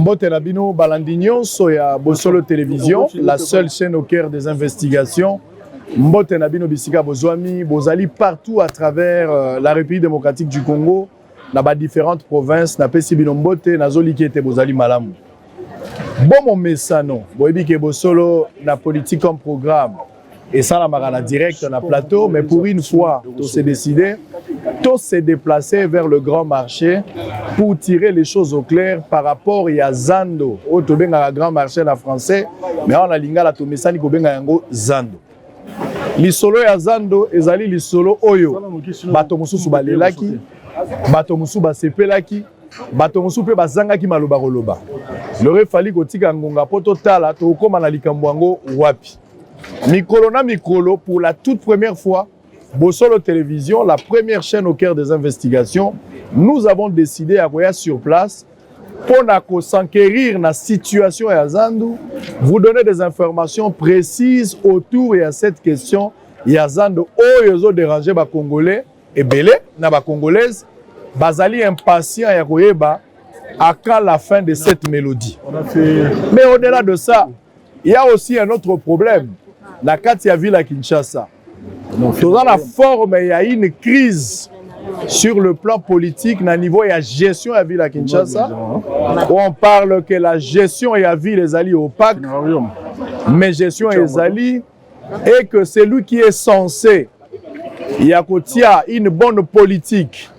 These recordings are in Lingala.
Mbote na bino balandi nyonso ya Bosolo Télévision, la seule chaîne au cœur des investigations. Mbote na bino bisika bozwami, bozali partout à travers la République démocratique du Congo, na ba différentes provinces, napesi bino mbote, nazoliki ete bozali malamu. Bomo mesano, boyebi ke Bosolo na politique comme programme esalamaka na direct na plateau, mais pour une fois, to s'est décidé, to s'est déplacé vers le grand marché pour tirer les choses au clair par rapport ya zando oyo tobengaka grand marché na français, mais awa na lingala tomesani kobenga yango zando. Lisolo ya zando ezali lisolo oyo bato mosusu balelaki, bato mosusu basepelaki, bato mosusu mpe bazangaki maloba koloba. Loro efali kotika ngonga mpo totala tokokóma na likambo yango wapi. Mikolo na mikolo, pour la toute première fois, Bosolo Télévision, la première chaîne au cœur des investigations, nous avons décidé à koya sur place pour s'enquérir la situation ya Zandu, vous donner des informations précises autour ya cette question ya Zando oyo ezo déranger ba Congolais ebele na ba Congolaises bazali impatient ya koyeba à quand la fin de cette mélodie. Mais au-delà de ça, il y a aussi un autre problème. Na kati ya ville ya Kinshasa, toza na forme ya une crise sur le plan politique na niveau ya gestion ya ville ya Kinshasa, où on parle que la gestion ya ville ezali opaque, mais gestion ezali et que c'est lui qui est censé ya kotia une bonne politique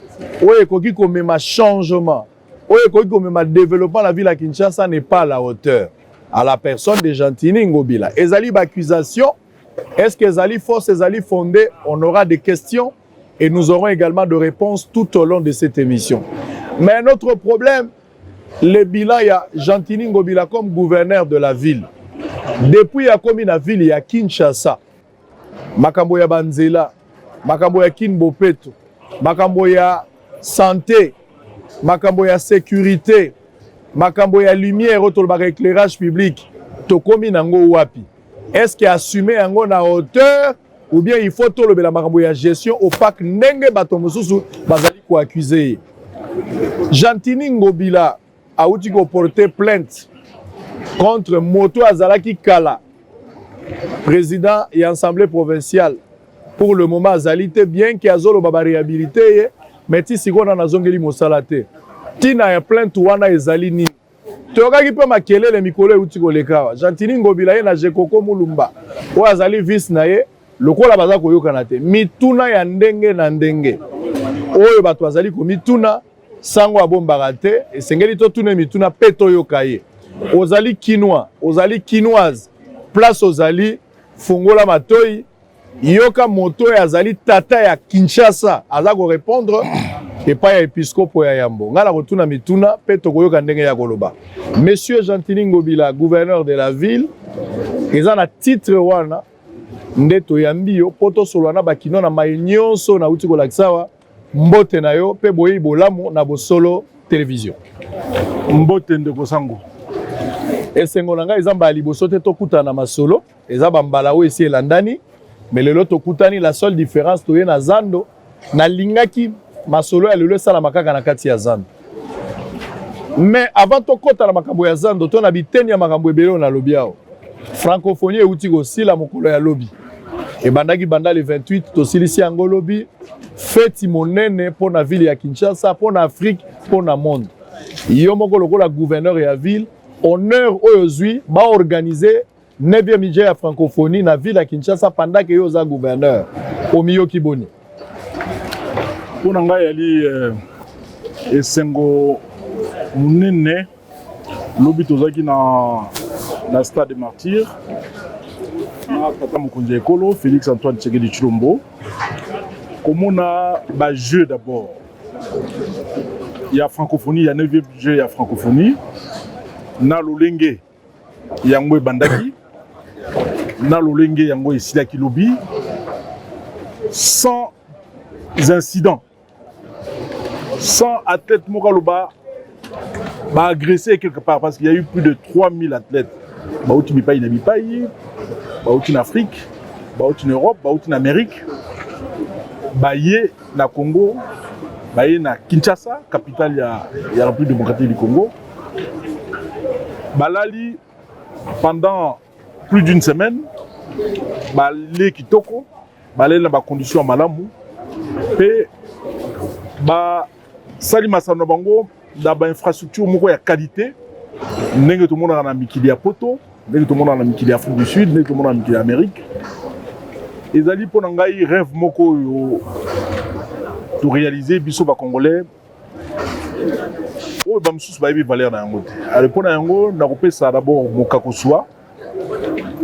oyo ekoki komema changement, oyo ekoki komema développement na ville ya Kinshasa, n'est pas à la hauteur, à la personne de Gentiny Ngobila. Ezali baaccusation. Est-ce que ezali fausse, ezali fondé? On aura des questions et nous aurons également de réponses tout au long de cette émission. Mais notre problème, le bilan ya Gentiny Ngobila comme gouverneur de la ville depuis akomi na ville ya Kinshasa, makambo ya banzela, makambo ya Kin bopeto, makambo ya santé, makambo ya sécurité, makambo ya lumière oyo tolobaka éclairage public, tokomi nango wapi? Est-ce que assume yango na hauteur ou bien il faut tolobela makambo ya gestion opaque ndenge bato mosusu bazali koaccuser ye? Gentiny Ngobila awuti koporter plainte contre moto azalaki kala président ya assemblée provinciale. Pour le moment azali te, bien ke azoloba baréhabilité ye, mais ti sikoyo nano azongeli mosala te. Ntina ya plainte wana ezali nini? Toyokaki mpe makelele mikolo euti koleka awa. Gentiny Ngobila, ye na Jekoko Mulumba oyo azali vice na ye, lokola baza koyokana te. Mituna ya ndenge na ndenge oyo bato bazali komituna, sango abombaka te. Esengeli totuna mituna mpe toyoka ye. Ozali Kinois, ozali Kinoise, place ozali, fungola matoi, yoka moto oyo azali tata ya Kinshasa aza korépondre epai ya episkopo ya yambo. Ngai na kotuna mituna mpe tokoyoka ndenge ya koloba. Monsieur Gentiny Ngobila, gouverneur de la ville, eza na titre wana nde toyambi yo mpo tosolola na bakino na mai nyonso nauti kolakisa awa. Mbote na yo mpe boyeyi bolamu na Bosolo Télévision. Mbote, ndeko Sango. Esengo na ngai, eza mbala liboso te tokutana na masolo, eza bambala oyo esi elandani, mais lelo tokutani. La seule différence, toye na zando. Nalingaki masolo ya lelo esalama kaka na kati ya zando, mais avant tokɔta na makambo ya zando to na biteni ya makambo ebele oyo nalobi awa, francophonie euti kosila mokolo ya lobi. Ebandaki banda le 28, tosilisi yango lobi. Feti monene mpo na ville ya Kinshasa, mpo na Afrique, mpo na monde. Yo moko lokola gouverneur ya ville, honneur oyo ozwi baorganize 9e jeux ya francophonie na ville ya Kinshasa pendant ke yo oza gouverneur, omiyoki boni? Mpo na ngai yali esengo monene. Lobi tozalaki na stade Martyr na tata mokonzi ya ekolo Félix Antoine Tshisekedi Tshilombo, komona bajeux d'abord ya francophonie, ya 9e jeu ya francophonie, na lolenge yango ebandaki, na lolenge yango esilaki lobi, sans incident, sans athlète moko aloba baagressé quelque part, parce qu'il y a eu plus de 3000 athlètes bauti bipai na bipai, bauti na Afrique, bauti na Europe, bauti na Amérique, baye na Congo, baye na Kinshasa, capitale ya République démocratique du Congo. Balali pendant plus d'une semaine, bale kitoko, balali na bacondition ya malamu mpe basali masano na bango na bainfrastructure moko ya qualité, ndenge tomonaka na mikili ya Poto, ndenge tomonaka na mikili ya Afrique du Sud, ndenge tomonaka na mikili ya Amérique. Ezali mpo na ngai rêve moko oyo toréalise biso Bacongolais, oyo bamosusu bayebi valeur na yango te. Ale, mpo na yango nakopesa d'abord mokakoswa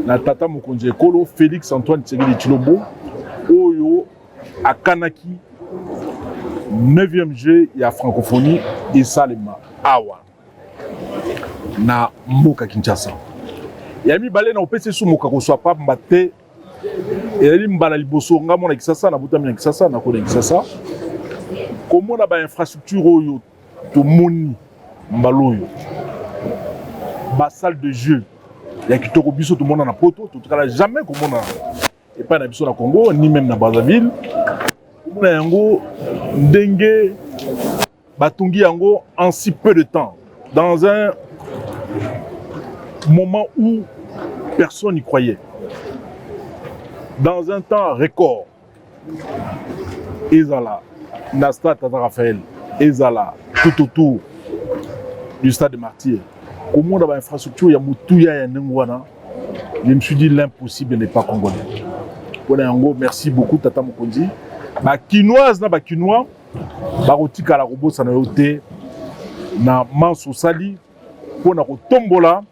na tata mokonzi ya ekolo Félix Antoine Tshisekedi Tshilombo, oyo akanaki 9e jeu ya francophonie esalema awa na mboka Kinshasa. Ya mibale, na kopesa esu mokakoswa pamba te ezali mbala liboso nga mona Kisasa, nabotami na Kisasa, nakoli na Kisasa, komona bainfrastructure oyo tomoni mbala oyo, basalle de jeu ya kitoko. Biso tomona na Poto, totikala jamais komona epai na biso na Congo, ni même na Brazzaville. Komona yango ndenge batongi yango en si peu de temps, dans un moment où personne n'y croyait, dans un temps record, ezala na stade Tata Raphaël, ezala tout autour du stade de Martyr, komona bainfrastructure ya motuya ya ndenge wana, je me suis dit: l'impossible n'est pas congolais. Mpona yango, merci beaucoup, tata mokonzi. Bakinoise na Bakinois bakotikala kobosana yo te na manso osali mpona kotombola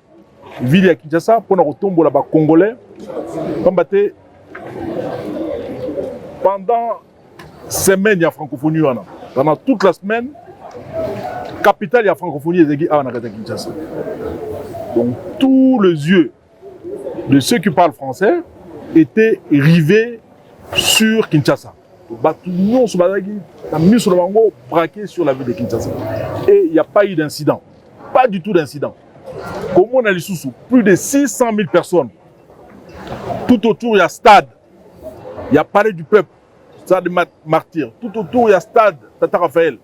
ville ya Kinshasa, mpona kotombola Bacongolais, pamba te pendant semaine ya francophonie wana, pendant toute la semaine, capitale ya francophonie ezalaki awa na kati ya Kinshasa. Donc tous les yeux de ceux qui parlent français étaient rivés sur Kinshasa. Bato nyonso bazalaki na miso na bango braqué sur la ville de Kinshasa et il n'y a pas eu d'incident, pas du tout d'incident. Komona lisusu plus de 600 000 personnes tout autour ya stade ya Palais du Peuple, stade Martyr, tout autour ya stade Tata Raphaël,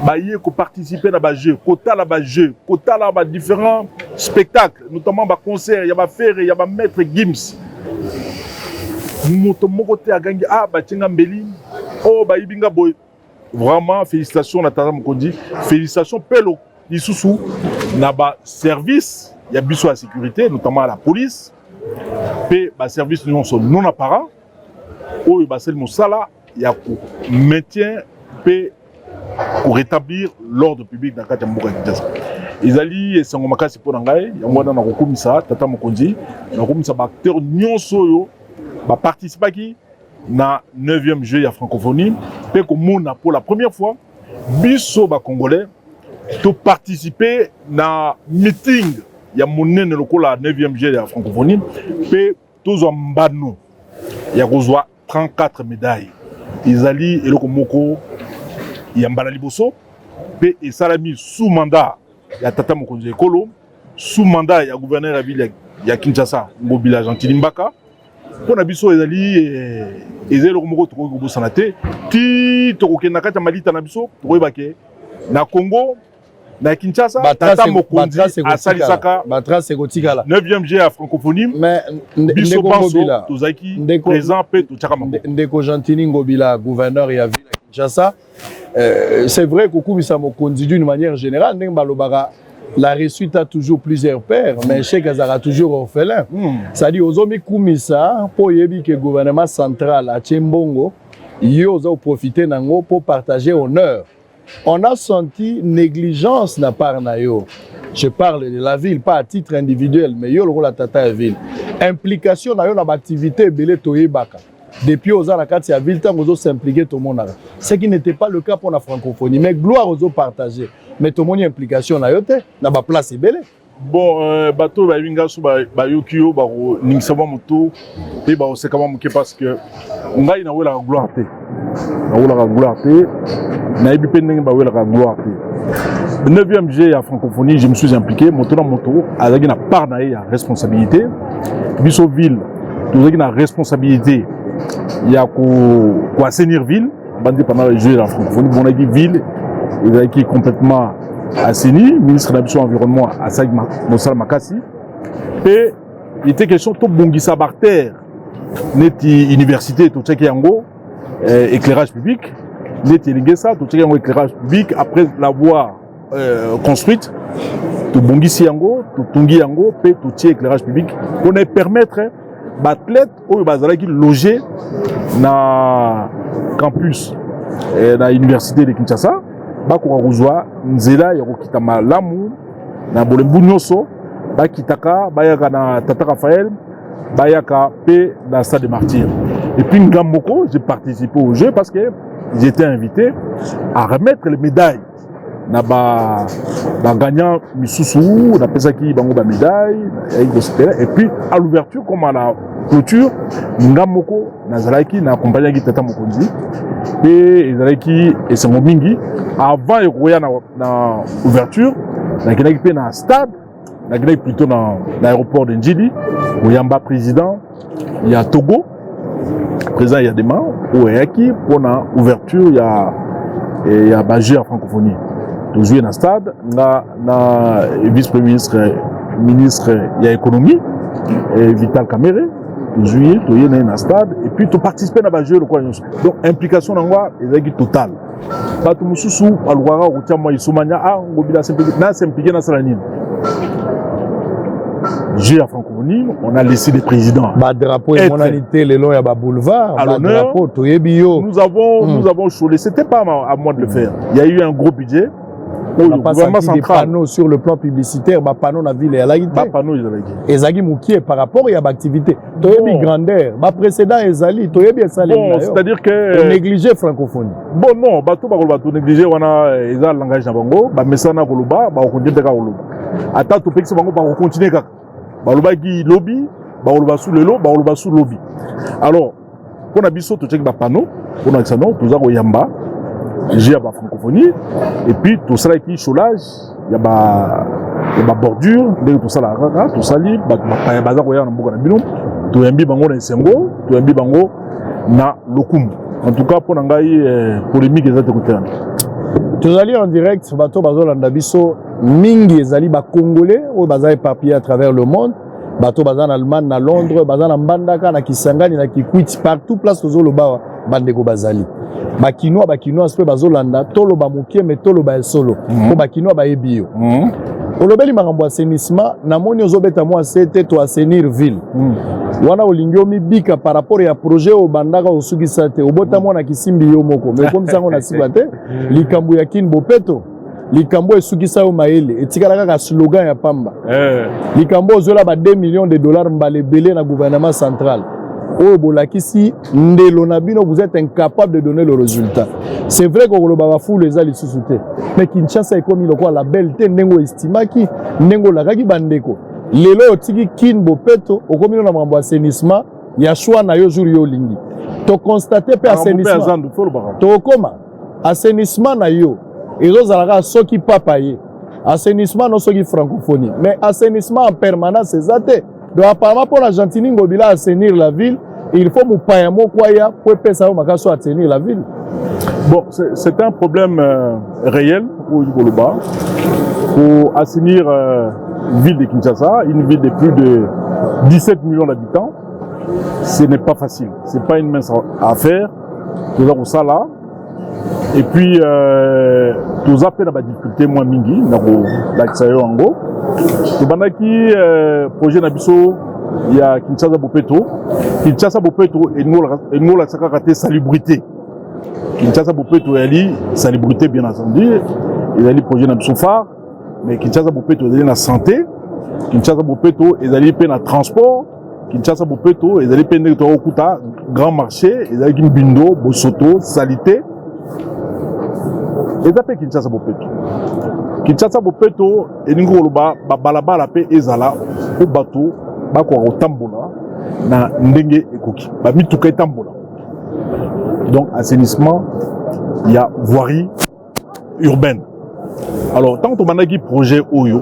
baye koparticiper na bajeu, kotala bajeu, kotala badifférents spectacles, notamment baconcert ya baFerre, ya baMaître Gims, moto moko te agangi: "Ah, batie nga mbeli, oyo bayibi nga boye." Vraiment, félicitations na tata mokonzi, félicitations mpe lisusu na baservice ya biso ya sécurité, notamment à la police mpe baservice nyonso non apparent oyo basali mosala ya maintien mpe korétablir l'ordre public na kati ya mboka ya Kinshasa. Ezali esengo makasi mpo na ngai. Yango wana nakokumisa tata mokonzi, nakokumisa baacteur nyonso oyo baparticipaki na 9e jeu ya francophonie, mpe komona pour la première fois biso Bacongolais toparticipe na meeting ya monene lokola 9e jeu ya francophonie, mpe tozwa mbano ya kozwa 34 médailles. Ezali eloko moko ya mbala liboso mpe esalami sous mandat ya tata mokonzi ya ekolo, sous mandat ya gouverneur ya ville ya Kinshasa, Ngobila Gentiny Mbaka. Mpo na biso ezali eza eloko moko tokoki kobosana te. Ti tokokende na kati ya malita na biso, tokoyeba ke na Congo, na Kinshasa, tata mokonzi asalisaka batrace ekotikala. 9e jeu ya francophonie. Mais biso banso tozalaki présent mpe totiaka maboko. Ndeko Gentiny Ngobila, gouverneur ya ville ya Kinshasa, c'est vrai, kokumisa mokonzi d'une manière générale, ndenge balobaka, la réussite a toujours plusieurs pères, mais échec azalaka toujours orphelin. C'est-à-dire ozomikumisa mpo oyebi ke gouvernement central atie mbongo, yo oza koprofite nango mpo partager honneur. On a senti négligence na part na yo. Je parle de la ville, pas à titre individuel, mais yo lokola tata ya ville, implication na yo na baactivité ebele, toyebaka depuis oza na kati ya ville, ntango ozos'impliquer, tomonaka, ce qui n'était pas le cas pour la francophonie. Mais gloire ozopartage, mais tomoni implication na yo te na baplace ebele. Bon, bato oyo bayebi nga so bayoki yo, bakoningisa mwa moto mpe bakoseka mwa moke, parce que ngai nawelaka gloire te, nawelaka gloire te, nayebi mpe ndenge bawelaka gloire te. 9e jeu ya francophonie, je me suis impliqué. Moto na moto azalaki na part na ye ya responsabilité. Biso ville tozalaki na responsabilité ya koassainir ville bandi pendant les jeux ya francophonie. Bonaki ville ezalaki complètement Assaini, ministre na biso environnement, asalaki mosala makasi. Mpe il était question tobongisa baartères neti université, totiaki yango éclairage public, neti Elengesa, totiaki yango éclairage public. Après l'avoir construite, tobongisi yango, totongi yango mpe totie éclairage public mpona permettre baathlète oyo bazalaki logé na campus na université de Kinshasa bakoka kozwa nzela ya kokita malamu na bolembu nyonso. Bakitaka, bayaka na Tata Raphaël, bayaka mpe na stade de Martyr. Et puis nga moko, j'ai participé au jeu parce que j'étais invité à remettre les médailles na bagagnant misusu. Napesaki bango bamédaille, nayaki kosepela. Et puis à l'ouverture comme à la clôture, nga moko nazalaki na accompagnaki tata mokonzi mpe ezalaki esengo mingi. Avant ekoya na ouverture, nakendaki mpe na stade, nakendaki plutôt na aéroport de Ndjili koyamba président ya Togo, président Eyadema, oyo ayaki mpona ouverture ya bajeux ya francophonie. Tozwi na stade, nga na vice premier ministre, ministre ya économie, Vital Kamerhe. Tozwi ye, toye na ye na stade et puis toparticipe na bajeux lokola nyonso. Donc implication na ngo ezalaki totale. Bato mosusu balukaka kotia mwa esomania: "Ah, Ngobila nas'impliquer, nasala nini?" Jeu ya francophonie, on a laissé des présidents. Badrapeau emonani te lelo ya baboulevard. Badrapeau, toyebi yo. Nous avons chaulé. C'était pas à moi de le faire. Il y a eu un gros budget. Oyo gouvernement central, panneau sur le plan publicitaire, bapanneau na ville ezalaki te. Bapanneau ezalaki. Ezalaki mokie par rapport ya baactivité. Toyebi grandeur, baprécédent ezali, toyebi esalemi. Bon, c'est-à-dire que négligé francophonie. Bon, non, bato bakoloba tonéglige wana, eza langage na bango. Bamesana koloba, bakokontinue mpe kaka koloba. Ata topekisi bango, bakokontinue kaka. Balobaki lobi, bakoloba su lelo, bakoloba su lobi. Alors mpo na biso, totiaki bapanneau mpona lakisa no toza koyamba jeu ya bafrancophonie. Et puis tosalaki chaulage ya babordure ndenge tosalaka kaka. Tosali, bato bapaya baza koya na mboka na bino, toyambi bango na esengo, toyambi bango na lokumu. En tout cas, mpo na ngai, polémique eza te kotelana. Tozali en direct, bato bazolanda biso mingi ezali bacongolais oyo baza éparpillé à travers le monde. Bato baza na Allemagne, na Londres, baza na Mbandaka, na Kisangani, na Kikwit, partout place tozoloba awa, bandeko bazali bakinois, bakinoise mpe bazolanda. Toloba mokie me toloba ya solo mpo bakinois bayebi yo. Olobeli makambo ya assainissement, namoni ozobeta mwa se te. To assainir ville wana, olingi omibika par rapport ya projet oyo obandaka, osukisa te. Obota mwana kisimbi yo moko me okomisa yango na nsima te. Likambo ya Kin Bopeto, likambo esukisa yo mayele, etikala kaka slogan ya pamba. Likambo ozwela ba 2 millions de dollars mbala ebele na gouvernement central oyo bolakisi ndelo na bino, vous êtes incapable de donner le résultat. C'est vrai kokoloba bafulu eza lisusu te, mais Kinshasa ekomi lokola label te ndenge oestimaki, ndenge olakaki bandeko. Lelo otiki Kin Bopeto, okomi no na makambo ya assainissement ya choix na yo jour yo olingi. Toconstate mpe assainissement, tokokoma assainissement na yo ezozala kaka soki papa ye, assainissement no soki francophonie, mais assainissement en permanence eza te. Donc apparemment, mpona Gentiny Ngobila assainir la ville, il faut mopaya moko aya po epesa yo makasi oyo assainir la ville. Bon, c'est un problème réel oyo koloba pour assainir ville de Kinshasa, une ville de plus de 17 millions d'habitants, ce n'est pas facile, c'est pas une mince affaire. Toza kosala et puis toza mpe na badifficulté mwa mingi na kolakisa yo yango. Tobandaki projet na biso ya Kinshasa Bopeto. Kinshasa Bopeto elingi olakisa kaka te salubrité. Kinshasa Bopeto ezali salubrité, bien entendu, ezali projet na biso phare, mais Kinshasa Bopeto ezali na santé, Kinshasa Bopeto ezali mpe na transport, Kinshasa Bopeto ezali mpe ndenge tokokuta grand marché ezalaki mbindo, bosoto, salité, eza mpe Kinshasa Bopeto. Kinshasa Bopeto elingi koloba babalabala mpe ezala mpo bato bakoka kotambola na ndenge ekoki, bamituka etambola. Donc assainissement ya voirie urbaine. Alors ntango tobandaki projet oyo,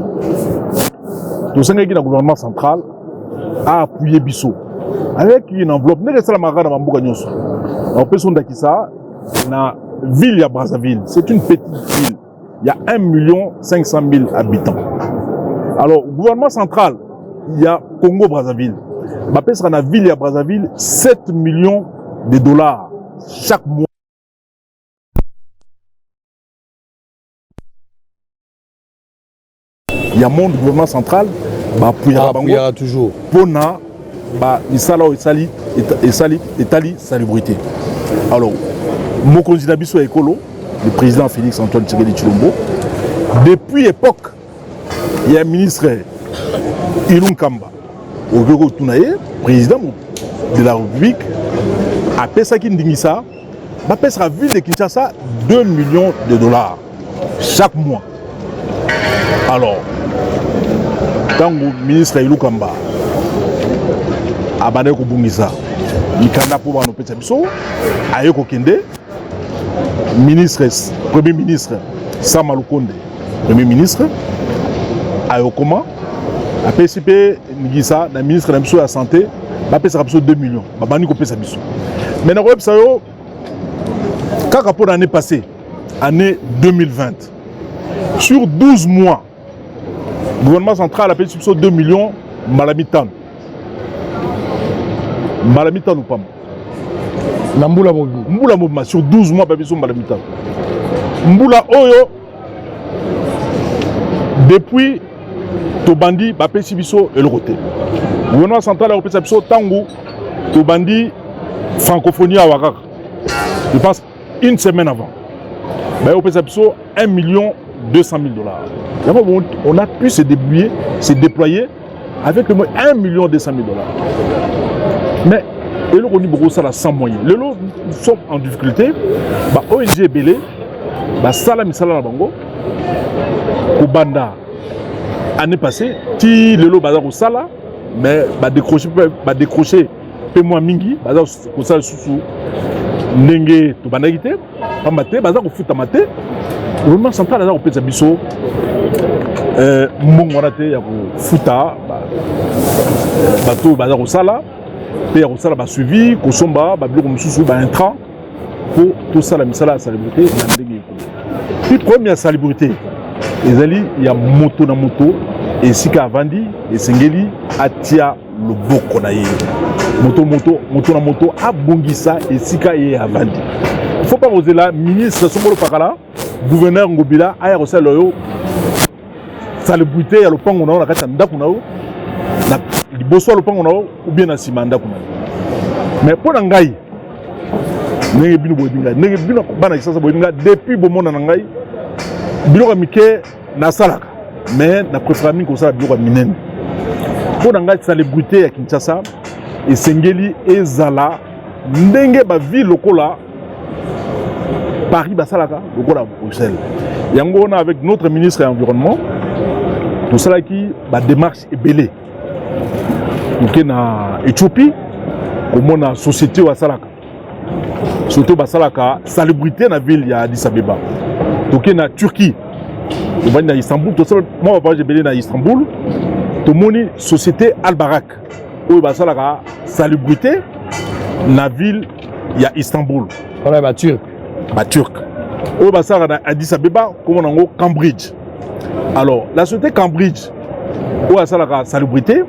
tosengaki na gouvernement central aappuyer biso avec une enveloppe ndenge esalamaka kaka na bamboka nyonso. Napesi ndakisa na ville ya Brazzaville, c'est une petite ville. Ya 1 million 500 000 habitants. Alors, gouvernement central ya Congo Brazzaville bapesaka na ville ya Brazzaville 7 millions de dollars chaque mois. Ya monde, gouvernement central bapuyaka bango toujours mpona misala oyo esali esali etali salubrité. Alors, mokonzi na biso ya ekolo, le président Félix Antoine Tshisekedi Tshilombo, depuis époque ya ministre Ilunkamba, okoki kotuna ye, président de la République apesaki ndingisa bapesaka ville de Kinshasa 2 millions de dollars chaque mois. Alors, ntango ministre Ilunkamba abandaki kobongisa mikanda mpo bana opesa biso, aye kokende, ministre, premier ministre Sama Lukonde, premier ministre, ayokoma apesi mpe ndingisa na ministre na biso ya santé bapesaka biso 2 millions. Babandi kopesa biso, mais nakoyebisa yo kaka mpo na année passée, année 2020, sur 12 mois, gouvernement central apesi biso 2 millions mbala mitano, mbala mitano pamba. Na mbula mobimba? Mbula mobimba, sur 12 mois, babiso mbala mitano. Mbula oyo, depuis tobandi, bapesi biso eloko te. Gouvernement central akopesa biso ntango tobandi francophonie awa kaka, je pense une semaine avant, baye kopesa biso 1 million 200 000 dollars. Yango on a pu se débrouiller, se déployer avec le 1 million 200 000 dollars. Mais eloko nini bokosala sans moyen? Lelo nous sommes en difficulté. Ba ONG ebele basala misala na bango kobanda année passée ti lelo, baza kosala, mais badécroche, badécroche mpe mwa mingi. Baza kosala lisusu ndenge tobandaki te, pamba te baza kofutama te. Gouvernement central aza kopesa biso mbongo wana te ya kofuta bato oyo baza kosala, mpe ya kosala basuivi, kosomba babiloko mosusu, baintrant, mpo tosala misala ya salubrité na ndenge ekolo. Puis problème ya salubrité ezali ya moto na moto esika avandi, esengeli atia loboko na ye. Moto moto moto na moto abongisa esika ye avandi. Faut pas kozela ministre songolo pakala, gouverneur Ngobila aya kosalela yo salubrité ya lopango na yo, na kati ya ndako na yo, na liboso ya lopango na yo ou bien na nsima ya ndako na yo. Mais mpo na ngai, ndenge bino boyebi ngai, ndenge bino bana Kisasa boyebi ngai, depuis bomona na ngai, biloko ya mike nasalaka, mais na préféra mingi kosala biloko ya minene. Mpo na ngai, salubrité ya Kinshasa esengeli ezala ndenge baville lokola Paris basalaka, lokola Bruxelles. Yango wana, avec notre ministre ya environnement, tosalaki badémarche ebele. Toke na Éthiopie komona société oyo asalaka, surtout basalaka salubrité na ville ya Addis Abeba. Toke na Turquie, tovandi na Istanbul, tosala mwa bavoyage ebele na Istanbul. Tomoni société Albarak oyo basalaka salubrité na ville ya Istanbul. Wana baturc? Baturc. Oyo basalaka na Addis Abeba, komona yango Cambridge. Alors, la société Cambridge oyo asalaka salubrité,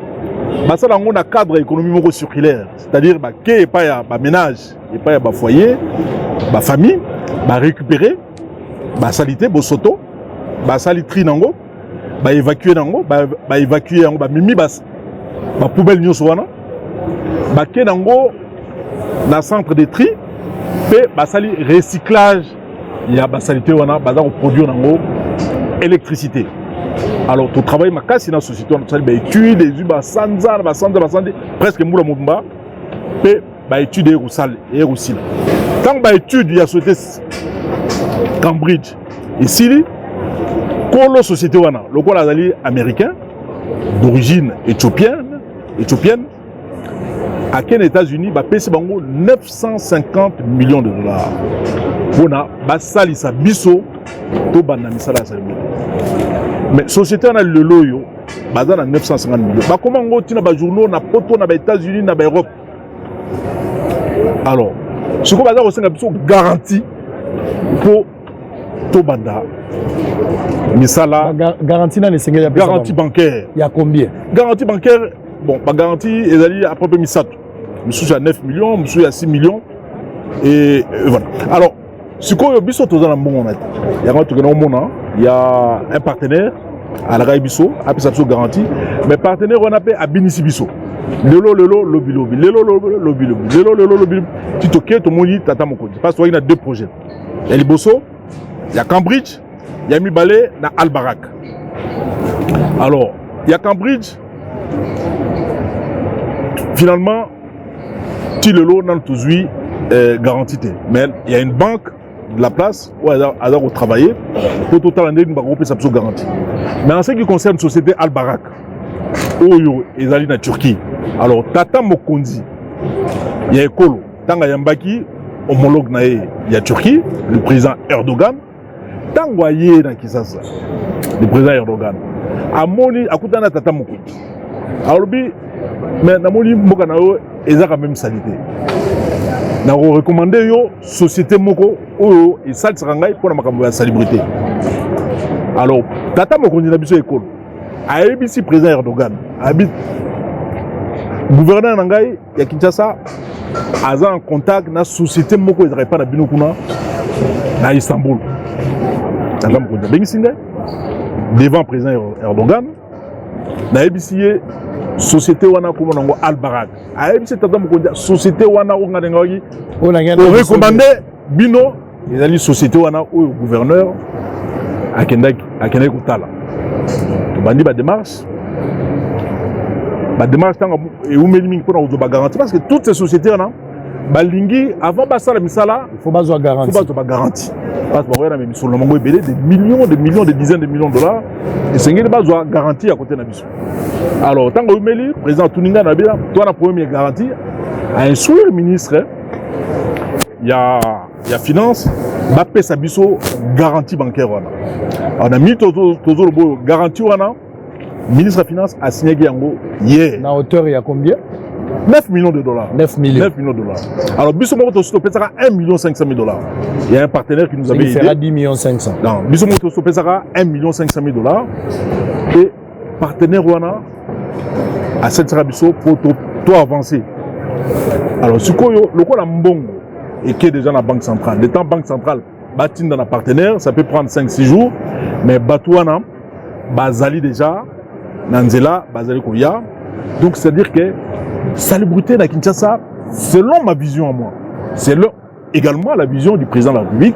basala yango na cadre ya économie moko circulaire, c'est-à-dire bake epai ya baménage, epai ya bafoyer, bafamille, barécupérer basali te bosoto, basali tri nango, baévacue nango, baévacue yango, bamemi bapoubelle nyonso wana, bake nango na centre de tri mpe basali recyclage ya basaleté wana, baza koproduire nango électricité. Alors, totravaille makasi na société wana, tosali baétude, ezwi basanza na basanza, basanza, presque mbula mobimba, mpe baétude eye kosala, eye kosila. Ntango baétude ya société Cambridge esili, kolo société wana, lokola azali américain d'origine éthiopienne, ake na États-Unis, bapesi bango 950 millions de dollars mpona basalisa biso tobanda misala ya salubrité. Mais société wana lelo oyo baza na 950 millions, bakoma yango ntina bajournaux na poto, na baÉtats-Unis, na baEurope. Alors sikoyo baza kosenga biso garantie mpo Tobanda misala. Garantie nani esengeli? Garantie bancaire. Ya combien? Garantie bancaire, bon, bagarantie ezali à peu près misato: mosusu ya 9 millions, mosusu ya 6 millions et voilà. Alors sikoyo biso toza na mbongo na te. Yango tokende komona ya un partenaire alakaki biso apesa biso garantie, mais partenaire wana mpe abinisi biso lelo lelo, lobi lobi, lelo lelo, lobi lobi, lelo lelo, lobi lobi. Ti toke tomoni tata mokonzi, parce toyaki na deux projets: ya liboso ya Cambridge, ya mibale na Albarak. Alors ya Cambridge, finalement ti lelo nanu tozwi garantie te, mais il y a une banque de la place oyo aza kotravailler po totala ndenge bakopesa biso garantie. Mais en ce qui concerne société Albarak oyo ezali na Turquie, alors tata mokonzi ya ekolo, ntango ayambaki homologue na ye ya Turquie, le président Erdogan, ntango aye na Kinshasa, le président Erdogan amoni, akutani na tata mokonzi, alobi: "Mais namoni mboka na yo eza quand même sali te, nakorecommander yo société moko oyo esalisaka ngai mpona makambo ya salubrité." Alors tata mokonzi na biso ekolo ayebisi président Erdogan abi: "Gouverneur na ngai ya Kinshasa aza en contact na société moko ezalaka epai na bino kuna na Istanbul." Tata mokonzi abengisi ngai devant président Erdogan, nayebisi ye société wana komona yango Albarak. Ayebisi tata mokonzi: "Société wana oyo ngai nengaki orecommander bino ezali société wana oyo gouverneur akendaki kotala." Tobandi badémarche. Badémarche ntango eumeli mingi mpona kozwa bagarantie, parce que toutes ces sociétés wana balingi avant basala misala, faut bazwa garantie. Faut bazwa bagarantie, parce que bakoya na misolo na bango ebele, des millions, des millions, des dizaines de millions de dollars. Esengeli bazwa garantie ya kote na biso. Alors ntango eumeli, président atuni ngai na bina to wana problème ya garantie, ainstruire ministre ya finance bapesa biso garantie bancaire wana. Alors na minute tozoloba oyo, garantie wana, ministre ya finance asignaki yango hier. Na hauteur ya combien? 9 millions de dollars. 9 millions. 9 millions de dollars. Alors biso moko tosi topesaka 1 million 500 000 dollars. Il y a un partenaire qui nous avait aidé. Il fera 10 millions 500. Non, biso moko tosi topesaka 1 million 500 000 dollars et partenaire wana asalisaka biso po to avancer. Alors sikoyo lokola mbongo eke déjà na banque centrale, le temps banque centrale batinda na partenaire, ça peut prendre 5 6 jours, mais bato wana bazali déjà na nzela, bazali koya. Donc c'est à dire que salubrité na Kinshasa, selon ma vision à moi, c'est également la vision du président de la République,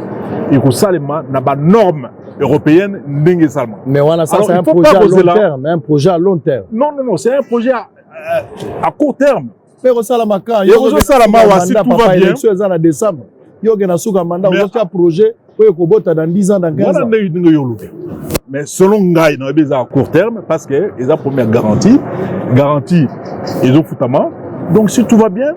ekosalema na banorme européenne ndenge esalema. Mais voilà, ça c'est un projet à long terme, un projet à long terme. Non, non, non, c'est un projet à court terme. Mpe kosalama ka Ekozosalama awa si tout va bien. Élection eza na décembre, yo okende na suka mandat, ozotia projet oyo ekobota dans 10 ans, dans 15 ans. Ndenge ndenge yo olobi, mais selon ngai nayebi eza à court terme, parce que eza première garantie, garantie ezofutama. Donc si tout va bien,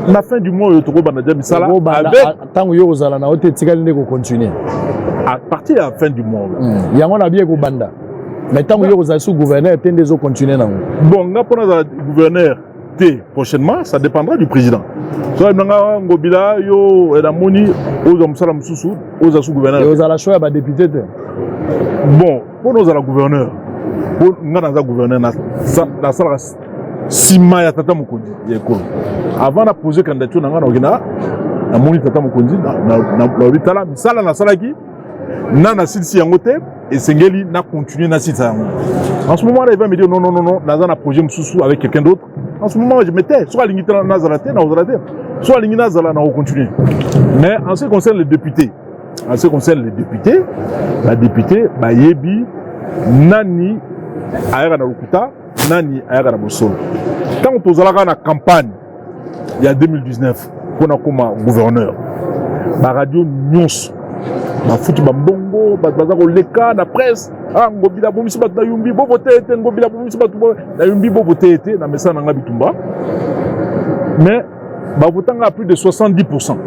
na fin du mois oyo tokobanda dia misala. Avec ntango yo kozala na yo te, etikali nde kocontinue. À partir ya fin du mois. Yango na bi ekobanda, mais ntango yo kozala su gouverneur te nde ezocontinue nango. Bon, nga mpo nazala gouverneur te prochainement, ça dépendra du président. So nanga Ngobila, yo namoni ozwa mosala mosusu, ozala su gouverneur. Ozala choix ya badéputé te. Bon, mpo ozala gouverneur, mpo nga naza gouverneur, nasalaka nsima ya tata mokonzi ya ekolo. Avant na poser candidature na nga, nakokenda, namoni tata mokonzi, nalobi: "Tala misala nasalaki na nasilisi yango te, esengeli na continuer nasilisa yango." En ce moment là, il va me dire: "Non, non, non, non, naza na projet mosusu avec quelqu'un d'autre." En ce moment, je mettais soit alingi te nazala te, nakozala te, soit alingi nazala, na kocontinue. Mais en ce qui concerne les députés, en ce qui concerne les députés, badéputé bayebi nani ayaka na lokuta, nani ayaka na bosolo. Ntango tozalaka na campagne ya 2019 mpona koma gouverneur, baradio nyonso bafuti bambongo, bato baza koleka na presse: "Ah, Ngobila abomisi bato na Yumbi, bovote ete Ngobila abomisi bato na Yumbi, bovote ete." Na mesana na nga bitumba, mais bavotanga à plus de 70%.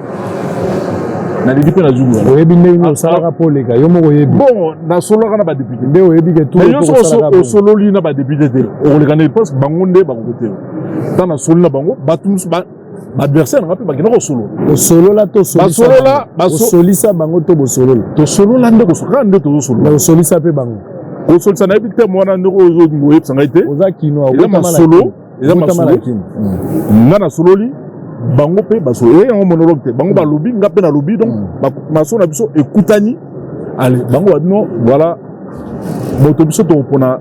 Naleki mpe nazwi. Oyebi ndenge nini osalaka mpo oleka? Yo moko oyebi. Bon, nasololaka na badéputé. Nde oyebi ke Mais yo soki osololi na badéputé te, okoleka ndenge? Parce bango nde bakovote yo. Ntango nasololi na bango, bato mosusu Baadversaire na nga mpe bakenda kosolola. Osolola to Basolola, osolisa bango to bosolola? Tosolola nde, kaka nde tozosolola. Osolisa mpe bango? Kosolisa, nayebi te mwana ndenge oyo oyebisa ngai te. Oza kino. Eza masolo, eza masolo. Nga nasololi, bango mpe basolo. Yango monologue te. Bango balobi, nga mpe nalobi. Donc masolo na biso ekutani. Ale, bango babi non, voilà, moto biso tokopona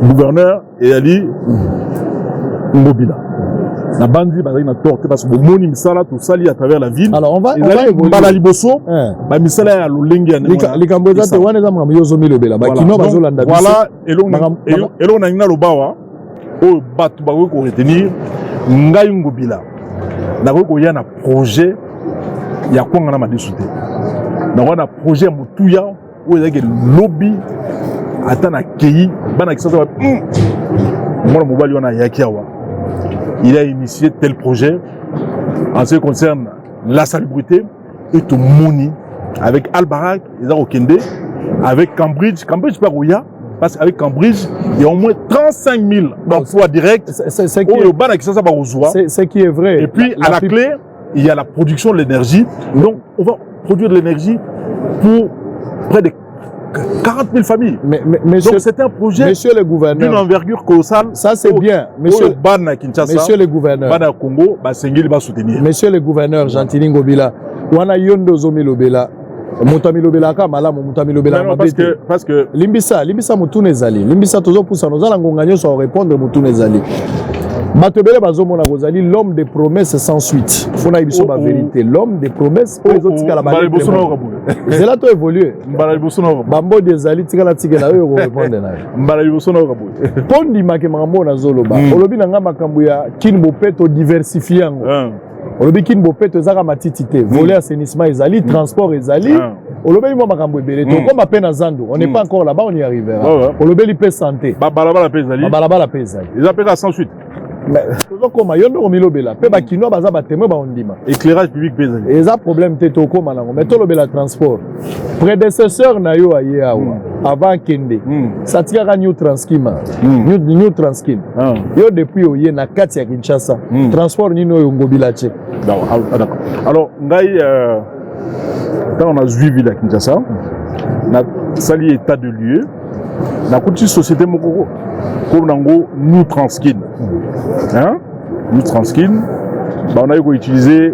gouverneur eyali Ngobila. Na bandi bazalaki na tort te, parce que bomoni misala tosali à travers la ville. Alors on va évoluer. Mbala liboso bamisala ya lolenge ya Likambo eza te, wana eza makambo yo ozomilobela, bakino bazolanda biso. Voilà, eloko na ngai naloba awa, oyo bato bakoki koretenir: ngai Ngobila nakoki koya na projet ya kwanga na madesu te, nakoya na projet ya motuya oyo ezalaki lobi. Ata nakei, bana Kisasa ba mwana mobali wana ayaki awa, il a initié tel projet en ce qui concerne la salubrité. Et tomoni avec Albarak eza kokende, avec Cambridge, Cambridge mpe akoya, parce qu'avec Cambridge, il y a au moins 35 000 emplois directs oyo bana Kisasa bakozwa. Ce qui est vrai. Et puis à la clé, il y a la production de l'énergie. Donc on va produire de l'énergie pour près de 40 000 familles. Mais monsieur, Donc c'est un projet monsieur le gouverneur, d'une envergure colossale. Ça c'est bien. Monsieur, bana Kinshasa, monsieur le gouverneur, bana Congo, basengeli ba soutenir. Monsieur le gouverneur Gentiny Ngobila, wana yo nde ozomilobela. Moto amilobelaka malamu, moto amilobelaka mabe te. Parce que Limbisa, limbisa, motuna ezali. Limbisa, tozopusana, oza na ngonga nyonso ya korépondre. Motuna ezali: bato ebele bazomona kozali l'homme de promesse sans suite. Fona ye biso bavérité, l'homme de promesse oyo ezotikala. Zela, to évolue. Mbala liboso na Bambodi ezali, tikala, tikela oyo korépondre na yo. Mbala liboso na yoka boye. Mpo ndimake makambo oyo nazoloba, olobi na nga makambo ya Kin Bopeto, diversifie yango. Olobi Kin Bopeto ezaka matiti te, volet assainissement ezali, transport ezali. Olobeli mwa makambo ebele. Tokóma mpe na zandu, on n'est pas encore là-bas, on y arrivera. Olobeli mpe santé. Babalabala mpe ezali. Babalabala mpe ezali. Eza mpe kaka sans suite. Tozokóma, yo ndoko milobela mpe bakinois baza batémoin, baondima. Éclairage public mpe ezali. Eza problème te, tokóma nango. Mais tolobela transport. Prédécesseur na yo aye awa, avant akende, satikaka New Transkim, New Transkin. Yo depuis oye na kati ya Kinshasa, transport nini oyo Ngobila tie? D'accord. Alors ngai, ntango nazwi ville ya Kinshasa, nasali état de lieu, nakuti société moko kombo nango New Transkin, hein? New Transkin bandaki koutiliser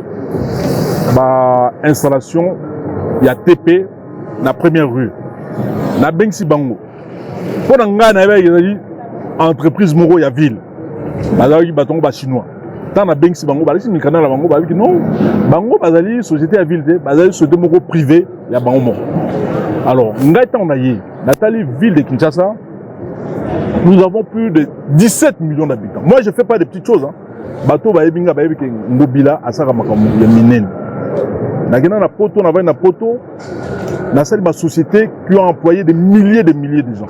bainstallation ya TP na première rue. Nabengisi bango mpo na ngai nayebaki ezali entreprise moko ya ville, bazalaki bato yango bachinois. Ntango nabengisi bango, balakisi mikanda na bango, babiki non, bango bazali société ya ville te, bazali société moko privé ya bango moko. Alors ngai, ntango na ye natali ville de Kinshasa, nous avons plus de 17 millions d'habitants. Moi, je fais pas de petites choses, hein. Bato bayebi nga, bayebi ke Ngobila asalaka makambo ya minene. Nakenda na poto, navandi na poto, nasali basociété qui ont employé des milliers de milliers de gens.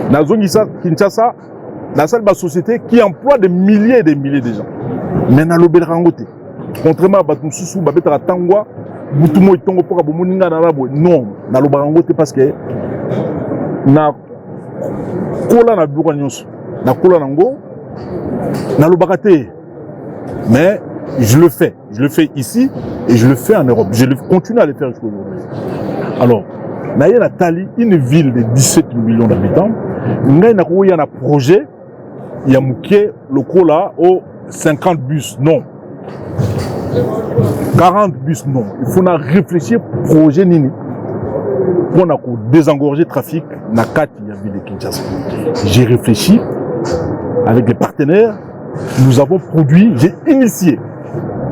Nazongisa Kinshasa, nasali basociété qui emploie des milliers et des milliers de gens, mais nalobelaka yango te, contrairement à bato mosusu babetaka ntangwa butu moi ntongo mpoka bomoni ngai nala boye. Non, nalobaka yango te parce que nakola na biloko nyonso, nakola nango, nalobaka te. Mais je le fais, je le fais ici et je le fais en Europe, je le continue à le faire jusqu'à aujourd'hui. Alors naye natali une ville de 17 millions d'habitants, ngai nakoya na projet ya moke lokola o 50 bus, non, 40 bus, non. Il faut na réfléchir projet nini mpona kodésengorger trafic na kati ya ville de Kinshasa. J'ai réfléchi avec les partenaires, nous avons produit, j'ai initié,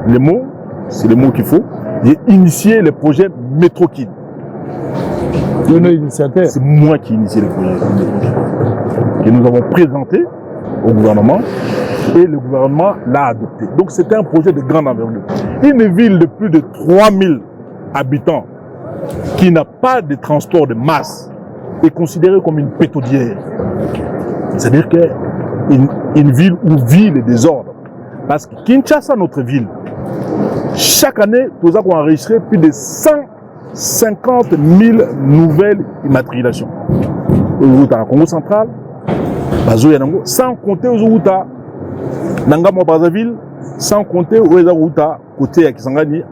les mots, c'est le mot qu'il faut, j'ai initié le projet Metrokin. Initiateur. C'est moi qui ai initié le projet que nous avons présenté au gouvernement et le gouvernement l'a adopté. Donc c'était un projet de grande envergure. Une ville de plus de 3000 habitants qui n'a pas de transport de masse est considérée comme une pétaudière. C'est-à-dire qu'une une ville où vit le désordre. Parce que Kinshasa, notre ville, chaque année, nous avons enregistré plus de 150 000 nouvelles immatriculations. Au Congo central, sans compter aux Na ngambo ya Brazzaville, sans compter oyo eza kouta côté ya Kisangani,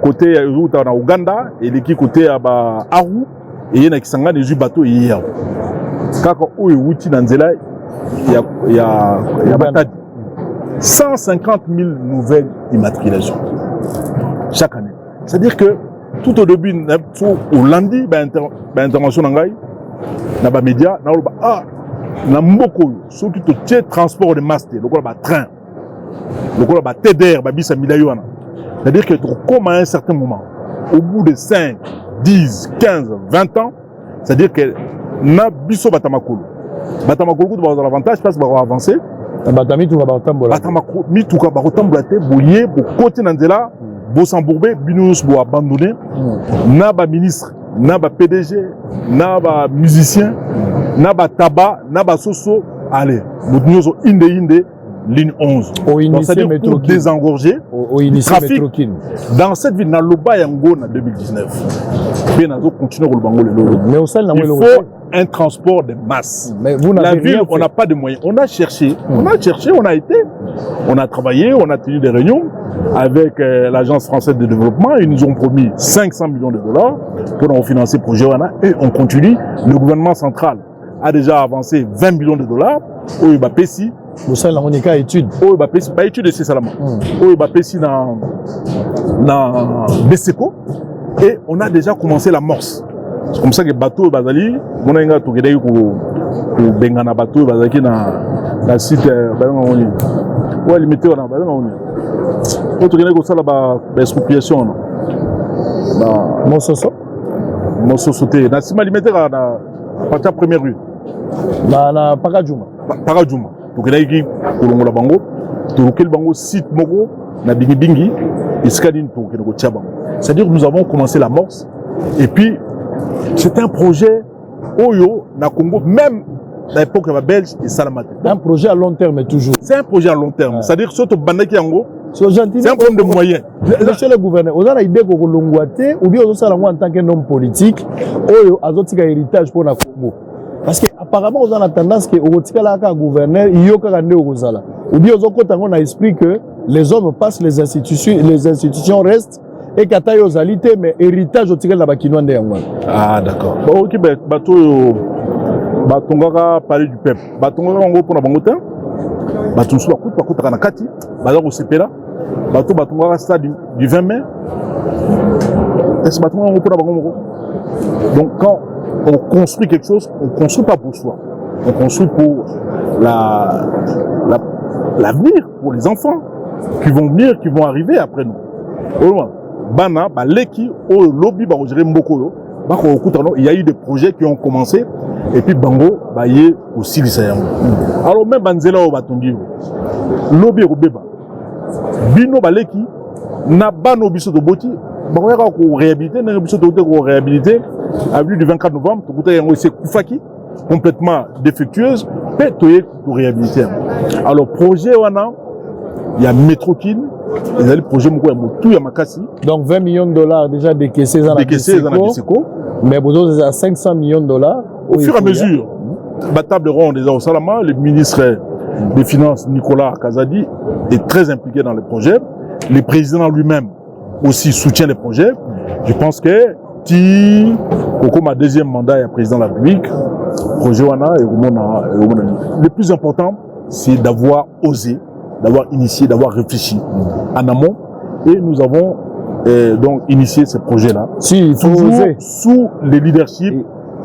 côté ya ezouta na Uganda, eleki côté ya ba Aru, eye na Kisangani, ezwi bato, eye awa. Kaka oyo ewuti na nzela ya Matadi, 150 000 nouvelles immatriculations chaque année. C'est-à-dire que tout au début, so olandi baintervention na ngai na bamédia, naoloba: ah, na mboka oyo, soki totie transport de masse te, lokola batrain, lokola baTDR, babisa milai wana, c'est-à-dire que tokokóma à un certain moment, au bout de 5, 10, 15, 20 ans, c'est-à-dire que na biso bato ya makolo, bato ya makolo kutu bakozala avantage parce bakoavance. Bato ya mituka bakotambola. Bato ya mituka bakotambola te. Boye bokoti na nzela, bos'embourber, bino nyonso boabandonner, na baministre, na baPDG, na bamusicien, na bataba, na basoso, allez, moto nyonso inde inde ligne 11. Donc, c'est-à-dire pour désengorger le trafic dans cette ville. Naloba yango na 2019 mpe nazocontinue koloba yango lelo. Mais osali nango. Il faut un transport de masse. Mais vous La ville, on n'a pas de moyens. On a cherché, on a cherché, on a été, on a travaillé, on a tenu des réunions avec l'Agence française de développement. Ils nous ont promis 500 millions de dollars pour nous financer le projet wana. Et on continue. Le gouvernement central a déjà avancé 20 millions de dollars. Oyo bapesi. Bosali yango nika étude. Oyo bapesi, baétude esi esalama. Oyo bapesi na BCECO. Et on a déjà commencé l'amorce. C'est comme ça que bateau oyo bazali monaki nga, tokendaki kobengana bato oyo bazalaki na site, babengango nini, oyo limité wana, babengango nini, oyo tokendaki kosala baexpropriation wana. Mososo. Mososo te, na nsima limité kaka, na partir ya première rue. Na Pakajuma. Pakajuma, tokendaki kolongola bango, tolukeli bango site moko na Bingibingi, esika nini tokokende kotia bango. C'est-à-dire nous avons commencé l'amorce et puis c'est un projet oyo na Congo, même na époque ya babelge, esalama te. Un projet à long terme toujours. C'est un projet à long terme, ouais. C'est-à-dire soki tobandaki yango, So, c'est un problème de moyens. Monsieur le gouverneur, oza na idée kokolongwa te ou bien ozosala yango en tant qu'un homme politique oyo azotika héritage mpona Congo? Parce que apparemment oza na tendance ke okotikala kaka gouverneur, yo kaka nde okozala, ou bien ozokota yango na esprit que les hommes passent, les institutions restent, et kata yo ozali te, mais héritage otikali na bakinois nde yango wana? Ah d'accord, baoki bato oyo batongaka Palais du peuple, batongaka yango mpona bango te. Bato mosusu bakuti bakutaka na kati, baza kosepela. Bato batongaka stade du 20 mai, est-ce batongaka yango mpona bango moko? Donc quand on construit quelque chose, on construit pas pour soi, on construit pour la l'avenir, pour les enfants qui vont venir, qui vont arriver après nous. Oyo bana baleki oyo lobi bakogérer mboka oyo, bakokuta no il y a eu des projets qui ont commencé et puis bango baye kosilisa yango. Alors même banzela oyo batongi oyo, lobi ekobeba. Bino baleki na bana oyo biso toboti bakoyaka koréhabiliter ndenge biso tokote koréhabiliter avenue du 24 novembre. Tokutaki yango esi ekufaki, complètement défectueuse, mpe toye koréhabiliter yango. Alors projet wana ya Metrokin ezali projet moko ya motu ya makasi. Donc 20 millions de dollars déjà décaissés eza na décaissé eza na BCECO. Mais bozozela 500 millions de dollars. Au fur et à mesure, batable ronde eza kosalama. Le ministre des Finances, Nicolas Kazadi, est très impliqué dans le projet. Le président lui-même aussi soutient le projet. Je pense que ti kokoma deuxième mandat ya président de la République, projet wana ekomona ekomona. Le plus important, c'est d'avoir osé, d'avoir initié, d'avoir réfléchi en amont, et nous avons donc initié ce projet-là. Si, il faut toujours oser. Sous le leadership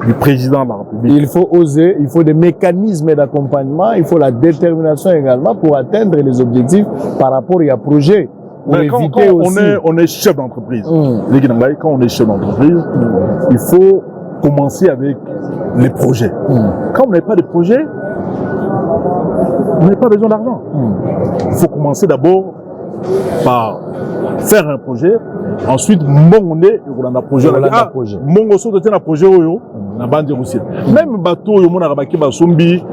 du président de la République. Il faut oser, il faut des mécanismes d'accompagnement, il faut la détermination également pour atteindre les objectifs par rapport à un projet. Pour Mais quand, éviter quand aussi. on est chef d'entreprise, les Guinangaï, quand on est chef d'entreprise, il faut commencer avec les projets. Quand on n'avait pas de projet, on n'avait pas besoin d'argent. Il faut commencer d'abord par faire un projet. Ensuite, mbongo nde ekolanda projet. Ekolanda Ah, projet. mbongo soki totie na projet oyo na bandi ekosila. Même bato oyo omonaka bake basombi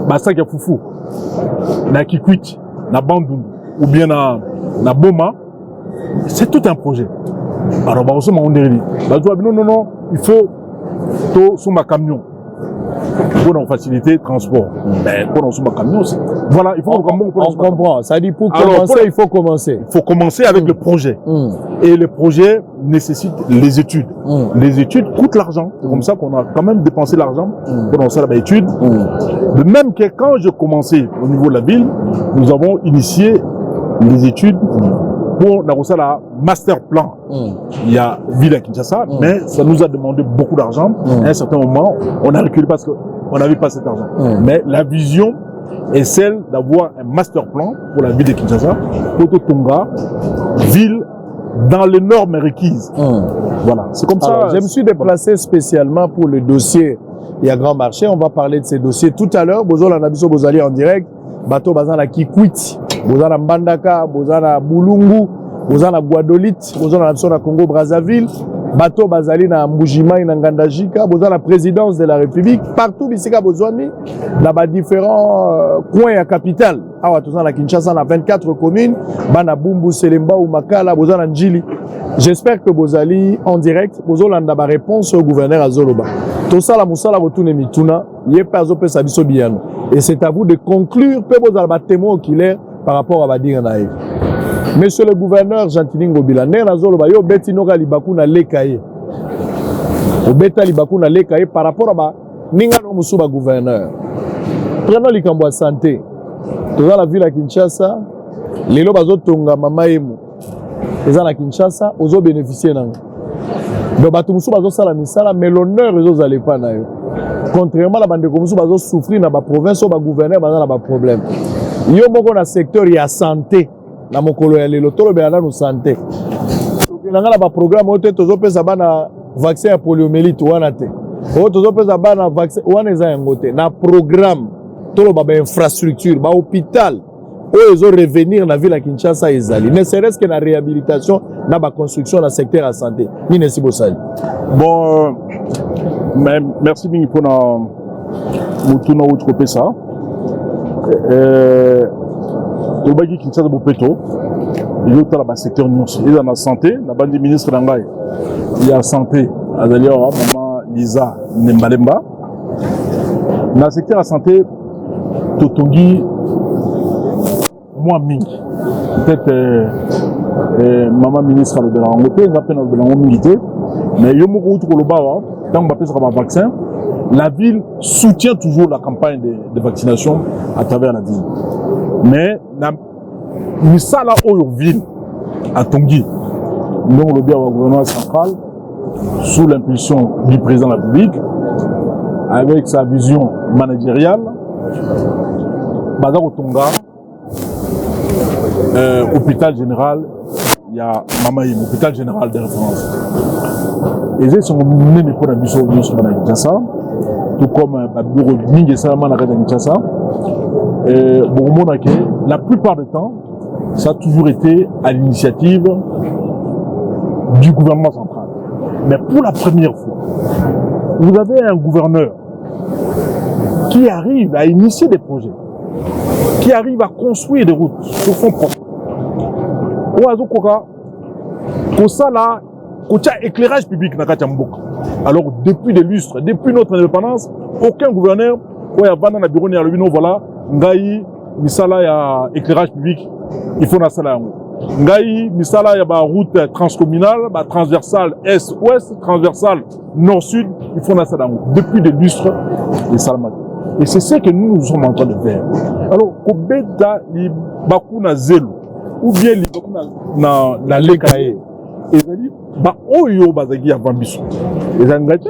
basaki ya fufu na Kikwit, na Bandundu ou bien na Boma, c'est tout un projet. Alors bakosomba ngo ndenge nini? Bazwa bino: non, non, il faut tosomba camion. Pour faciliter transport. Mais pour nous camion aussi. Voilà, il faut on, on comprend. Ça dit pour alors, commencer, il faut commencer. Il faut commencer avec le projet. Et le projet nécessite les études. Les études coûtent l'argent. C'est comme ça qu'on a quand même dépensé l'argent pour lancer la étude. De même que quand je commençais au niveau de la ville, nous avons initié les études pour la master plan. Il y a ville à Kinshasa, mais ça nous a demandé beaucoup d'argent. À un certain moment, on a reculé parce qu'on n'avait pas cet argent. Mais la vision est celle d'avoir un master plan pour la ville de Kinshasa, pour Tonga, ville dans les normes requises. Voilà, c'est comme Alors, ça. Je me suis déplacé spécialement pour le dossier. Il y a Grand Marché. On va parler de ces dossiers tout à l'heure. Bozolanda biso, bozali en direct. Bato baza na Kikwit, boza na Mbandaka, boza na Bulungu, boza na Gbadolite, boza na biso na Congo Brazzaville. Bato bazali na Mbujimayi, na Ngandajika, boza na présidence de la République, partout bisika bozwami na ba différents coins ya capitale. Awa toza na Kinshasa na 24 communes, bana Bumbu, Selembao, Makala, boza na Njili. J'espère que bozali en direct, bozolanda ba réponse au gouverneur azoloba. Tosala mosala kotuna mituna, ye mpe azopesa biso biyano. Et c'est à vous de conclure mpe bozala ba témoin oculaire par rapport à badinga na ye. Monsieur le gouverneur Gentiny Ngobila, ndenge nazoloba, yo obeti noka libaku na leka ye. Obeta libaku na leka ye par rapport à ba ninga no mosusu ba gouverneur. Prenons likambo ya santé. Toza na ville ya Kinshasa, lelo bazotonga Mama Yemo. Eza na Kinshasa, ozobénéficie nango. Donc bato mosusu bazosala misala, mais l'honneur ezozala epa na yo. Contrairement na bandeko mosusu bazosouffrir na baprovince oyo bagouverneur baza na baproblème. Yo moko na secteur ya santé, na mokolo ya lelo tolobela nanu santé. Tokendanga na baprogramme oyo te, tozopesa bana vaccin ya poliomyélite wana te, oyo tozopesa bana vaccin wana eza yango te. Na programme toloba bainfrastructure, bahôpital oyo ezorevenir na ville ya Kinshasa ezali, ne serait-ce que na réhabilitation na baconstruction na secteur ya santé, nini esi bosali? Bon, mais merci mingi mpona motuna oyo kopesa. Tolobaki Kinshasa bopeto ezotala basecteur nyonso, eza na santé. Nabandi ministre na ngai ya santé azali awa, mama Liza Nembalemba. Na secteur ya santé, totongi mwa mingi. Peut-être mama ministre alobelaka yango te, nga mpe nalobela yango mingi te, mais yo moko outi koloba awa, ntango bapesaka bavaccin, la ville soutient toujours la campagne de vaccination à travers la ville. Mais na misala oyo ville atongi, ndenge olobi awa, gouvernement central sous l'impulsion du président de la République avec sa vision managériale, baza kotonga hôpital général ya Mama Yemo, hôpital général de référence. Eza esongo monene mpona biso nyonso bana Kinshasa, tout comme babiloko mingi esalama na kati ya Kinshasa. Bokomona ke la plupart du temps, ça a toujours été à l'initiative du gouvernement central, mais pour la première fois, vous avez un gouverneur qui arrive à initier des projets, qui arrive à construire des routes sur fonds propres, oyo azokoka kosala kotia éclairage public na kati ya mboka. Alors depuis des lustres, depuis notre indépendance, aucun gouverneur oyo avanda na bureau ne alobi: "No, voilà, ngai misala ya éclairage public, il faut nasala yango. Ngai misala ya baroute transcommunale, batransversale est ouest, transversale nord sud, il faut nasala yango." Depuis des lustres esalamaki, et c'est ce que nous, nous sommes en train de faire. Alors kobeta libaku na zelo ou bien libaku na leka ye, ezali baoyo bazalaki avant biso, ezali ngai te.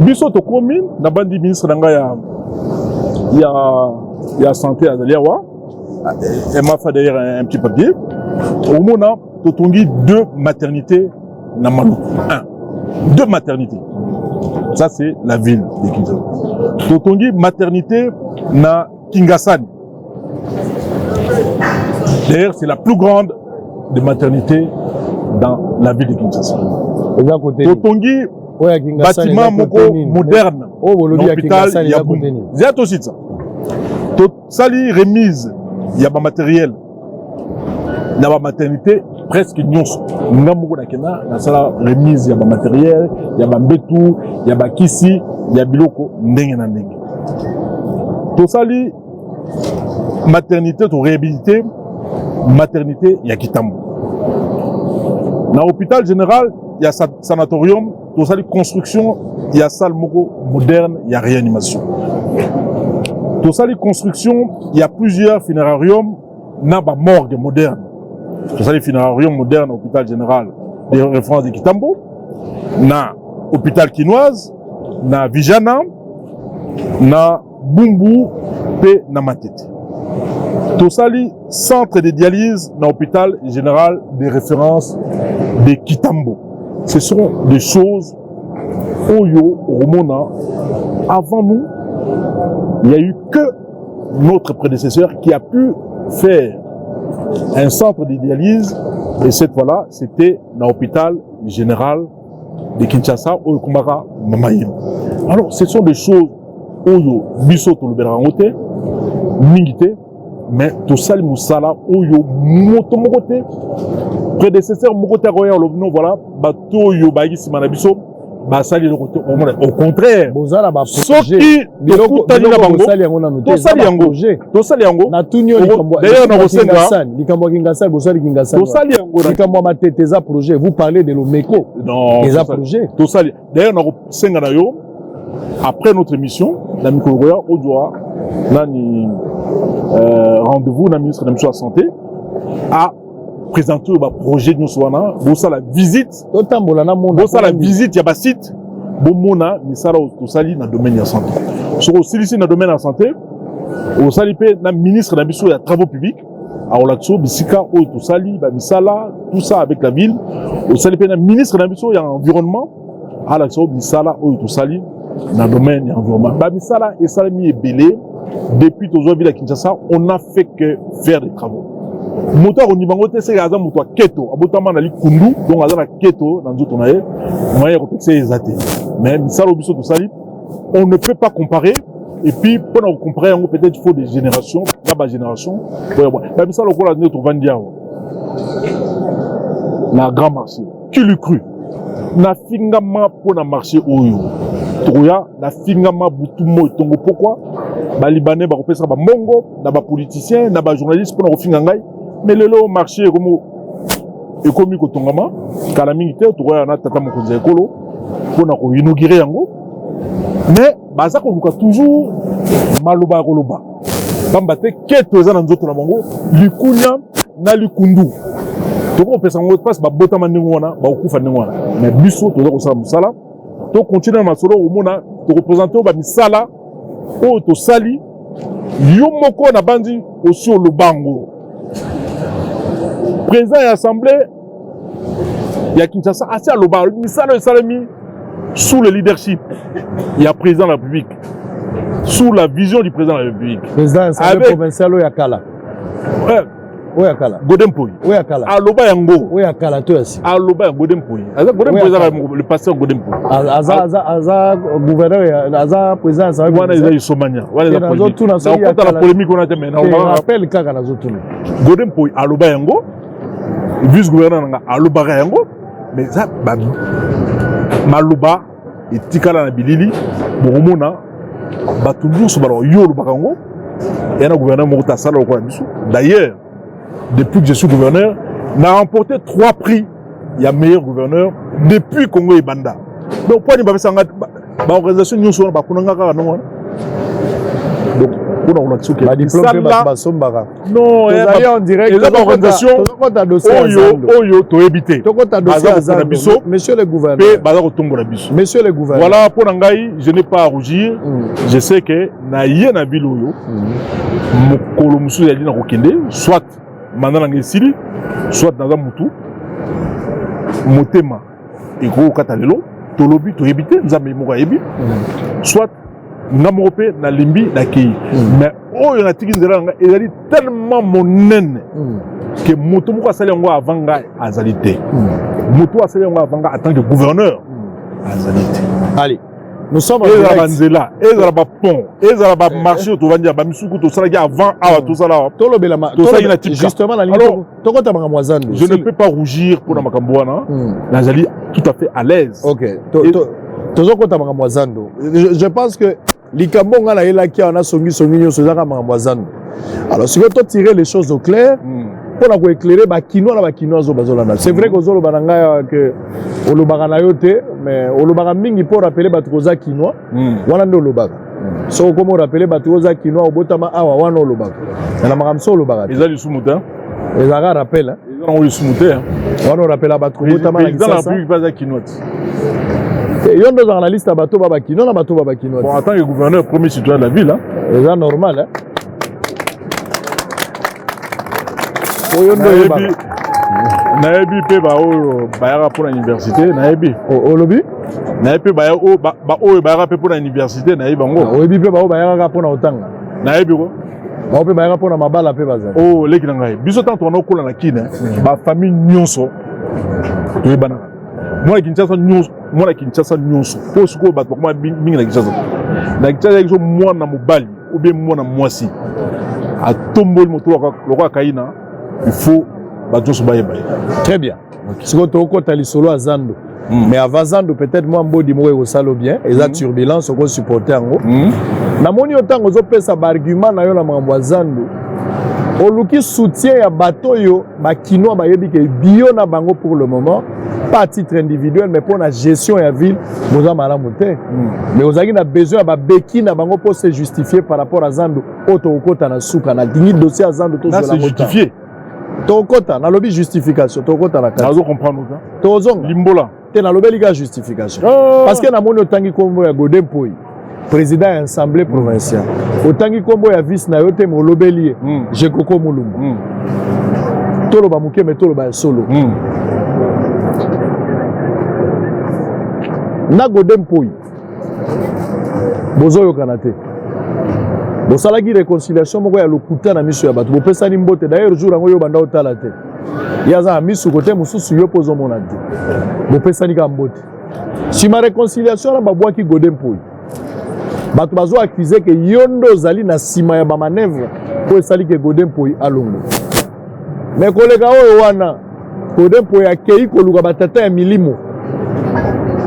Biso tokomi na bandi ministre na ngai ya santé azali awa, elle m'a fait d'ailleurs un petit papier. Omona totongi deux maternités na Maluku, un, deux maternités, ça c'est la ville de Kinshasa. Totongi maternité na Kingasani, d'ailleurs c'est la plus grande des maternités dans la ville de Kinshasa. Eza côté Totongi oyo ya Kingasani? Bâtiment moko moderne. Oyo bolobi ya na hôpital Kingasani ya eza Bumbu. côté nini? Zia tositsa, tosali remise ya bamatériel na bamaternité. Presque nyonso nga moko nakenda nasala remise ya bamatériel, ya bambetu, ya bakisi, ya biloko ndenge na ndenge. Tosali maternité, toréhabilité maternité ya Kitambo. Na hôpital général ya sanatorium, tosali construction ya salle moko moderne ya réanimation. Tosali construction ya plusieurs funérarium na bamorgue moderne. Tosali funérarium moderne na hôpital général de référence de Kitambo, na hôpital Kinoise, na Vijana, na Bumbu mpe na Matete. Tosali centre de dialyse na hôpital général de référence de Kitambo. Ce sont des choses oyo okomona, avant nous, il y a eu que notre prédécesseur qui a pu faire un centre de dialyse, et cette fois-là, c'était dans l'hôpital général de Kinshasa oyo ekomaka Mama Yemo. Alors, ce sont des choses oyo biso tolobelaka yango te mingi te, mais tosali mosala oyo moto moko te, prédécesseur moko te akoya olobi: "Non, voilà, bato oyo bayaki nsima na biso basali eloko te." Omona, au contraire, Boza na baprojet. Soki tokutani na bango, Bosali yango nanu te. Tosali yango, tosali yango. Natuni yo. D'ailleurs, nakosenga Likambo ya Kingasani, bosali Kingasani? Tosali yango. Likambo ya Matete eza projet. Vous parlez de Lomeko. Non. Eza projet. Tosali. D'ailleurs, nakosenga na yo, après notre émission, na mikolo koya, ozwa nani rendez-vous na ministre na biso ya Santé, a présenter oyo baprojet nyonso wana. Bosala visite. Totambola na mona. Bosala visite ya basite, bomona misala oyo tosali na domaine ya santé. Soki osilisi na domaine ya santé, osali mpe na ministre na biso ya Travaux publics, akolakisa bisika oyo tosali bamisala, tout ça avec la ville. Osali mpe na ministre na biso ya Environnement, alakisa oyo misala oyo tosali na domaine ya environnement. Bamisala esalemi ebele. Depuis tozwa ville ya Kinshasa, on a fait que faire des travaux. Moto akondima yango te, seke aza moto aketo, abotama na likundu, donc aza na keto na nzoto na ye, moyen ya kopekisa ye eza te. Mais misala oyo biso tosali, on ne peut pas comparer. Et puis, mpona kocomparer yango, peut-être il faut des générations na bagénération. Bamisala lokola nde tovandi awa na grand marché, qui l'eût cru? Nafingama mpo na marché oyo tokoya, nafingama butu moi, ntongo, pokwa. Balibanais bakopesaka bambongo na bapoliticien, na bajournaliste mpona kofinga ngai. Mais lelo marché ekomi kotongama. Kala mingi te, tokoya na tata mokonzi ya ekolo mpona koinaugurer yango. Mais baza koluka toujours maloba ya koloba, pamba te keto eza na nzoto na bango, likunya na likundu. Tokopesa yango mpasi, babotama ndenge wana, bakokufa ndenge wana. Mais biso toza kosala mosala, tocontinuer na masolo. Omona, tokoprésenter oyo bamisala oyo tosali. Yo moko na bandi osi oloba yango, président ya assemblée ya Kinshasa asi aloba misala oyo esalemi sous le leadership ya président de la République, sous la vision du président de la République. Président assemblée provinciale oyo ya kala? Oyo ya kala? Godé Mpoyi. Oyo ya kala? Aloba yango. Oyo ya kala to ya sika? Aloba ya Godé Mpoyi. Aza Godé Mpoyi, ezaka le pasteur Godé Mpoyi. Aza gouverneur, aza président assemblée? Wana eza isomania, wana eza polémique. Nakota na polémique wana te, mais rappel kaka nazotuna. Godé Mpoyi aloba yango, vice gouverneur nanga alobaka yango, mais eza maloba etikala na bilili. Bokomona bato nyonso baloba yo olobaka yango eya na gouverneur moko te asala lokola biso. D'ailleurs, depuis que je suis gouverneur, na remporté trois prix ya meilleur gouverneur depuis Congo ebanda. Donc po ani bapesanga baorganisation nyonso wana, bakunanga kaka ndongo wana. Donc mpona kolakisa oke Badiplôme mpe bato basombaka. Non. Tozali en direct. Eza baorganisation oyo oyo toyebi te. Tokota dossier ya zando biso. Monsieur le gouverneur. Mpe baza kotombola biso. Monsieur le gouverneur. Voilà, mpo na ngai, je n'ai pas à rougir. Je sais que na ye na ville oyo, mokolo mosusu ezali na kokende, soit mandat na ngai esili, soit naza motu motema ekoki kokata lelo, tolobi toyebi te, Nzambe moko ayebi, soit nga moko mpe nalembi, nakei. Mais oyo natiki nzela na ngai ezali tellement monene ke moto moko asali yango avant ngai azali te. Moto asali yango avant ngai en tant que gouverneur azali te. Allez. Nous sommes en Ezala direct. Banzela, ezala bapont, ezala bamarché oyo tovandi ya bamisuku, tosalaki avant awa, tosala awa. Tolobela ma Tosalaki na Tipka. Justement, nalingi Alors, tokota makambo ya zandu. Je ne peux pas rougir mpona makambo wana. Nazali tout à fait à l'aise. Ok, tozokota makambo ya zando. Je pense que likambo nga nayelaki awa, nasongisongi nyonso, ezaka makambo ya zando. Alors sikoyo totirer les choses au clair mpona koéclairer bakinois na bakinois oyo bazolanda. C'est vrai que ozoloba na ngai awa ke olobaka na yo te, mais olobaka mingi mpo rappeler bato koza kinois. Wana nde olobaka. Soki okoma orappeler bato oza kinois, obotama awa, wana olobaka. Me na makambo so olobaka te. Eza lisumu te. Ezalaka rappel, hein? Eza nango lisumu te. Wana orapela bato kobotama na Président de la Kisasa. République mpe aza kinois te. Te, yo nde ozalaka na liste ya bato ba bakinois na bato ba bakinois. Bon, en tant que gouverneur, premier citoyen de la ville, hein. Eza normal, hein? Oyo nde Nayebi. oyebaka. Nayebi mpe baoyo bayaka mpona université, nayebi. Olobi? Nayebi mpe baoyo bayaka mpe mpona université, nayebi bango. Oyebi mpe bao bayaka mpona kotanga? Nayebi ko. Bao mpe bayaka mpona mabala mpe bazali. Oyo leki na ngai, biso ntango tobanda kokola na Kine, bafamille nyonso toyebanaka. Mwana Kinshasa nyonso, mwana Kinshasa nyonso, mpo sikoyo bato bakoma mingi na Kinshasa. Na Kinshasa biso, mwana mobali ou bien mwana mwasi atomboli moto lokola Kaina, il faut bato nyonso bayeba ye. Très bien. Sikoyo tokokota lisolo ya zando. Mais avant zando, peut-être mwa mbodi moko ekosala bien. Eza turbulence, okosupporte yango. Namoni yo, ntango ozopesa baargument na yo na makambo ya zando, oluki soutien ya bato oyo bakinois bayebi ke bio na bango pour le moment, pas à titre individuel, mais mpo na gestion ya ville, boza malamu te. Mais ozalaki na besoin ya babeki na bango mpo se justifier par rapport à zando oyo tokokota na suka. Nalingi dossier ya zando Na tozwela se yango temps. justifier. Tokokota, nalobi justification, tokokota na kati. Nazo comprendre ta. Tozonga. Limbola. Te, nalobeli kaka justification, parce que namoni otangi nkombo ya Godé Mpoyi, président ya assemblée provinciale. Otangi nkombo ya vice na yo te, me olobeli ye, Jekoko Mulumba. Toloba moke, me toloba ya solo. Na Godé Mpoyi bozoyokana te. Bosalaki réconciliation moko ya lokuta na miso ya bato, bopesani mbote. D'ailleurs, jour yango yo banda otala te, ye aza na misu kote mosusu, yo mpo ozomona te. Bopesani kaka mbote. Nsima réconciliation wana, babwaki Godé Mpoyi. Bato bazo accuser ke yo nde ozali na nsima ya bamanœuvre oyo esali ke Godé Mpoyi alongo. Me koleka oyo wana, Godé Mpoyi akei koluka batata ya milimo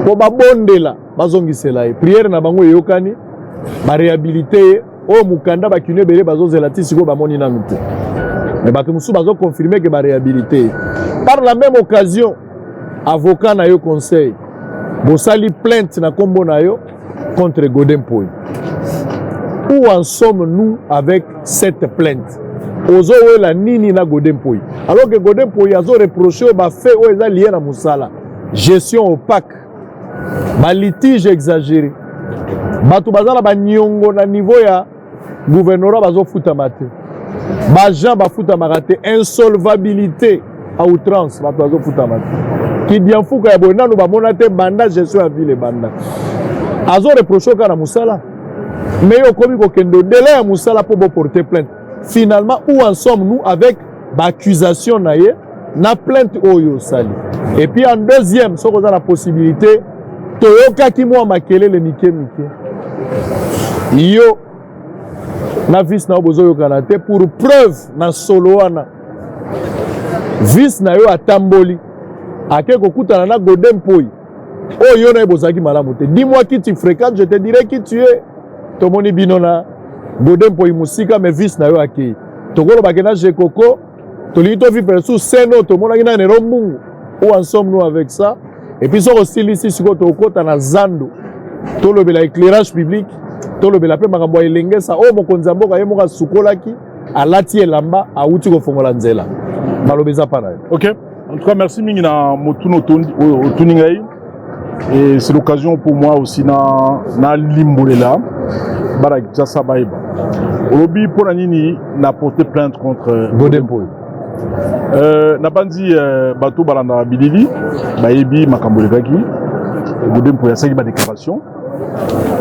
mpo babondela, bazongisela ye. Prière na bango eyokani, baréhabilité ye. Oyo mokanda bakino ebele bazozela ti sikoyo, bamoni nanu te. Me bato mosusu bazoconfirme ke baréhabilité ye. Par la même occasion, avocat na yo conseil bosali plainte na nkombo na yo contre Godé Mpoyi. Où en sommes-nous avec cette plainte? Ozowela nini na Godé Mpoyi, alors que Godé Mpoyi azoreproche oyo bafaits oyo eza lié na mosala, gestion opaque, balitige exagéré, bato baza na baniongo na niveau ya gouvernorat bazofutama te, baagent bafutamaka te, insolvabilité à outrance, bato bazofutama te, kidiamfuka ya boye nanu bamona te banda gestion ya ville ebanda. Azoreproche kaka na mosala, mais yo okomi kokende au-delà ya mosala mpo boporter plainte. Finalement, où en sommes-nous avec baaccusation na ye na plainte oyo osali? Et puis en deuxième, soki oza na possibilité, toyokaki mwa makelele mike mike, yo na vice na yo bozoyokana te. Pour preuve, na solo wana, vice na yo atamboli, ake kokutana na Godé Mpoyi oyo yo na ye bozalaki malamu te. Dis-moi qui tu fréquentes, je te dirai qui tu es. Tomoni bino na Godé Mpoyi mosika, mais vice na yo akei. Tokolobake na Jekoko, tolingi tovivre sous scène oyo tomonaki na Nero Mbungu. Où en sommes-nous avec ça? Et puis soki osilisi, sikoyo tokokɔta na zando, tolobela éclairage public, tolobela mpe makambo ya Elengesa oyo mokonzi ya mboka ye moko asukolaki, alati elamba, awuti kofongola nzela. Maloba eza mpa na yo. Ok, en tout cas merci mingi na motuna oyo otuni ngai, et c'est l'occasion pour moi aussi na limbolela bana Kinshasa bayeba. Olobi mpona nini na porter plainte contre Godé Mpoyi. Nabandi bato balandaka bilili bayebi makambo elekaki. Godé Mpoyi asalaki badéclaration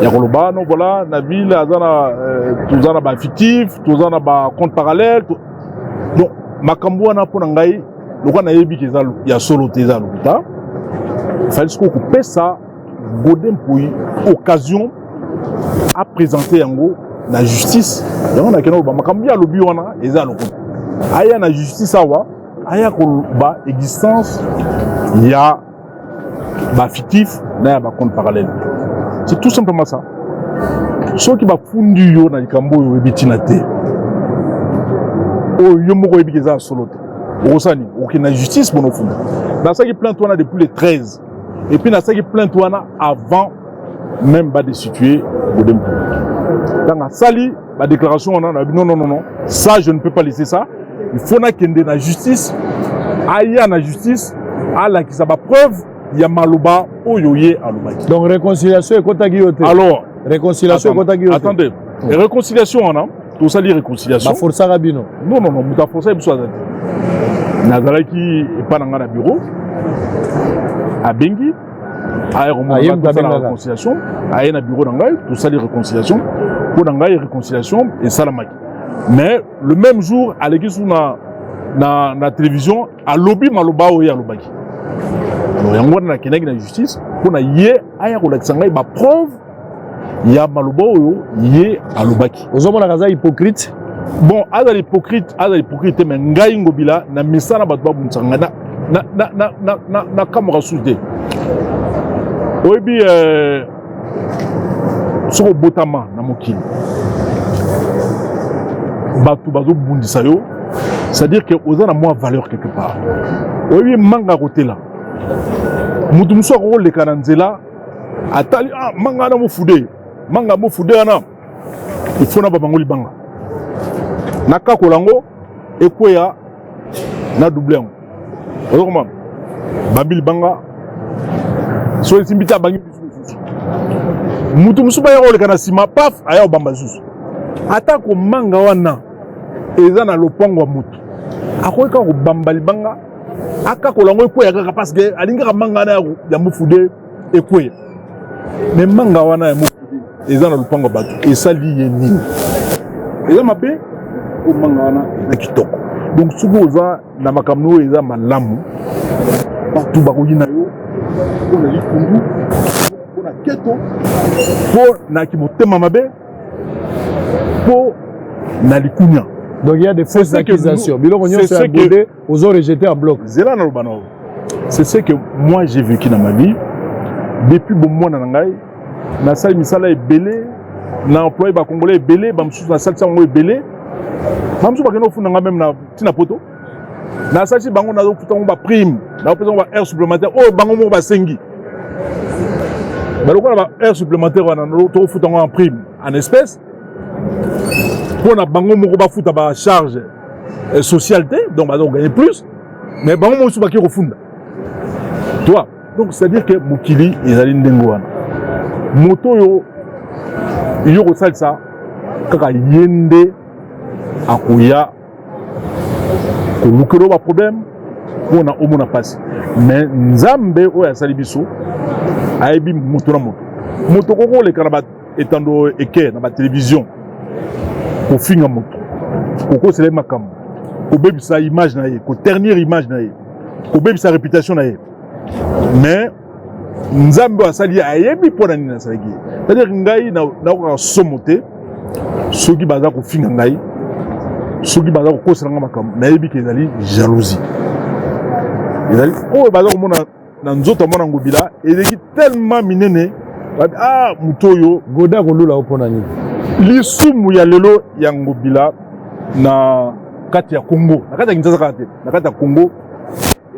ya koloba: no, voilà, na ville aza na toza na bafictif, toza na bacompte parallèle. Donc makambo wana, mpo na ngai, lokola nayebi ke eza ya solo te, eza lokuta, fali sikoyo kopesa Godé Mpoyi occasion aprésenter yango na justice. Yango nakenda koloba makambo ye alobi wana eza lokuta. Aya na justice awa, aya koloba existence ya bafictif na ya bacompte parallèle. C'est tout simplement ça. Soki bafundi yo na likambo oyo oyebi ntina te, oyo yo moko oyebi eza ya solo te, okosala nini? Okende na justice mpona ofunda. Nasalaki plainte wana depuis le 13 et puis nasalaki plainte wana avant même badestituer Godé Mpoyi. Ntango asali badéclaration wana, nabi non, non, non, non, ça, je ne peux pas laisser ça. Il faut nakende na justice, aya na justice, alakisa bapreuve ya maloba oyo ye alobaki. Donc réconciliation ekotaki yo te? Alors, réconciliation ekotaki yo te? Attendez, réconciliation wana, tosali réconciliation. Baforsaka bino? Non, non, non, moto aforsa biso aza te. Nazalaki epa na ngai na bureau, abengi, aya komona, tosala réconciliation. Aye na bureau na ngai, tosali réconciliation. Mpo na ngai, réconciliation esalamaki. Mais le même jour, aleki su na télévision, alobi maloba oyo alobaki. Alors yango wana nakendaki na justice mpona ye aya kolakisa ngai bapreuve ya maloba oyo ye alobaki. Ozomonaka aza hypocrite? Bon, azala hypocrite, azala hypocrite te, mais ngai Ngobila, na misala, bato babunisaka ngai na kamwaka susu te. Oyebi, soki obotama na mokili, bato bazobundisa yo, c'est-à-dire que oza na mwa valeur quelque part. Oyebi, manga ya kotela, moto mosusu akokoleka na nzela, atali: "Ah, manga wana mofude, manga mofude wana, il faut na babango libanga, nakakola yango, ekweya na double yango." Ozokoma bambi libanga, so esimbi te, abangi bisu mosusu. Mutu mosusu baya koleka na nsima, paf, aya kobamba lisusu. Ata komanga wana eza na lopango ya motu, akoki kaka kobamba libanga, akakola yango, ekweya kaka, parce que alingi kaka manga wana ya mofude ekweya. Mais manga wana ya mofude eza na lopango ya bato, esali ye nini? Eza mabe po manga wana eza kitoko. Donc soki oza na makambo oyo eza malamu, bato bakoyina yo mpo na likundu, mpo na keto, mpo na kimotema mabe, mpo na likunya. Donc il y a des fausses accusations, biloko nyonso ya Godé ozo rejeter en bloc? Zela, naloba na, c'est ce que moi j'ai vécu dans ma vie depuis bomwana na ngai. Nasali misala ebele, na employé bacongolais ebele, bamosusu nasalisa bango ebele, bamosusu bakende kofunda ngai même na ntina poto. Nasalisi bango, nazofuta bango baprime, nakopesa bango baheure supplémentaire oyo bango moko basengi. Balokola baheure supplémentaire wana, tokofuta yango en prime, en espèce, mpo na bango moko bafuta bacharge sociale te. Donc baza kogagner plus, mais bango mosusu baki kofunda toi. Donc c'est à dire que mokili ezali ndenge wana. Moto oyo yo kosalisa kaka, ye nde akoya kolukela baproblème mpona omona mpasi. Mais Nzambe oyo asali biso ayebi moto na moto. Moto koko oleka na etando eke na batélévision, kofinga moto, kokosela ye makambo, kobebisa image na ye, koternir image na ye, kobebisa réputation na ye, mais Nzambe oyo asali ye ayebi mpo na nini asalaki ye. C'est-à-dire ngai nakokaka somo te soki baza kofinga ngai, soki baza kokosela ngai makambo. Nayebi ke ezali jalousie, ezali oyo baza komona na nzoto ya mwana Ngobila eleki tellement minene. Ah, moto oyo. Godé akolula o mpona nini? Lisumu ya lelo ya Ngobila na kati ya Congo, na kati ya Kinshasa kaka te, na kati ya Congo,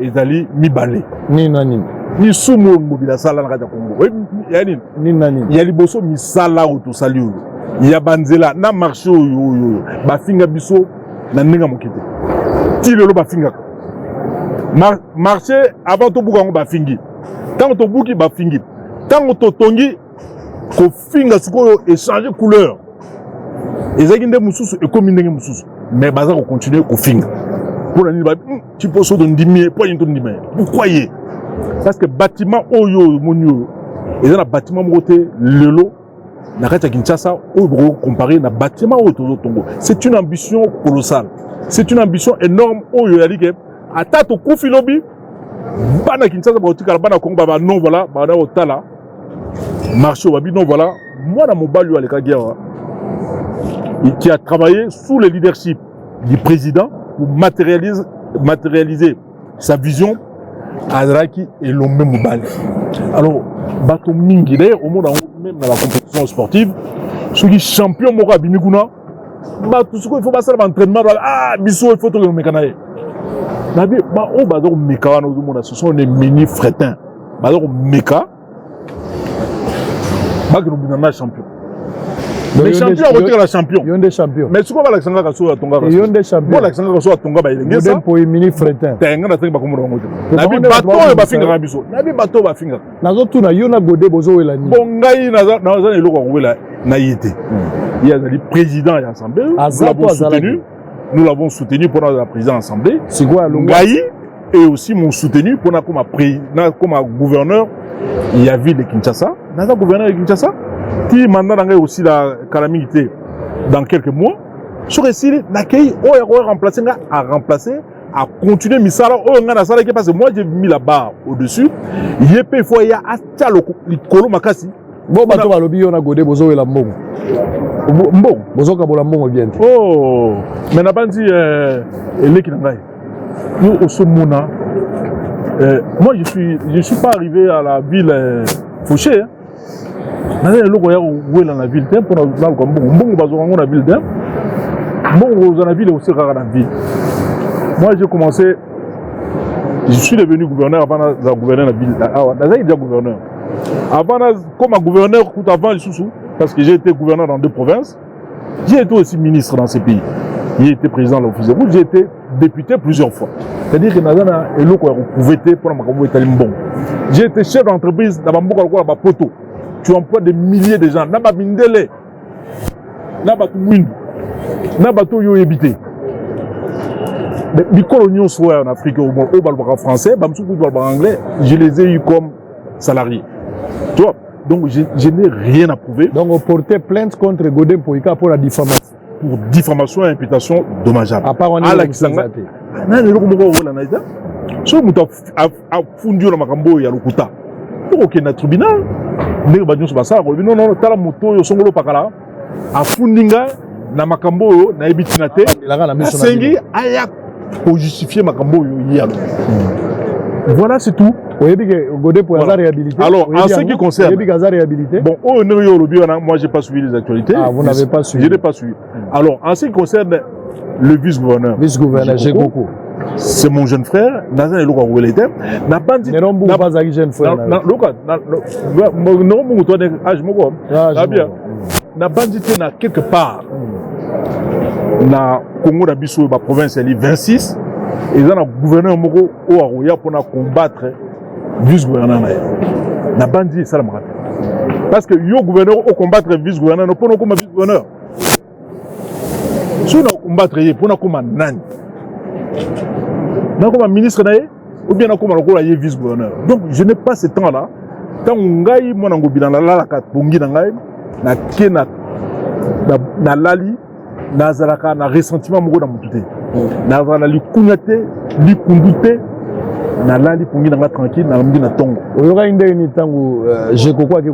ezali mibale. Nini na nini? Lisumu oyo Ngobila asala na kati ya Congo ya nini? Nini na nini? Ya liboso, misala oyo tosali, oyo ya banzela na marché oyo bafinga biso na ndenge ya moke te. Ti lelo bafingaka marché. Avant tobuka yango, bafingi. Ntango tobuki, bafingi. Ntango totongi, kofinga sikoyo echanger couleur. Ezalaki nde mosusu, ekomi ndenge mosusu, mais baza kocontinuer kofinga. Mpona nini? Ti mpo so tondimi ye, mpo nini tondima ye? Pourquoi ye? Parce que bâtiment oyo omoni oyo, eza na bâtiment moko te lelo na kati ya Kinshasa oyo bokoki comparer na bâtiment oyo tozotongo. C'est une ambition colossale, c'est une ambition énorme oyo eyali ke ata tokufi lobi, bana Kinshasa bakotikala, bana Kongo baba non, voilà, bana kotala. Marché oyo babi non, voilà, mwana mobali oyo alekaki awa, qui a travaillé sous le leadership du président pour matérialiser sa vision, azalaki elombe mobali. Alors bato mingi, d'ailleurs omona yango même na bacompétition sportive, soki champion moko abimi kuna, bato sikoyo il faut basala baentraînement. Ah, biso il faut tokende komeka na ye. Nabi oyo baza komeka wana, ozomona, ce sont des mini fretin, baza komeka, bakende kobunda na champion. Mais champion akotikala champion. Yo nde champion. Mais sikoyo balakisa ngaka soki atongaka. Yo nde champion. Bolakisa ngaka soki atonga baelengesa. Mpo mini fretin. Te, nga natangi bakomona bango te. Nabi bato oyo bafingaka biso, nabi bato oyo bafingaka. Nazotuna, yo na Gode bozowela nini? Bon, ngai naza na eloko ya kowela na ye te. Ye azali président ya assemblée. Nous l'avons soutenu mpona azala président ya assemblée. Sikoyo ngai et aussi mon soutenu mpona koma gouverneur ya ville de Kinshasa. Naza gouverneur ya Kinshasa ti mandat na ngai osila kala mingi te, dans quelques mois. Soki esili, nakei, oyo akoki remplacer nga aremplacer, acontinue misala oyo ngai nasalaki, parce que moi j'ai mis la barre au-dessus. Ye mpe il faut ya atia likolo makasi. Bo bato balobi yo na Gode bozowela mbongo. Mbongo? Bozokabola mbongo bien te. Oh, mais nabandi eleki na ngai, yo osomona, moi je suis pas arrivé à la ville fauché, hein. Naza eloko ya kowela na ville te mpona naluka mbongo. Mbongo bazwaka yango na ville te. Mbongo kozwa na ville, osi kaka na ville. Moi j'ai commencé, je suis devenu gouverneur avant naza gouverneur na ville awa. Nazalaki déjà gouverneur avant comme gouverneur kuta avant lisusu, parce que j'ai été gouverneur dans deux provinces, j'ai été aussi ministre dans ces pays, j'ai été président de l'office de route, j'ai été député plusieurs fois. C'est-à-dire que naza na eloko ya koprouver te mpona makambo etali mbongo. J'ai été chef d'entreprise na bamboka lokola bapoto. Tu emploies des milliers de gens, na bamindele, na bato mwindu, na bato oyo oyebi te. Bikolo nyonso oyo en Afrique oyo balobaka français, bamosusu kutu balobaka anglais, je les ai eu comme salariés, tu vois. Donc je n'ai rien à prouver. Donc oporter plainte contre Godé Mpoyi pour la diffamation? Pour diffamation et imputation dommageable. À part wana? Alakisa nga nani eloko moko owela na eza. Soki moto afundi yo na makambo oyo ya lokuta, okokende na tribunal ndenge bato nyonso basalaka. Olobi: "Non, non, tala moto oyo songolo pakala afundi nga na makambo oyo nayebi ntina te, asengi aya kojustifie makambo oyo ye alobi." Voilà, c'est tout. Oyebi ke Godé Mpoyi aza réhabilité? Alors, en ce qui concerne Oyebi ke aza réhabilité? Bon, oyo ndenge yo olobi wana, moi j'ai pas suivi les actualités. Ah, vous n'avez pas suivi? Je n'ai pas suivi. Alors, en ce qui concerne le vice-gouverneur, Vice-gouverneur Jekoko, c'est mon jeune frère. Naza na eloko ya kowela te. Na bandi Nero Mbungu bazalaki jeune frère? Loka Nero Mbungu, to âge moko bien. Na bandi te na quelque part na Congo na biso oyo, baprovince yali 26, eza na gouverneur moko oyo akoya mpona combattre vice gouverneur na ye. Na bandi esalamaka te, parce que yo gouverneur ocombattre vice gouverneur mpona okoma vice gouverneur. Soki na combattre ye mpona koma nani, nakoma ministre na ye ou bien nakoma lokola ye vice gouverneur? Donc je n'ai pas ce temps là. Ntango ngai mwana Ngobila nalalaka pongi na ngai, nake nalali, nazalaka na ressentiment moko na motu te, nazala na likunya te, likundu te. Nalali pongi na ngai tranquille, nalamuki na ntongo. Oyokaki ndenge nini ntango Jekoko ake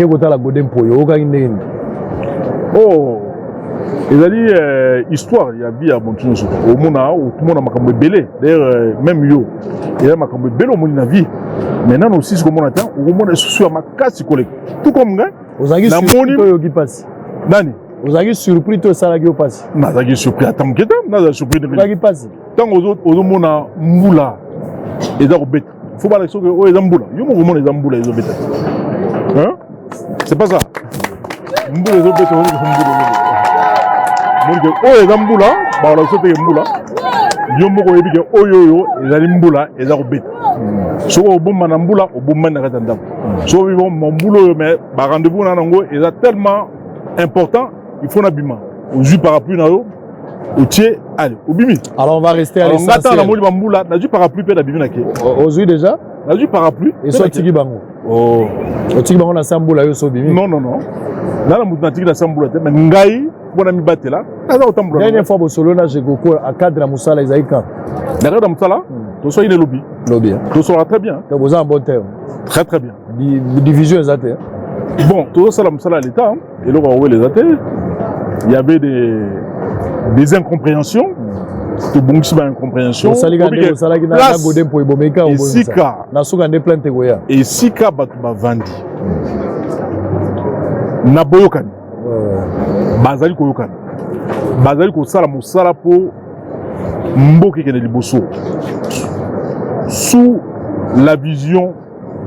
kotala Godé Mpoyi? Oyokaki ndenge nini? Oh, ezali histoire ya vie ya motu nyonso. Omona, otomona makambo ebele. D'ailleurs même yo, eza makambo ebele omoni na vie, mais nano osisi komona te, okomona lisusu ya makasi koleka, tout comme ngai. Ozalaki surpris to oyoki mpasi? Nani? Ozalaki surpris to esalaki yo mpasi? Nazalaki surpris ata moke te. Nazala surpris? Oyokaki mpasi? Ntango ozomona mbula eza kobeta, faut balakisa soki oyo eza mbula. Yo moko omona eza mbula ezobeta, c'est pas ça? Mbula ezobeta, mbula oyo eza mbula, bakolakisa teke mbula. Yo moko oyebi ke oyo ezali mbula eza kobeta. Soki obomba na mbula, obombani na kati ya ndako. Soki obomba mbula oyo, mais barendez-vous na nango eza tellement important, il faut nabima, ozwi parapluie na yo, otie, allez, obimi. Alors on va rester à l'essentiel. Nga namoni bambula, nazwi parapluie mpe nabimi, na ke. Ozwi déjà? Nazwi parapluie. Eso otiki bango? Oh. Otiki bango na sa mbula, yo so obimi? Non, non, non, nga na motu natiki na sa mbula te, mais ngai Mpona mibatela, naza kotambola. Dernière fois bosolo na Gecoco na cadre ya mosala ezali quand? Na cadre ya mosala, tosoki ne lobi. Lobi. Tosolaka très bien. Donc boza en bon terme? Très très bien. Division eza te? Bon, tozosala mosala ya l'État, eloko ya kowela eza te. Il y avait des incompréhensions, tobongisi ba incompréhension. Osalika nde osalaki na Gode mpo ebomeka. Esika na suka nde plainte ekoya. Esika bato bavandi na boyokani, bazali koyokana, bazali kosala mosala mpo mboka ekende liboso sous la vision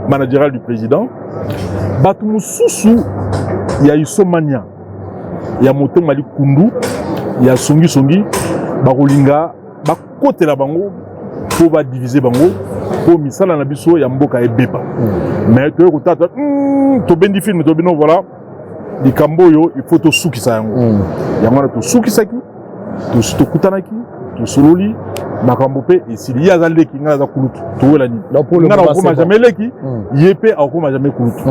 managériale du président. Bato mosusu ya isomania, ya motema likundu, ya songisongi, bakolinga bakotela bango mpo badivise bango, mpo misala na biso ya mboka ebeba. Mais toye kotata, tobendi film, tobino, voilà, likambo oyo il faut tosukisa yango. Yango wana tosukisaki, tokutanaki, tosololi makambo mpe esili. Ye aza leki, ngai aza kulutu, towela nini? Ngai nakokoma jamais leki, ye mpe akokoma jamais kulutu.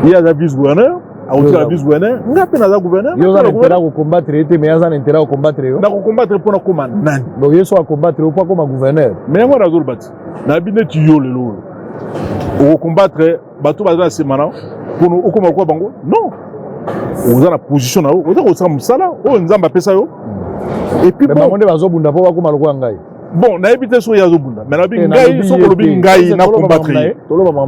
Ye aza vice gouverneur, akotikala vice gouverneur, ngai mpe naza gouverneur. Yo oza na intérêt kocombattre ye te, mais aza na intérêt kocombattre yo. Nakocombattre mpo nakóma nani? Donc ye so acombattre yo mpo akóma gouverneur. Mais yango wana azoloba ti nayebi neti yo lelo oyo okocombattre bato baza na nsima na mpona okóma lokola bango. Non, oza na position na yo, oza kosala mosala oyo Nzambe apesa yo et puis bon, bango nde bazobunda mpo bakóma lokola ngai. Bon, nayebi te soki ye azobunda, mais nayebi ngai, soki olobi ngai na combattre ye,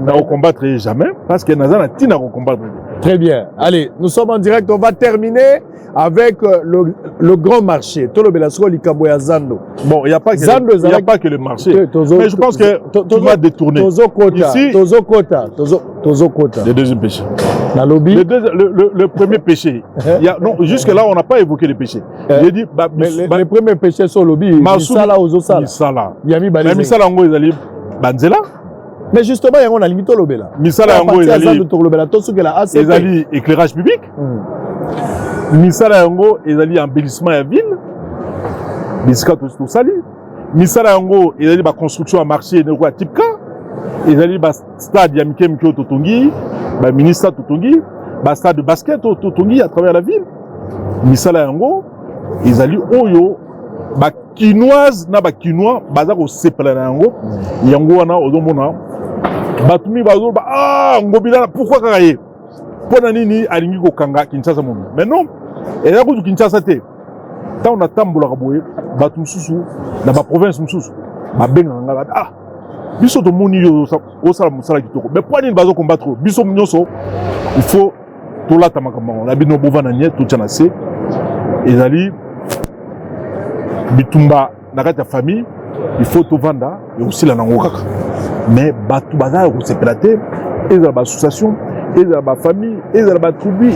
nakocombattre ye jamais, parce que naza na ntina kocombattre ye. Très bien. Allez, nous sommes en direct. On va terminer avec le grand marché. Tolobela siko likambo ya Zando. Bon, il n'y a pas que Zando, il y a pas que le marché. Tozo, mais je pense que tu m'as détourné. Tozokota. Ici, tozokota, tozokota. Le deuxième péché. Nalobi. Le premier péché. Il y a, non, jusque là, on n'a pas évoqué le péché. J'ai dit, bah, mais bah, le premier péché sur lobi, misala ozosala. Misala. Ya mibale. Mais misala yango ezali banzela. Mais justement, yango nalingi tolobela. Misala yango ezali tolobela, tosukela ACP. Ezali éclairage public. Misala yango ezali embellissement ya ville, bisika tosali. Misala yango ezali baconstruction ya marché lokola type K, ezali bastade ya mike mike oyo totongi, bamini stade totongi, bastade de basket oyo totongi à travers la ville. Misala yango ezali oyo Bakinoise na Bakinois baza kosepela na yango. Yango wana ozomona bato mingi bazoloba: "Ah, Ngobila, pourquoi kaka ye? Mpo na nini alingi kokanga Kinshasa mobimba?" Mais non, eza kutu Kinshasa te. Ntango natambolaka boye, bato mosusu na baprovince mosusu babengaka ngai: "Ah, biso tomoni yo osala mosala kitoko, mais mpo nini bazocombattre oyo?" Biso nyonso il faut tolata makambo yango na bino, bovanda nye, totya na se. Ezali bitumba na kati ya famille, il faut tovanda, ekosila nango kaka. Mais bato baza ya kosepela te, ezala baassociation, ezala bafamille, ezala batribu,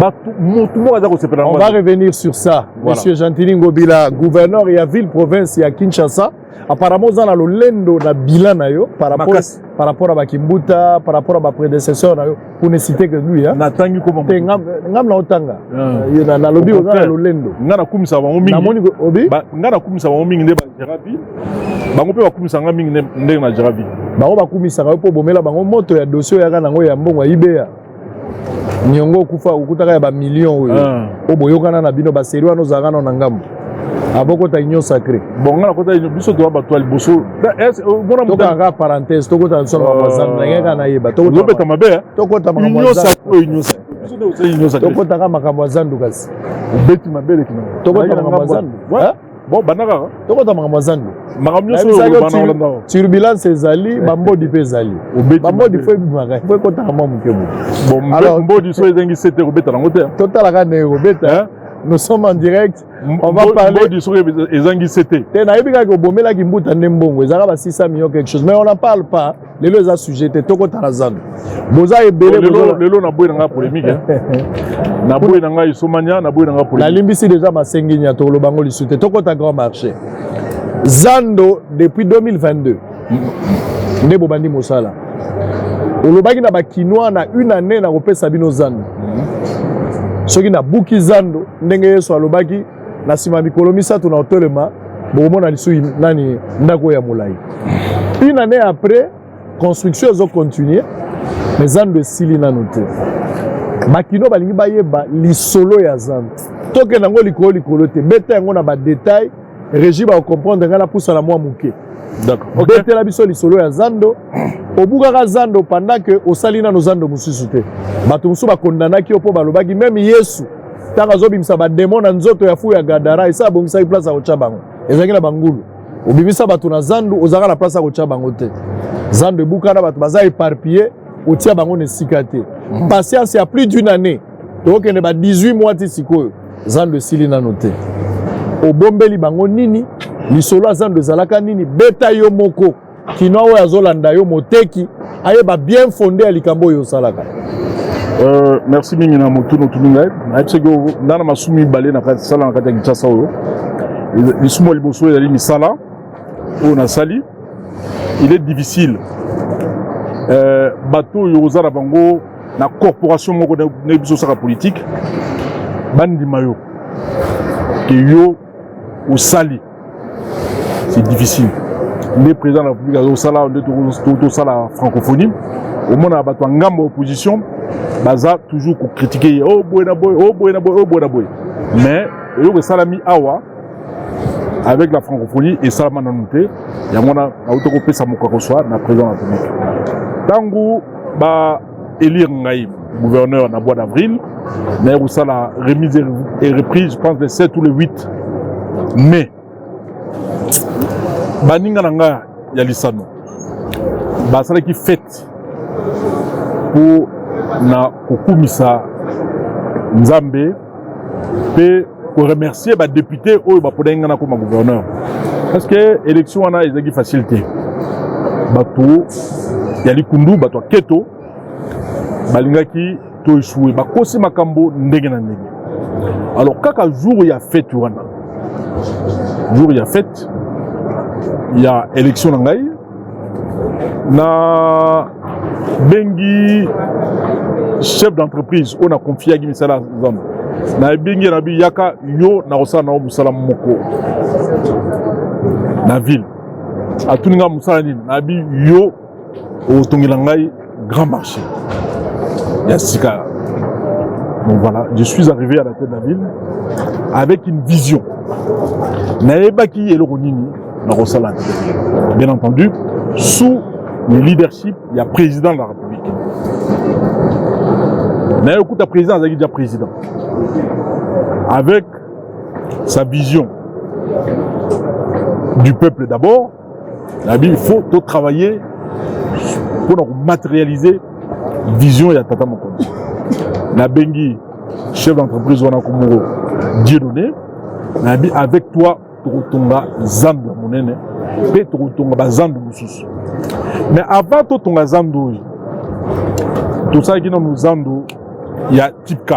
bato, motu moko aza kosepela. On va revenir sur ça. Voilà. Monsieur Gentiny Ngobila, gouverneur ya ville province ya Kinshasa, apparemment oza na lolendo na bilan na yo par rapport à bakimbuta, par rapport à baprédécesseur na yo, pour ne citer que lui, hein. Natangi koma. Te, ngam na otanga, nalobi oza na lolendo. Nga nakumisa bango mingi. Namoni obi. Nga nakumisa bango mingi nde bagéra ville, bango mpe bakumisaka nga mingi ndenge na géra ville. Bango bakumisaka yo mpo bomela bango moto ya dossier oyaka nango ya mbongo ya IBA, niongo okufa okutaka ya bamillion oyo oyo boyokana na bino baseri wana, ozalaka nano na ngambo abokota Union sacrée. Bon, nga nakota, biso toza bato ya liboso. Tokanga parenthèse, tokota biso na makambo ya Zando, ndenge kaka nayeba. Ozobeta mabe. Tokota makambo, tokotaka makambo ya Zandu kasi. Obeti mabe leki. Tokota makambo ya Zandu. Bon, banda kaka. Tokota makambo ya Zandu. Makambo nyonso oyo. Turbulence ezali, bambodi mpe ezali, bambodi fo ebimaka, fo ekotaka mwa moke moke. Bon, mbodi so ezangi se te, kobeta nango te. Totalaka ndenge kobeta. Nous sommes en direct, on va parler. Mbodi soki ezangi se te. Te, nayebi kaka obomelaki mbuta nde mbongo ezalaka ba 600 millions quelque chose, mais on n'en parle pas lelo, eza sujet te. Tokota na Zandu, boza ebele. Lelo naboyi na ngai polémique, naboyi na ngai isomania, naboyi na ngai polémique. Nalimbisi déjà masenginya, tokoloba ngo lisu te. Tokota grand marché Zando. Depuis 2022 nde bobandi mosala. Olobaki na Bakinois: "Na une année nakopesa bino zando. Soki nabuki zando, ndenge Yesu alobaki, na nsima mikolo 3 na otelema, bokomona lisusu nani ndako ya molai." Une année après, construction ezocontinue, mais zando esili nanu te. Bakino balingi bayeba lisolo ya zando. Tokende yango likolo likolo te, beta yango na badetail. Régie bakocomprendre ngai, napusana mwa moke. D'accord. Betela biso lisolo ya zando. Obukaka zando pendant que osali nano zando mosusu te. Bato mosusu bakondanaki yo mpo balobaki même Yesu, ntango azobimisa bademo na nzoto ya fou ya Gadara, esi abongisaki place ya kotya bango, ezalaki na bangulu. Obimisa bato na zandu, ozalaka na place ya kotya bango te. Zando ebukana, bato baza éparpillé, otia bango na esika te. Patience ya plus d'une année, tokokende ba 18 mois ti sikoyo, zando esili nano te. Obombeli bango nini? Lisolo ya zando ezalaka nini? Beta yo moko kino oyo azolanda yo, moteki, ayeba bien fondé ya likambo oyo osalaka. Merci mingi na motuna otuni ngai. Nayebi soki nga na masumu mibale na kati sala na kati ya Kinshasa oyo. Lisumu ya liboso ezali misala oyo nasali. Il est difficile, bato oyo oza na bango na corporation moko na biso osaka politique bandima yo ke yo osali, c'est difficile. Nde président de la République azosala, nde tosala francophonie, omona bato ya ngambo ya opposition baza toujours kocritiquer ye: o boye na boye, o boye na boye, o boye na boye. Mais eloko esalami awa avec la francophonie esalama nanu te. Yango wana nauti kopesa mokakoswa na président de la République. Ntango baélire ngai gouverneur na mois d'avril, naye kosala remise et reprise, je pense le 7 ou le 8 mai. Baninga na ngai ya lisano basalaki fête mpo na kokumisa Nzambe mpe koremercier badéputé oyo baponaki ngai nakoma gouverneur, parce que élection wana ezalaki facile te. Bato ya likundu, bato ya keto balingaki to échoué, bakosi makambo ndenge na ndenge. Alors kaka jour ya fête wana, jour ya fête ya élection na ngai, na bengi chef d'entreprise oyo na confiaki misala ya Nzambe. Nayebengi, na bi yaka yo na kosala na yo mosala moko na ville. Atuni nga mosala nini? Nayebi yo okotongela ngai grand marché ya sika. Donc voilà, je suis arrivé à la tête de la ville avec une vision. Nayebaki eloko nini nakosala te, bien entendu sous le leadership ya président de la République. Naye okuta président azalaki déjà président avec sa vision du peuple d'abord. Nabi il faut to travailler mpona komatérialiser vision ya tata mokonzi. Nabengi chef d'entreprise wana komoko Dieudonné, nabi avec toi tokotonga zandu ya monene mpe tokotonga bazandu mosusu. Mais avant totonga zandu oyo, tosalaki nanu zandu ya type K,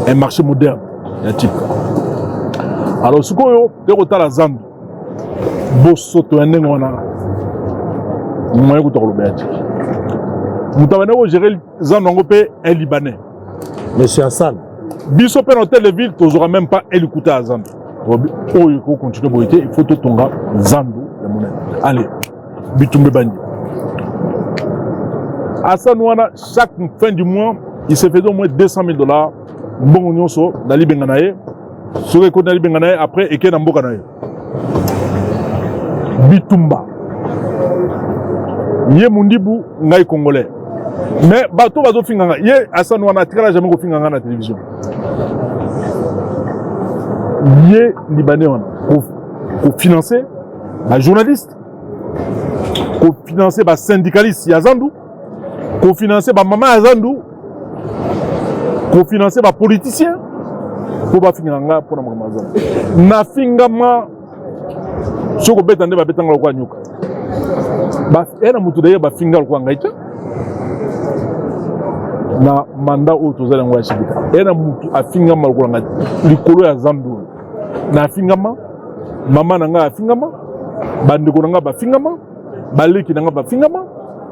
un marché moderne ya type K. Alors sikoyo te kotala zandu bosoto ya ndenge wana, moyen kuta koloba ya tiki moto abandi kogérer zandu yango mpe un Libanais. Monsieur Hassan. Biso mpe na hôtel de ville tozwaka même pas elikuta ya zandu oyo. Ekocontinuer boye te, il faut totonga zandu ya monene. Allez, bitumba ebandi. Hassan wana, chaque fin du mois il se faisait au moins 200 000 $. Mbongo nyonso na libenga na ye, soki ekoti na libenga na ye, après eke na mboka na ye. Bitumba, ye mundibu, ngai Congolais, mais bato bazofinga ngai. Ye Hassan wana atikala jamais kofinga ngai na télévision. Ye Libanais wana kofinancer bajournaliste, kofinancer basyndicaliste ya zandu, kofinancer bamama ya zandu, kofinancer bapoliticien mpo bafingaka nga mpona makambo ya zandu. Nafingama, soki kobeta nde babetanga lokola nyoka e na motu. Daye bafinga lokola ngai te na mandat oyo tozali yango ya chibika e na motu afingama lokola ngai likolo ya zandu oyo. Nafingama, mama na ngai afingama, bandeko na ngai bafingama, baleki na ngai bafingama,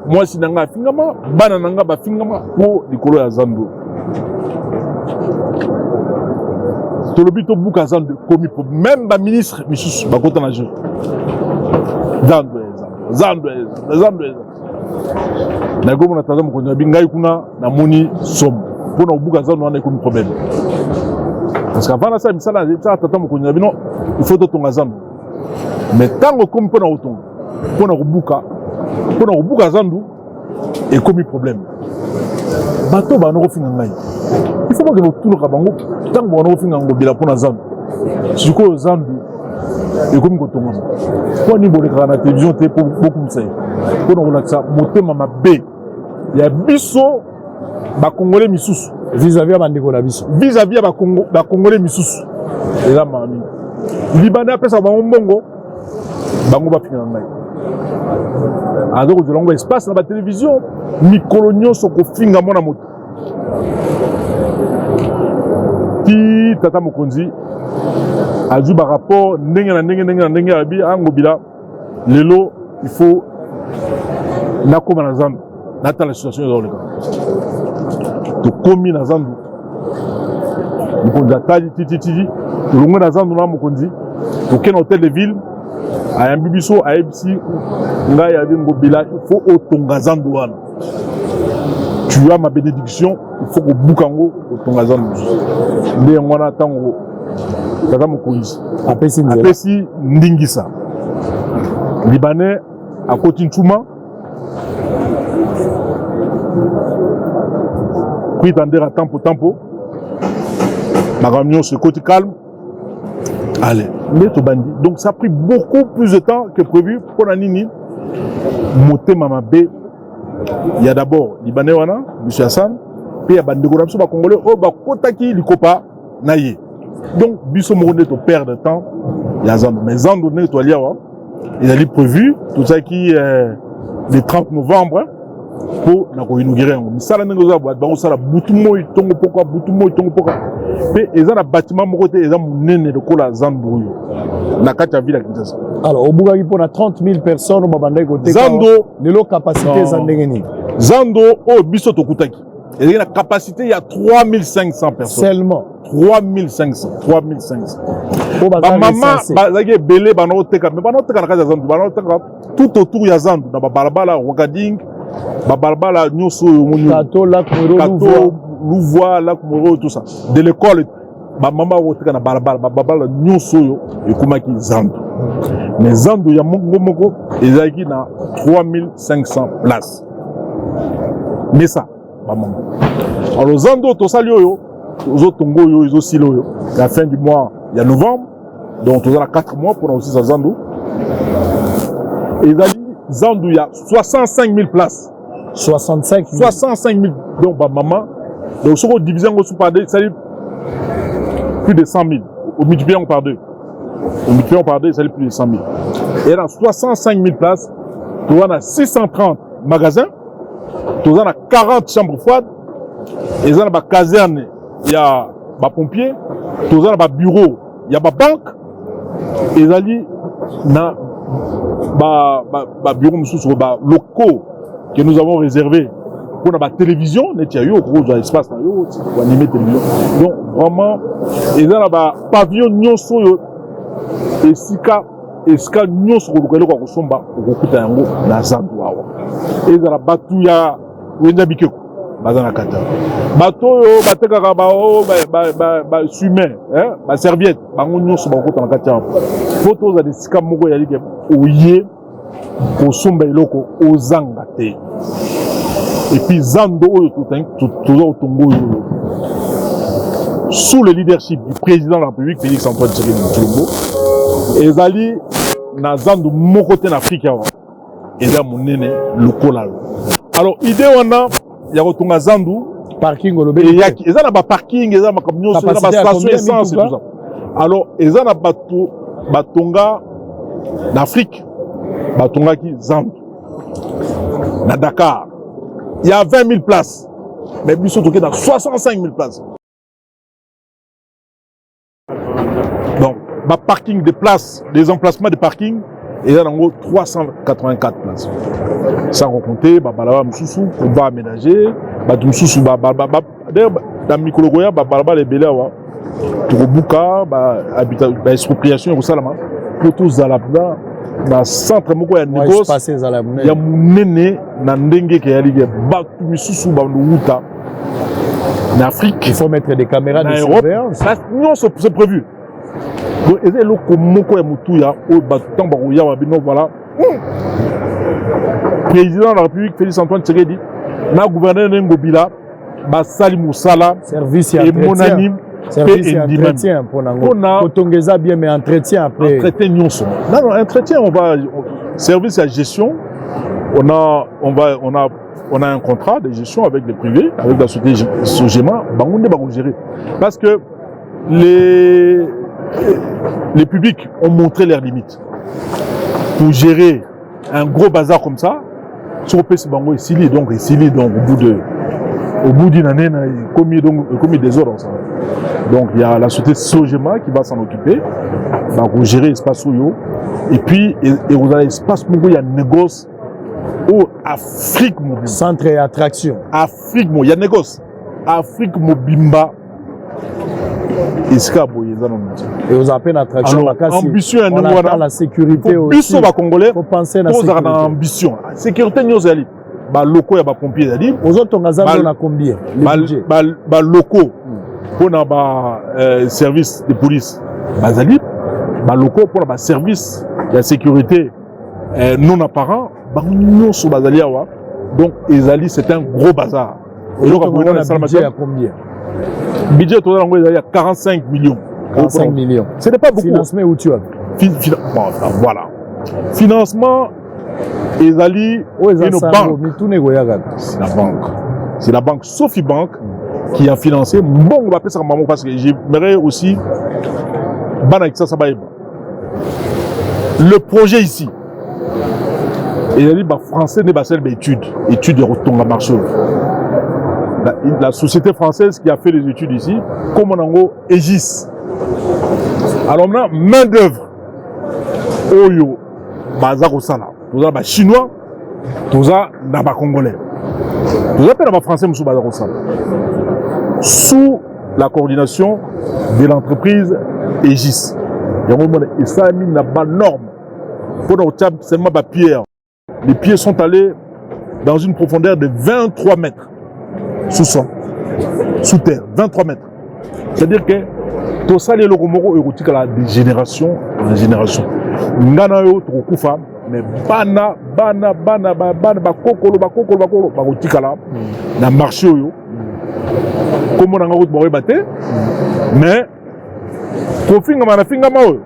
mwasi na ngai afingama, bana na ngai bafingama mpo likolo ya zandu. Tolobi tobuka zandu, ekomi po même baministre misusu bakota na jeu. Zandu, zandu, zandu, zandu. Nakomona tata mokonzi na bi ngai kuna, namoni somo mpona kobuka zandu wana ekomi problème. Parce que avant nasala misala, nasala tata mokonzi na bino, il faut totonga zandu. Mais ntango ekomi mpona kotonga, mpona kobuka, mpona kobuka zandu, ekomi problème. Bato bana kofinga ngai, il faut bakende kotunaka bango. Ntango bana kofinga Ngobila mpona zandu, sikoyo zandu ekomi kotongama, mpo nini bolekaka na télévision te mpo bokumisa ye? Mpona kolakisa motema mabe ya biso bakongole misusu vis-à-vis ya bandeko na biso. Vis-à-vis ya bakongole misusu. Eza mawa mingi. Libanda apesaka bango mbongo, bango bafingaka ngai. Aza kozwela yango espace na batelevizio mikolo nyonso, kofinga mwana moto. Ti tata mokonzi azwi barapport ndenge na ndenge, ndenge na ndenge, abi angobila lelo, il faut nakóma na zandu, natala situation eza koleka. Tokomi na zandu, mokonzi atali titititi. Tolongwe na zandu na mokonzi, toke na hôtel de ville. Ayambi biso, ayebisi ngai, abi: "Ngobila, il faut otonga zandu wana. Tu as ma bénédiction. Il faut kobuka yango, otonga zandu mosusu." Nde yango wana, ntango tata mokonzi apesi nzela, apesi ndingisa, libanais akoti ntuma kuita ndera tampo tampo, makambo nyonso ekoti calme. Allez, nde tobandi. Donc ça a pris beaucoup plus de temps que prévu. Mpona nini? Motema mabe ya d'abord libanais wana, monsieur Hassan, mpe ya bandeko na biso bakongolais oyo bakotaki likopa na ye. Donc biso moko nde toperdre temps ya zando. Mais zando ndenge toali awa, ezali prévu, tozalaki le 30 novembre mpo na koinaugurer yango. Misala ndenge oza, bato bakosala butu moi ntongo poka, butu moi ntongo poka. Mpe eza na bâtiment moko te eza monene lokola zando oyo na kati ya ville ya Kinshasa. Alors, obukaki mpona 30 000 personnes oyo babandaki koteka. Zando lelo capacité eza ndenge nini? Zando oyo biso tokutaki ezalaki na capacité ya 3500 personnes. Seulement? 3500, 3500. Oyo baza Bamama recensé. Bazalaki ebele, bana koteka, mais bana koteka na kati ya zandu, bana koteka tout autour ya zandu, na babalabala Rokading, babalabala nyonso oyo omoni oyo. Kato, Lac Moero. Kato. Luvua. Luvua, Lac Moero, tout ça, de l'école, bamama bakoteka na balabala, babalabala nyonso oyo ekomaki zandu. Mais zandu ya moko moko ezalaki na 3500 places, mesa bamama. Alors zando oyo tosali, oyo tozotonga, oyo ezosila, oyo la fin du mois ya novembre, donc toza na 4 mois mpona kosisa zandu, ezali zandu ya 65 000 places. 65 000. 65 000. Donc bamama, donc soki odivise yango su par deux, esali plus de 100 000. Omultiplie yango par deux, omultiplie yango par deux, esali plus de 100 000. Et na 65 000 places, toza na 630 magasins, toza na 40 chambres froides, eza na bacaserne ya bapompier, toza na babureau ya babanque, ezali na babureau mosusu, balocaux que nous avons réservé mpona batélévision neti ya yo, okoki kozwa espace na yo koanime télévision. Donc vraiment eza na bapavillon nyonso oyo, esika nyonso koluka eloko ya kosomba, okokuta yango na zandu awa. Ezala bato ya wenza bikeko baza na kati awa, bato oyo batekaka basume, baserviette, bango nyonso bakokota na kati awa, po tozala esika moko ezali ke oye kosomba eloko, ozanga te. Et puis zando oyo toza kotonga oyo, sous le leadership du président de la République Félix Antoine Tshisekedi Tshilombo, ezali na zando moko te na Afrique awa eza monene lokola yo. Alors idée wana ya kotonga zandu Parking olobeli? Eyaki, eza na baparking, eza na makambo nyonso, eza na bastation essence, tout ça. Alors eza na bato batonga na Afrique, batongaki zandu na Dakar ya 20 000 places, mais biso toke na 65 000 places. Donc baparking de places, des emplacements de parking eza nango 384 places, sans compter babalabala mosusu qu'on va aménager. Bato mosusu, d'ailleurs na mikolo koya, babalabala ebele awa tokobuka, baexpropriation ekosalama mpo tozala na centre moko ya négoce ya monene na ndenge ekeyali ke bato misusu bandowuta. Na Afrique. Il faut mettre des caméras de surveillance. Ça nyonso c'est prévu. Donc eza eloko moko ya motuya oyo bato ntango bakoya babino, voilà, président de la République Félix Antoine Tshisekedi na gouverneur ne Ngobila basali mosala. Service ya emonani. Service ya entretien mpona ngo kotonga eza bien, mais entretien après. Entretien nyonso, non, non, entretien, on va, service ya gestion, on a on va on a on a un contrat de gestion avec les privés, avec la société Sogema. Bango nde bakogérer parce que les publics ont montré leurs limites pour gérer un gros bazar comme ça. Soki opesi bango, esili. Donc esili. Donc au bout d'une année, ekomi, donc ekomi désordre ensemble. Donc il y a la société Sogema qui va s'en occuper, bakogérer espace oyo. Et puis ekozala espace moko ya négoce oyo Afrique mobimba. Centre et attraction. Afrique mo ya négoce, Afrique mobimba, esika boye eza nano te. Ozala mpe na attraction makasi. Ambition ya ndenge wana. La sécurité aussi. Biso bacongolais tozalaka na ambition. Sécurité nyonso ezali, baloko ya bapompier ezali. Ozotonga zando na combien? Baloko mpona baservice de police bazali, baloko mpona baservice ya sécurité non apparent, bango nyonso bazali awa. Donc ezali, c'est un gros bazar. Eloko ya boye esalama. Ya combien? Budget toza yango ezali ya 45 millions. 45 millions. Ce n'est pas beaucoup. Financement euti wapi? Bon, voilà, financement ezali oyo eza banque. Mituna ekoya kaka. C'est la banque, c'est la banque Sophie Bank qui a financé. Mbongo bapesaka bango, parce que j'aimerais aussi bana Kinshasa bayeba le projet ici ezali bafrançais nde basali baétude, étude ya kotonga marché oyo. La société française qui a fait les études ici, comme nango Aegis. Alors maintenant, main d'œuvre oyo baza kosala, toza bachinois, toza na bacongolais, toza mpe na bafrançais mosusu baza kosala sous la coordination de l'entreprise Aegis. Yango mona esalami na banorme mpona kotia seulement bapierre. Les pieds sont allés dans une profondeur de 23 mètres sous sol, sous terre, 23 mètres. C'est-à-dire que tosali eloko moko ekotikala de génération en génération. Nga na yo tokokufa, mais bana, bana, bana, bana, bakokolo, bakokolo, bakokolo bakotikala na marché oyo. Kombo na nga kutu bakoyeba te, mais kofingama na fingama oyo,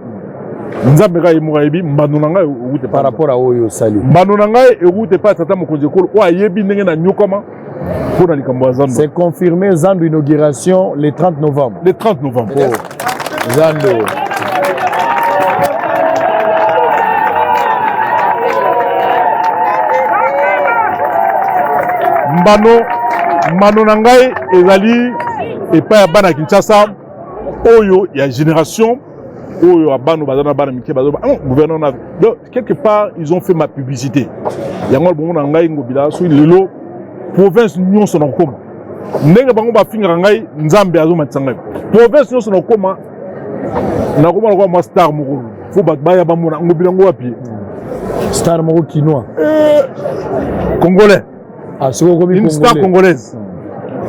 Nzambe kaka ye moko ayebi. Mbano na ngai ekute par rapport à oyo osali. Mbano na ngai ekute epai tata mokonzi ekolo oyo ayebi ndenge na nyokama mpo na likambo ya zando. C'est confirmé, zando inauguration le 30 novembre. Le 30 novembre. Oh. Zando. Mbano na ngai ezali epai ya bana Kinshasa oyo ya génération oyo ya bano baza na bana mike baza oh, gouverneur na. Donc quelque part ils ont fait ma publicité. Yango bongo na ngai Ngobila, soki lelo province nyonso na kokoma ndenge bango bafingaka ngai, Nzambe azomatisa ngai. Province nyonso na kokoma, nakoma lokola mwa star moko. Fo bato baya bamona Ngobila ngo wapi. Star moko kinois. Congolais. Ah, sikoyo okomi une star congolaise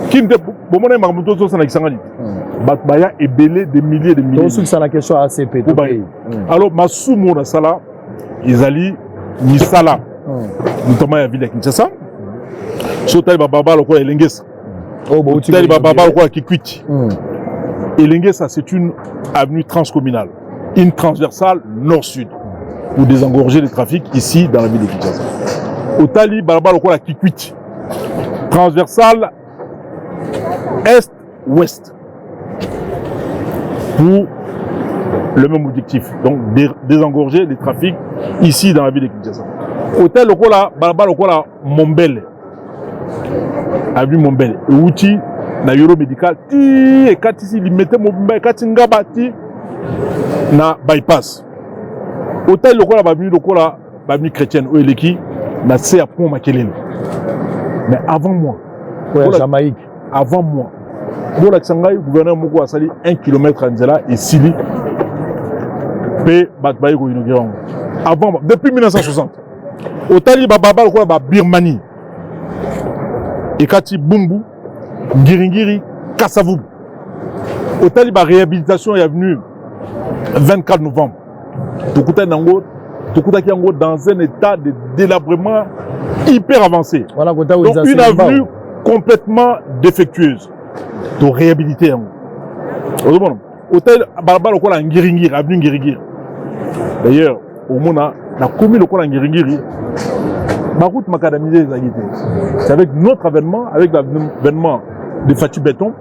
kini te. Bomona makambo tozosala Kisangani, bato baya ebele, des milliers de milliers. Tosukisa na question ACP. Po baye. Alors masumu oyo nasala ezali misala, notamment ya ville ya Kinshasa. So otali bababa lokola Elengesa, otali bababa lokola Kikwiti. Elengesa, c'est une avenue transcommunale, une transversale nord-sud pour désengorger le trafic ici dans la ville de Kinshasa. Otali balabala lokola Kikwiti, transversale est-ouest pour le même objectif, donc désengorger le trafic ici dans la ville de Kinshasa. Otali lokola balabala lokola Mombele, avenue Mombele, euti na Yolo Médical ti ekatisi Limete mobimba, ekati Ngaba ti na bypass. Otali lokola baavenue lokola baavenue Chrétienne oyo eleki na se ya pont Makelele. Mais avant moi, oyo ya Jamaïque. Avant moi, bolakisa ngai gouverneur moko asali 1 kilomètre ya nzela esili mpe bato baye koinaugurer yango avant, depuis 1960. Otali bababa lokola babirmanie, ekati Bumbu, Ngiringiri. Kasavubu. Otali baréhabilitation ya avenue 24 novembre, tokutani yango, tokutaki yango dans un état de délabrement hyper avancé. Voilà, donc une avenue complètement défectueuse, toréhabilité yango. Ozomona, otali balabala lokola Ngiringiri, avenue Ngiringiri. D'ailleurs, omona nakomi lokola Ngiringiri, baroute macadamisée ezalaki te. C'est avec notre avènement, avec l'avènement de Fatshi Béton,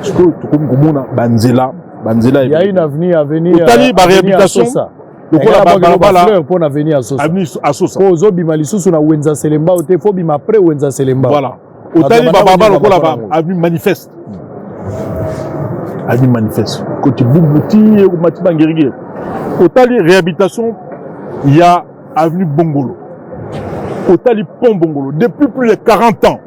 sikoyo tokomi komona banzela, banzela. Il y a une avenue, avenue Otali baréhabilitation lokola balabala mpona avenue Asosa. Avenue Asosa. Po ozobima lisusu na Wenza Selembao te, faut bima après Wenza Selembao. Voilà, otali babalabala lokola avenue Manifeste, avenue Manifeste koti Bumbu ti ekomati Bangiringiri. Otali réhabilitation ya avenue Bongolo, otali pont Bongolo. Depuis plus de 40 ans,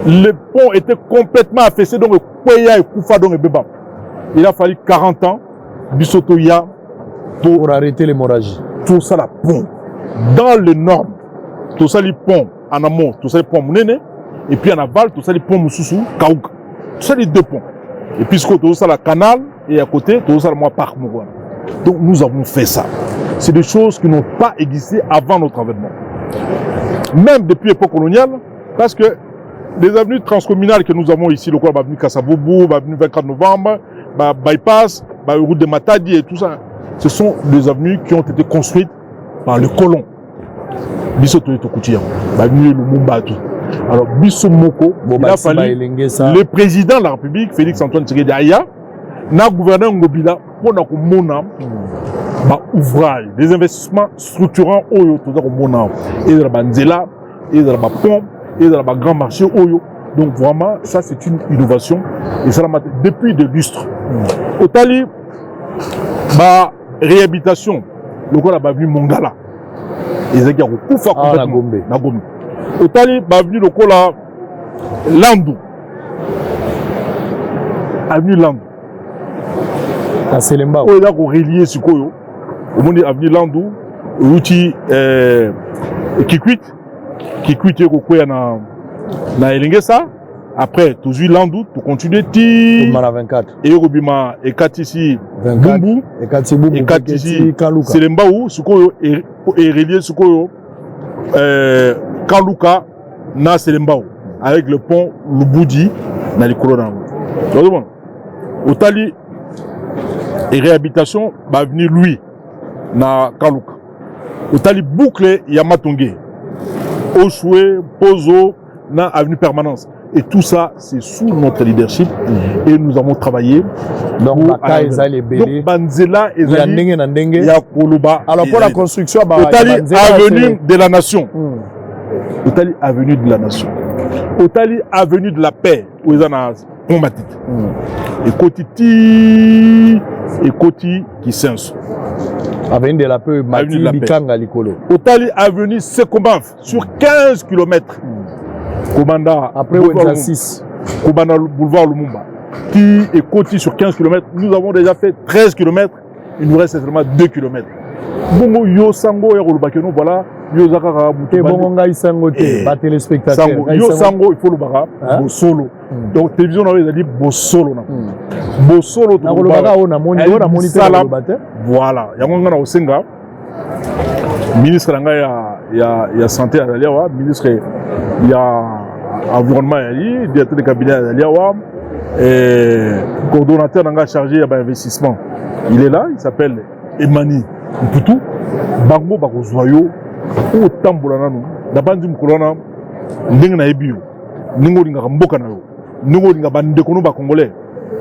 le pont était complètement affaissé, donc ekweya, ekufa, donc ebeba. Il a fallu 40 ans, biso toya. Pour arrêter l'hémorragie. Tosala pont dans les normes. Tosali pont en amont, tosali pont monene, et puis en aval tosali pont mosusu kauka. Tosali deux ponts et puis sikoyo tozosala canal et à côté tozosala mwa parc moko wana. Donc nous avons fait ça. C'est des choses qui n'ont pas existé avant notre avènement, même depuis l'époque coloniale, parce que les avenues transcommunales que nous avons ici, lokola baavenue Kasavubu, baavenue 24 novembre, ba bypass, ba route de Matadi et tout ça, ce sont des avenues qui ont été construites par le colon. Biso toye, tokuti yango, baavenue Lumumba, tout. Alors biso moko, il a fallu le président de la République, Félix Antoine Tshisekedi, aya na gouverneur Ngobila mpona komona baouvrage, des investissements structurants oyo toza komona, ezala banzela, ezala bapont, ezala bagrand marché oyo. Donc vraiment, ça, c'est une innovation esalama depuis de lustre. Otali ba réhabilitation lokola baavenue Mongala, ezalaki ya kokufa. Na Gombe. Na Gombe. Otali baavenue lokola Landu, avenue Landu. Na Selembao. Oyo eza korelier sikoyo, omoni avenue Landu euti Kikwit, Kikwit ekokwea na Elengesa. Après tozwi Landu, tocontinue ti na 24. Eyekobima, ekatisi Bumbu. Ekatisi Bumbu. Ekatisi Selembao. Sikoyo erelier sikoyo Kaluka na Selembao avec le pont Lubudi na likolo na yango. Ozomona, otali réhabilitation baavenue Louis na Kaluka, otali boucle ya Matonge, Oshwe, Pozo na avenue Permanence et tout ça, c'est sous notre leadership et nous avons travaillé. Donc baka ezali ebele. Donc banzela ezali ya ndenge na ndenge. Ya koloba. Alors, pour la construction, otali avenue de la Nation, otali avenue de la Nation, otali avenue de la Paix oyo eza na pont Matete, ekoti ti ekoti Kisenso. Avenue de la Paix, mati Bikanga likolo. Otali avenue Sekomaf sur 15 km, kobanda après Wenza 6. Kobanda boulevard Lumumba qui ekoti sur 15 km. Nous avons déjà fait 13 km, il nous reste seulement 2 km. Bongo yo sango ya kolobaki no, voilà, yo oza kaka. Te, bongo ngai sango te, batelespectateur. Yo sango, il faut lobaka bosolo. Donc télévision na yo ezali bosolo na bosolo. Nakolobaka oyo namoni, oyo namoni te nakoloba te. Voilà, yango ngai na kosenga ministre na ngai ya santé azali awa, ministre ya environnement azali, directeur de cabinet azali awa, coordonnateur na ngai chargé ya bainvestissement, il est là, il s'appelle Emani Mputu. Bango bakozwa yo otambola nanu na bandi mokolo wana, ndenge nayebi yo, ndenge olingaka mboka na yo, ndenge olinga bandeko no bacongolais.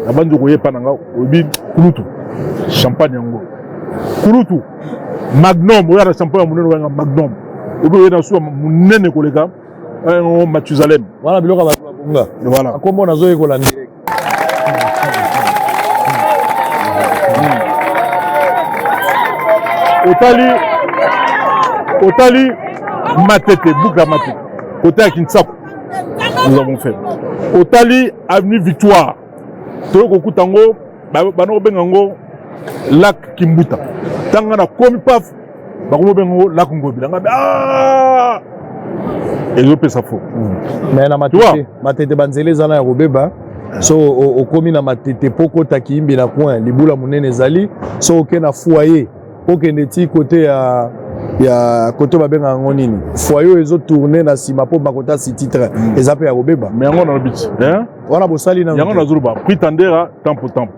Na bandi okoyepa na nga, oyebi kulutu, champagne yango, kulutu magnum oyo na champagne ya monene oyanga magnum, obi oye na suka monene koleka oyo Mathusalem. Wana biloko ya bato babonga. Voilà. Akombo nazoyekola direct. Otali Matete, boucle ya Matete côté ya Kinsaku, nous avons fait. Otali avenue Victoire, toyei kokuta yango, bana kobenga yango lac Kimbuta. Ntango na komi, paf, bakomi kobenga yango lac Ngobila. Nga ah, ezopesa fo. Mais na Matete, Matete banzela eza na ya kobeba. So okomi na Matete mpo okota Kiyimbi na coin, libula monene ezali. So oke na foyer, okende ti côté ya côté babengaka yango nini, foyer oyo ezotourne na nsima mpo bakota city train, eza mpe ya kobeba. Mais yango nalobi ti, hein? Wana bosali nano Yango te. Nazoloba prix tandera tempo tempo,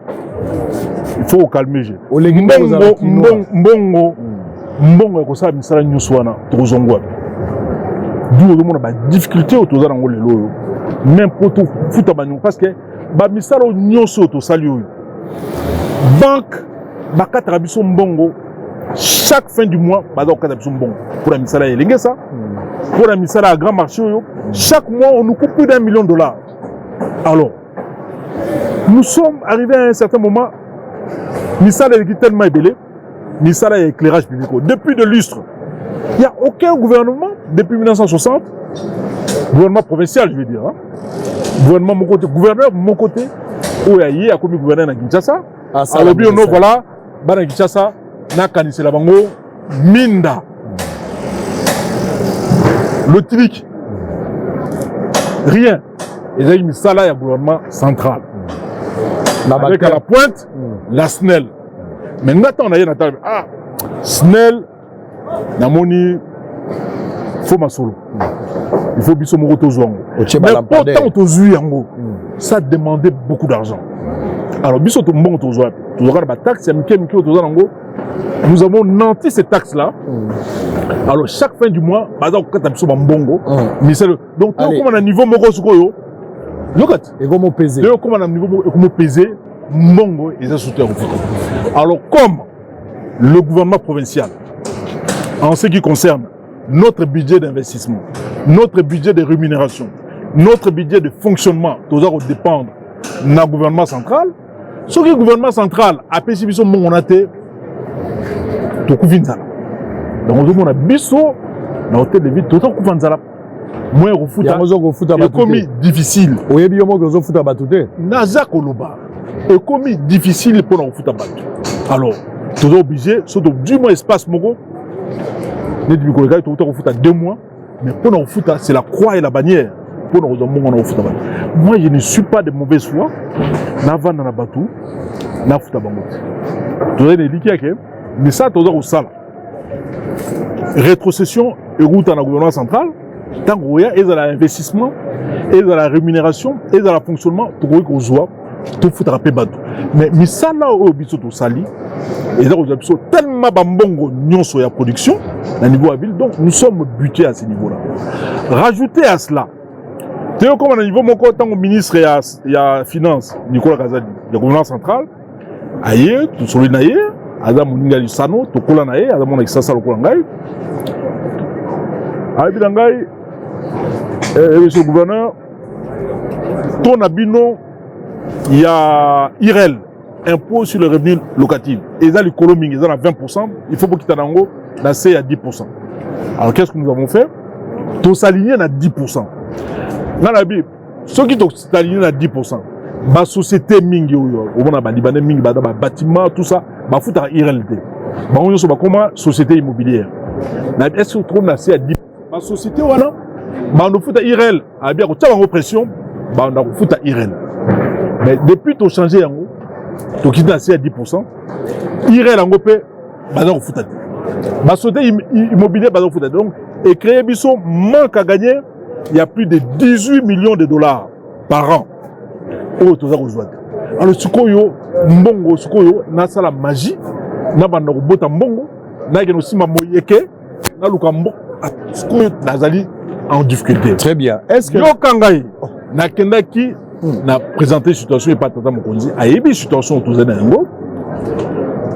il faut ocalmer je Olengi mpe kozala mbongo kinoa. Mbongo ya kosala misala nyonso wana, tokozonga wapi? Du ozomona badifficulté oyo toza nango lelo oyo, même mpo tofuta baniongo, parce que bamisala oyo nyonso oyo tosali oyo, banque bakataka biso mbongo chaque fin du mois. Baza kokata biso mbongo mpona misala ya Elengesa, mpona misala ya grand marché oyo. Chaque mois, on nous coupe plus d'1 million de dollars. Alors nous sommes arrivés à un certain moment, misala eleki tellement ebele. Misala ya éclairage public oyo, depuis de lustre, il n'y a aucun gouvernement depuis 1960, gouvernement provincial je veux dire, hein? Gouvernement moko te, gouverneur moko te oyo aye akomi gouverneur na Kinshasa Asala alobi ono misala. Voilà, bana Kinshasa, nakanisela bango minda lotiliki, rien. Ezalaki misala ya gouvernement central na avec à la pointe la SNEL. Mais nga, ntango naye, natala, ah, SNEL, namoni fo masolo, il faut biso moko tozwa yango. Otie Mais po balampadaire. ntango tozwi yango, ça demandait beaucoup d'argent. Alors biso to mbongo tozwa, tozwaka na bataxe ya mike mike oyo toza nango. Nous avons nanti ces taxes là. Alors chaque fin du mois, baza kokata biso bambongo. Misala donc Allez. tokóma na niveau moko sikoyo, yoka ti Ekomo pese. Toyokóma na niveau moko ekomo pese, mbongo eza surtout ya kofuta. Alors comme le gouvernement provincial, en ce qui concerne notre budget d'investissement, notre budget de rémunération, notre budget de fonctionnement, toza kodépendre na gouvernement central. Soki gouvernement central apesi biso mbongo na te, tokufi nzala. Donc ozomona biso na hôtel de ville, toza kokufa nzala, moyen ya kofuta Yango oza kofuta bato ekomi te. difficile. Oyebi yo moko ozofuta bato te. Naza koloba, ekomi difficile mpona kofuta bato. Alors toza obligé, so du moins espace moko neti mikolo ekaki, tokuta kofuta 2 mois, mais mpona kofuta, c'est la croix et la bannière mpona kozwa mbongo na kofuta bato. Moi, je ne suis pas de mauvaise foi. Navanda na bato, nafuta bango te. Tozali na eliki yake misala toza kosala, rétrocession ekuta na gouvernement central. Ntango oya, ezala investissement, ezala rémunération, ezala fonctionnement, tokoki kozwa, tofutaka mpe bato. Mais misala oyo biso tosali eza kozwa biso tellement bambongo nyonso ya production na niveau ya ville. Donc nous sommes butés à ce niveau là. Rajouter à cela, toyokoma na niveau moko, ntango ministre ya finance Nicolas Kazadi ya gouvernement central aye, tosoli na ye. Aza moninga ya lisano, tokola na ye, aza mwana Kisasa lokola ngai. Ayebi na ngai, monsieur le gouverneur, to na bino ya IRL, impôt sur le revenu locatif, eza likolo mingi, eza na 20. Il faut bokita na yango na se ya 10. Alors qu'est-ce que nous avons fait? Tosaligne na 10. Nga na bi, soki tosaligne na 10, basociété mingi oyo omona, balibanais mingi baza babâtiment, tout ça, bafutaka IRL te. Bango nyonso bakóma société immobilière. Na est ce que tokomi na se ya 10, basociété wana bando kofuta IRL, abia kotia bango pression, banda kofuta IRL. Mais depuis tochange yango, tokiti na se ya 10, IRL yango mpe baza kofuta te, basociété immobilière baza kofuta te. Donc ecréer biso manque à gagner ya plus de 18 millions de dollars par an oyo toza kozwa te. Alors sikoyo mbongo, sikoyo nasala magie, nabanda kobota mbongo, nakende kosimba moyeke, naluka mbongo. Sikoyo nazali en difficulté. Très bien. Est-ce que Yoka ngai, nakendaki na présenter situation epa tata mokonzi. Ayebi situation tozali na yango.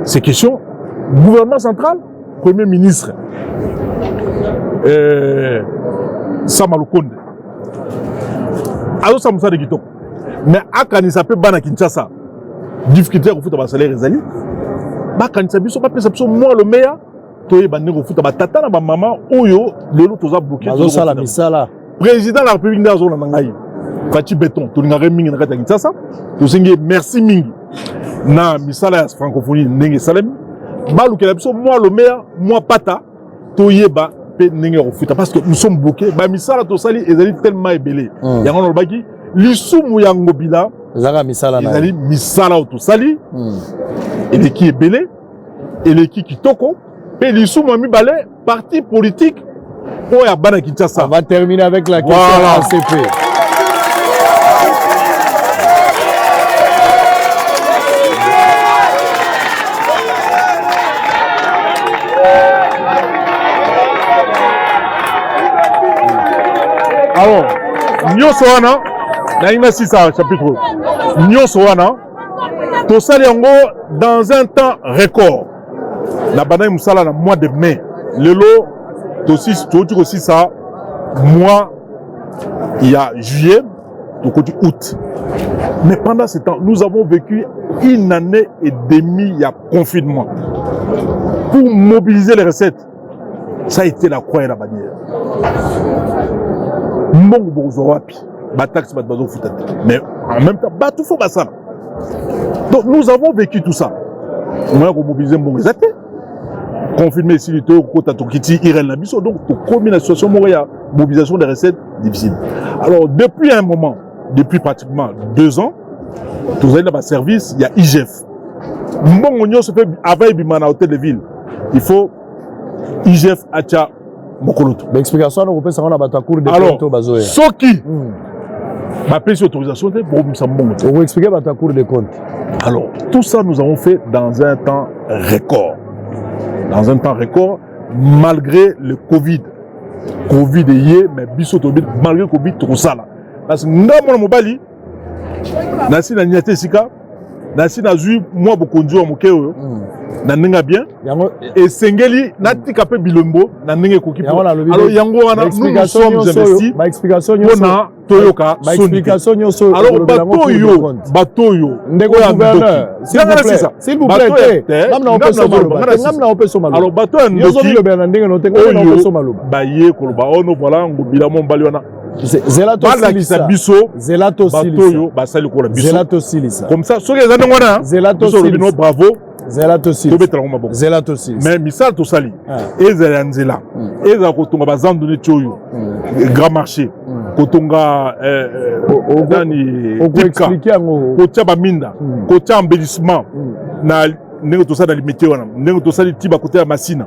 C'est question gouvernement central, premier ministre Sama Lukonde azosala mosala kitoko, mais akanisa mpe bana Kinshasa. Difficulté ya kofuta basalaire ezali. Bakanisa biso, bapesa biso mwa lomeya, toyeba ndenge kofuta batata na bamama oyo lelo toza bloqué. Bazosala misala. Président de la République nde azolanda ngai, Fatshi Béton, tolingaka mingi na kati ya Kinshasa. Tosengi ye merci mingi na misala ya francophonie ndenge esalemi. Balukela biso mwa lomeya, mwa pata, toyeba mpe ndenge ya kofuta, parce que nous sommes bloqués. Bamisala tosali ezali tellement ebele. Yango nalobaki. Lisumu ya Ngobila ezalaka misala na ezali misala oyo tosali eleki ebele, eleki kitoko. Mpe lisumu ya mibale, parti politique oyo ya bana Kinshasa. On va terminer avec la question. Voilà. ACP. Alors nyonso wana, nalingi nasisa chapitre oyo. Nyonso wana tosali yango dans un temps record. Na bandaki mosala na mois de mai, lelo touti kosisa mois ya juillet, tokoti août. Mais pendant ce temps, nous avons vécu une année et demie ya confinement. Pour mobiliser les recettes, ça a été la croix et la bannière. Mbongo bokozwa wapi? Bataxe bato bazofuta te, mais en même temps bato fo basala. Donc nous avons vécu tout ça. Moya komobiliser mbongo eza te. Confinement esili, tokota, tokiti irel na biso. Donc tokomi na situation moko ya mobilisation des recettes difficile. Alors depuis un moment, depuis pratiquement 2 ans, tozali na baservice ya IGF. Mbongo nyonso mpe avant ebima na hôtel de ville, il faut IGF atia mokoloto. Baexplication wana okopesa ngo na bato ya Cour de Alors, compte oyo bazoya. Soki bapesi autorisation te, bokobimisa mbongo te. Okoexpliquer bato ya Cour de compte. Alors tout ça, nous avons fait dans un temps record, dans un temps record, malgré le Covid. Covid eye, mais biso tobi malgré Covid tokosala, parce que nga mwana mobali nasi na nia te esika nasi nazwi mwa bokonzi wa moke oyo na ndenge ya bien. Yango Esengeli natika mpe bilembo na ndenge ekoki. Yango nalobi. Alors yango wana, nous nous sommes investis Baexplication nyonso mpona toyoka soni te. Baexplication nyonso Alors bato oyo, bato oyo Ndeko oyo ya gouverneur, ndoki. s'il vous plaît, s'il vous plaît, te ngam na opesa maloba te, ngam na opesa maloba. Alors bato ya Yo ndoki ozomilobela na ndenge no te, ngam na opesa oyo maloba. Baye koloba ono voilà, Ngobila mo mobali wana, Zela balakisa tosilisa. biso Zela bato tosilisa. oyo basali kola biso. Zela tosilisa. Comme ça, soki eza ndenge wana, Zela biso olobi no tosilisa. bravo. Zela tosilisa. Tobetela yango maboko. Zela tosilisa. Mais misala tosali, ezala ya nzela, ezala kotonga bazando neti oyo grand marché, kotonga nani, Tipka, Okoexpliquer yango. Kotia baminda, kotia embellissement na ndenge tosali na Limete wana, ndenge tosali ti bakote ya Masina,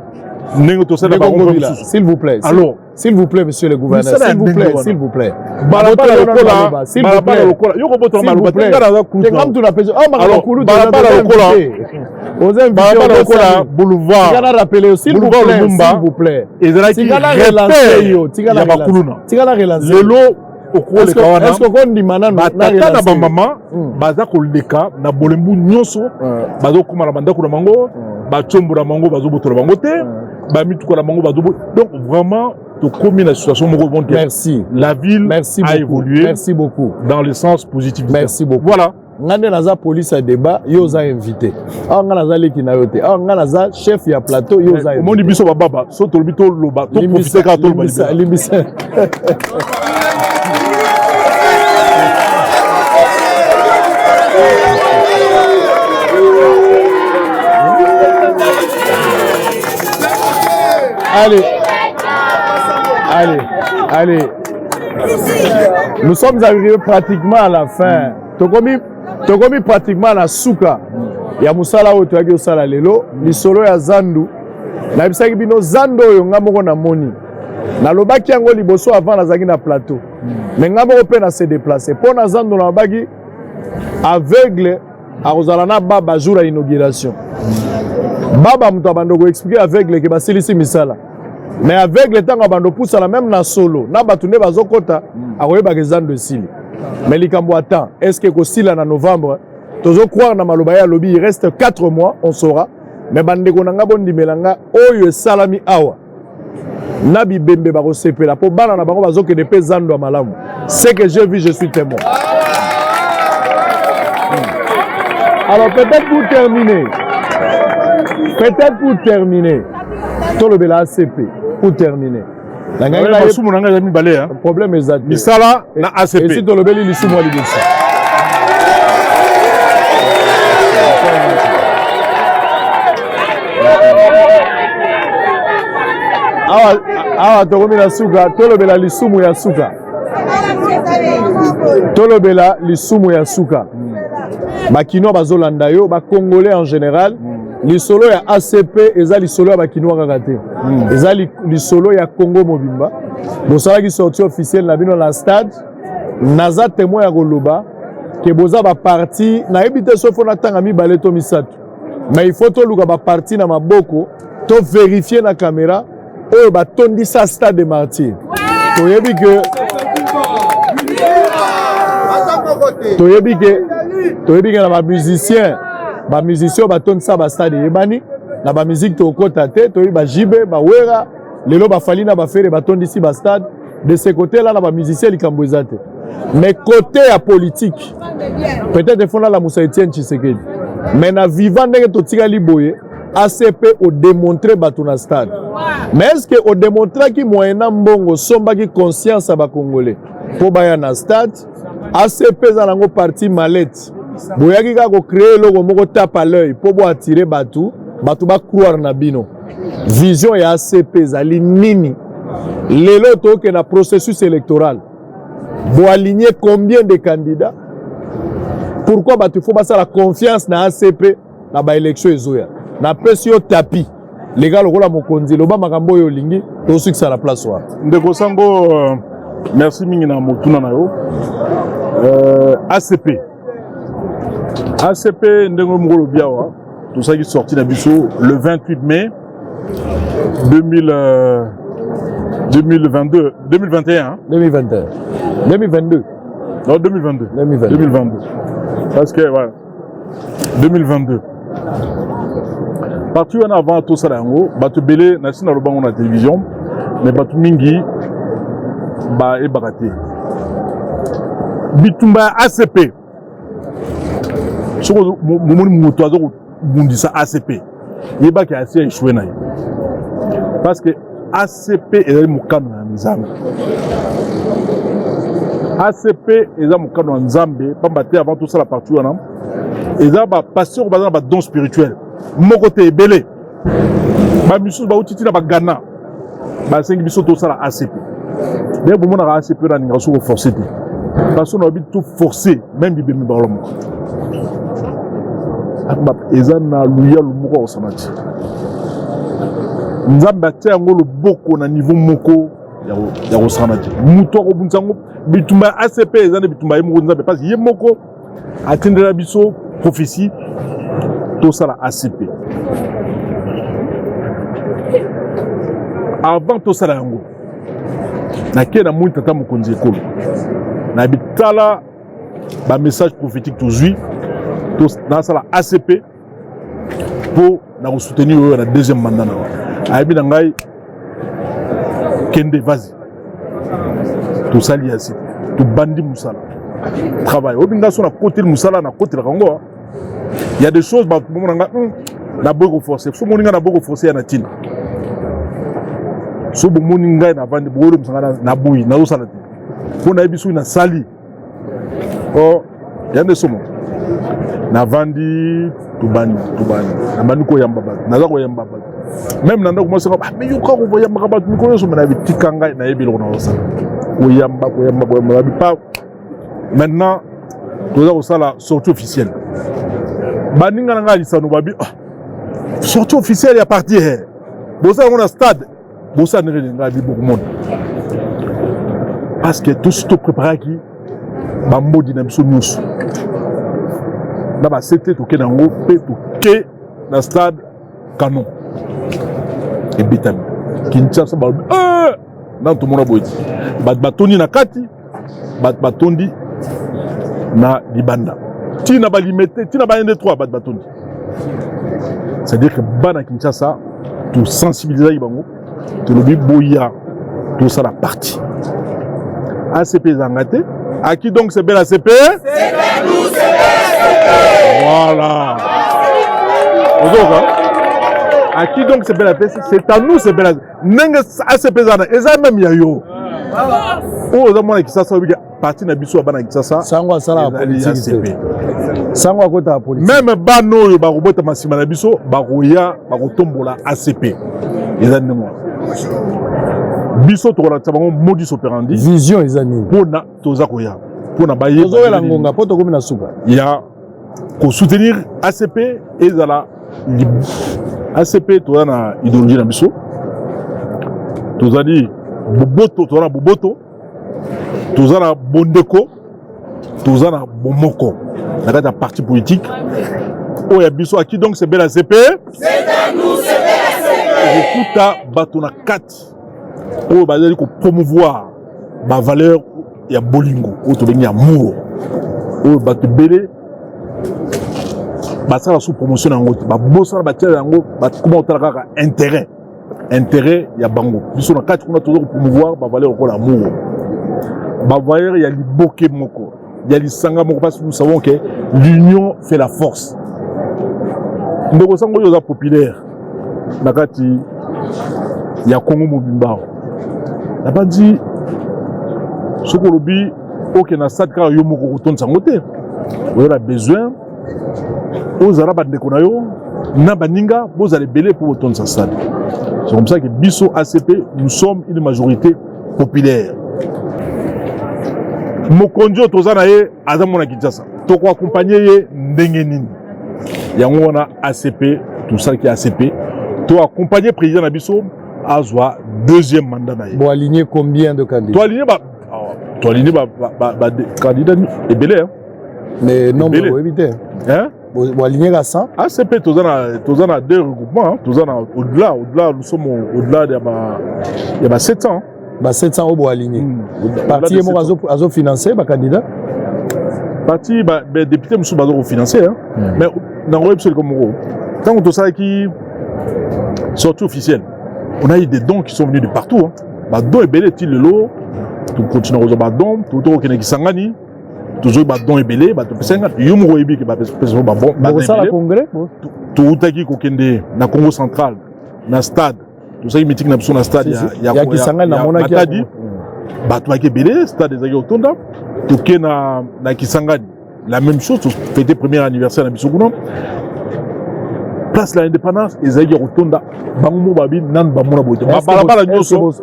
ndenge tosali na Ndeko barond Ngobila, mosusu. s'il vous plaît. Alors S'il vous plaît, monsieur le gouverneur, misala ya s'il vous ndenge plaît, wana. s'il vous plaît. Balabala lokola, S'il vous balabala plaît. lokola yo kobotola S'il vous maloba te, plaît. nga naza kutu. Te ngam tu napesa. Ah, makambo Alors, kulu balabala lokola, Oza invité. balabala lokola boulevard Tika na rappeler, s'il vous boulevard plaît, Lumumba, s'il vous plaît. ezalaki Tika na relancer yo, repère tika na ya relancer. bakuluna. Tika na relancer. Lelo okoleka wana, Est-ce que kondima nanu na batata na relancer? bamama baza koleka na bolembu nyonso, bazokóma na bandako na bango, batiombo na bango bazobotola bango te, bamituka na bango bazobo. Donc vraiment tokomi na situation moko bon te. Merci. La ville Merci a beaucoup. évolué Merci beaucoup. dans le sens positif du Merci terme. beaucoup. Voilà. Nga nde naza police ya débat, yo oza invité. Awa nga naza leki na yo te, awa nga naza chef ya plateau, yo oza Omoni, biso bababa so tolobi, toloba, toprofite kaka, toloba Limbisa, libela. limbisa. Allez, allez, allez. Nous sommes arrivés pratiquement à la fin. Tokomi pratiquement na suka ya mosala oyo toyaki kosala lelo, lisolo ya zandu. Nayebisaki bino zando oyo nga moko namoni, nalobaki yango liboso avant nazalaki na plateau, mais nga moko mpe na se déplace mpo na zando. Nalobaki aveugle akozala na baba jour ya inauguration. Baba moto abanda koexpliquer aveugle ke basilisi misala, mais aveugle ntango abanda opusana même na solo na bato nde bazokɔta, akoyebaka ezando esili. Mais likambo ya temps, est ce que ekosila na novembre? Tozocroire na maloba ye alobi il reste 4 mois, on saura. Mais bandeko na nga, bondimela nga, oyo esalami awa na bibembe bakosepela mpo bana na bango bazokende mpe zando ya malamu. Ce que j'ai vu, je suis témoin. Alors peut-être pour terminer, tolobela ACP pour terminer. Masumu na ngai eza mibale. Problème eza te. Misala na ACP. Esi tolobeli lisumu ya liboso. Awa awa tokomi na suka, tolobela lisumu ya suka. Tolobela lisumu ya suka. Bakinois bazolanda yo, bacongolais en général. Lisolo ya ACP eza lisolo ya bakinois kaka te, eza lisolo ya Congo mobimba. Bosalaki sortie officielle na bino na stade. Naza témoin ya koloba ke boza baparti, nayebi te soki natanga mibale to misato, mais il faut toluka baparti na maboko, to vérifier na caméra oyo batondisa Stade de Martyr. Toyebi ke na bamusicien batondisa bastade eyebani na bamusique, tokota te. Toyebi bajibe, bawera, lelo bafali na bafere batondisi bastade. De ce côté là na bamusicien likambo eza te, mais côté ya politique, peut-être faut nalamusa Etienne Tshisekedi, mais na vivant ndenge totikali boye, ACP odémontre bato na stade, mais est ce que odémontraki moyen mbongo osombaki conscience ya bacongolais mpo baya na stade? ACP eza nango parti mallette, boyaki kaka kocréer eloko moko tape à l'œil mpo boattirer bato, bato bacroire na bino. Vision ya ACP ezali nini lelo tokende na processus électoral? Boaligné combien de candidats? Pourquoi bato faut basala confiance na ACP na baélection ezoya? Napesi yo tapi lega lokola mokonzi, loba makambo oyo olingi, tosukisa na place wana. Ndeko Sango, merci mingi na motuna na yo. ACP, ndenge moko olobi awa, tosalaki sortie na biso le 28 mai 2000, 2022, 2021, hein? 2021, 2022. Non, 2022. 2022. 2022, parce que voilà, 2022 parti wana, avant tosala yango, bato ebele nasi naloba yango na télévision, mais bato mingi bayebaka te bitumba ya ACP. Soki momoni moto aza kobundisa ACP, yebaki asi échoué na ye, parce que ACP ezali mokano ya Nzambe. ACP eza mokano ya Nzambe, pamba te avant tosala parti wana, eza bapasteur oyo baza na badon spirituel moko te, ebele. Bamisusu bauti ntina bagana, basengi biso tosala ACP. Ndenge bomonaka ACP oyo, nalingaka so koforce te, parce que nayebi to force même bibemi bakolo moko eza na luyalu moko akosana ti Nzambe atia yango loboko na niveau moko ya kosana te. Moto akobundisa yango, bitumba ya ACP eza nde bitumba ye moko Nzambe, parce ye moko atindela biso prophétie tosala ACP. Avant tosala yango, nakei namoni tata mokonzi ekolo na bitala bamessage prophétique tozwi, nasala ACP mpo na kosoutenir oyo na deuxième mandat na wana. Ayebi na ngai, kende, vas-y. Tosali ACP, tobandi mosala, travail. Oyebi nga so nakoteli mosala, nakotelaka yango. Il y a des choses bomona nga naboyi koforce. So bomoni ngai naboyi koforce ya na ntina, so bomoni ngai navandi, boyolobisa ngai naboyi, nazosala te, mpo nayebi soki nasali o ya nde somo. Navandi, tobandi, tobandi, nabandi koyamba bato, naza koyamba bato même na ndako. Mwasi nga, mais yo kaka koyambaka bato mikolo nyonso. Me nayebi, tika ngai, nayebi eloko nazosala. Koyamba, koyamba, koyamba, nayebi pa. Maintenant toza kosala sortie officielle. Baninga na ngai lisano babi, ah, sortie officielle ya parti he, bosala yango na stade, bosala ndenge nini? Ngai bokomona, parce que tosi topréparaki bambodi na biso nyonso na basete, tokende yango mpe toke na stade, canon ebetami. Kinshasa balobi nanu tomona boye ti bato batondi na kati, bato batondi na libanda, ntina balimete, ntina ba 1 2 3, bato batondi. C'est-à-dire que bana Kinshasa, tosensibilisaki bango, tolobi boya tosala parti ACP. Ezanga te. À qui donc c'est bel ACP? Voilà, ozoka. À qui donc c'est bel ACP? C'est à nous, c'est bel. Ndenge ACP eza na, eza même ya yo oyo oza mwana Kisasa, oyebiki parti na biso ya bana Kisasa. Sango asalaka politike te, sango akotaka politike. Même bana oyo bakobotama nsima na biso bakoya, bakotombola ACP. Eza ndenge wana biso tokolakisa bango modus operandi. Vision eza nini? Mpona toza koya. Mpona bayeba Tozowela ngonga mpo tokomi na suka. Ya kosoutenir ACP, ezala ACP, toza na idéologie na biso, tozali boboto, toza na boboto, toza na bondeko, toza na bomoko na kati ya parti politique oyo ya biso. Aki donc c'est bel ACP, okokuta bato na kati oyo bazali kopromouvoir bavaleur ya bolingo oyo tobengi amour, oyo bato ebele basala sous promotion na yango te, babosana, batiala yango, bakoma kotala kaka intérêt ya bango. Biso na kati kuna toza kopromouvoir bavaleur lokola amour, bavaleur ya liboke moko, ya lisanga moko, parce que nous savons que l'union fait la force. Ndeko sango, oyo oza populaire na kati ya Kongo mobimba, nabandi soki olobi okende na stade kaka yo moko, kotondisa yango te. Oza na besoin ozala bandeko na yo na baninga, bozala ebele mpo botondisa stade. C'est comme ça que biso ACP, nous sommes une majorité populaire. Mokonzi oyo toza na ye aza mwana Kinshasa, tokoaccompagner ye ndenge nini? Yango wana ACP, tosalaki ACP, toaccompagner président na biso azwa deuxième mandat na ye. Bon, aligné combien de candidats? Toaligné ba toaligné ba ba ba candidat ebele, hein. Mais nombre boyebi te? Hein? Boaligné ka 100? ACP, toza na deux regroupements, toza na au-delà, nous sommes au-delà ya ba 700. Ba 700 oyo boaligné? Parti ye moko azofinance bacandidat? Parti, badéputé mosusu baza kofinance, mais nango oyebi biso likambo moko: ntango tosalaki sortie officielle, on a eu des dons qui sont venus de partout, hein. Badon ebele, ti lelo tokontinue kozwa badon. Touti kokende Kisangani, tozwi badon ebele, bato pesanga, yo moko oyebi ke bapesa babon. Congrès. Toutaki kokende na Congo Central, na stade, tosalaki meeting na biso na stade ya Kisangani, namonaki. Matadi, bato baki ebele, stade ezalaki kotonda. Toke na Kisangani, la même chose, tofêter premier anniversaire na biso kuna, place la Indépendance ezalaki ya kotonda. Bango mo babi nanu bamona boye te, babalabala nyonso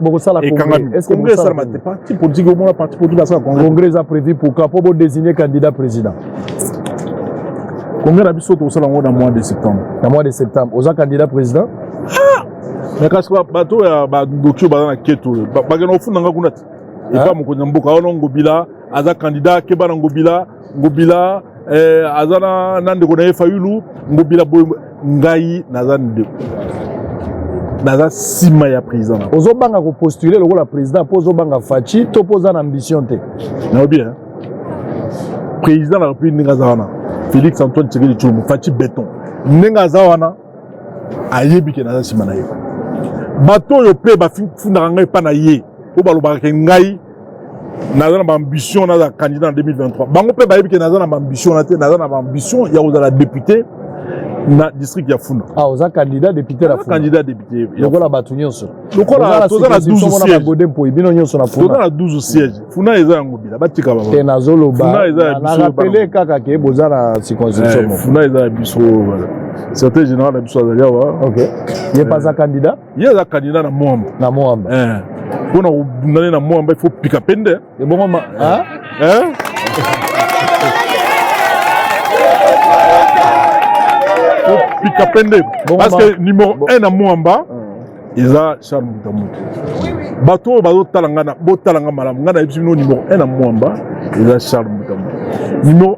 ekangami. Congrès esalama te, parti politique, omona parti politique basala congrès? Congrès eza prévu pour quand, mpo bodésigner candidat président? Congrès na biso tokosala yango na mois de septembre. Na mois de septembre. Oza candidat président? Mais kasi bato ya bandoki oyo baza na keto, bakenda kofunda nga kuna te epa mokonzi ya mboka wana. Ngobila aza candidat, keba na Ngobila. Ngobila aza na ndeko na ye Fayulu. Ngobila boye, ngai naza ndeko, naza nsima ya président. Ozobanga kopostuler lokola président mpo ozobanga Fatshi, to mpo oza na ambition te? Nayobi président na République ndenge aza wana, Félix Antoine Tshisekedi Tshilombo, Fatshi Béton, ndenge aza wana, ayebi ke naza nsima na ye. Bato oyo mpe bafundaka ngai epa na ye, oyo balobaka ke ngai naza na baambition naza candidat na 2023, bango mpe bayebi ke naza na baambition na te. Naza na baambition ya kozala député na district ya Funa. Ah, oza candidat député na Funa? Candidat député. Lokola bato nyonso? Lokola toza na 12 siège. Bagode Mpoi, bino nyonso na Funa. Toza na 12 siège. Funa eza yango bila batika. Bango te, nazoloba, na rappeler kaka ke boza na circonscription moko. Funa eza ya biso. Secrétaire général na biso azali awa. Ok, ye mpe aza candidat? Ye aza candidat na Mwamba. Na Mwamba. Mpona kobundane na Mwamba, il faut pika pende. Ebongo ma Hein? Pika pende, parce que numéro 1 na Mwamba eza Charles Mutamutu. Bato oyo bazotala nga, botala nga malamu, nga nayebisi bino, numéro 1 na Mwamba eza Charles Mutamutu, numéro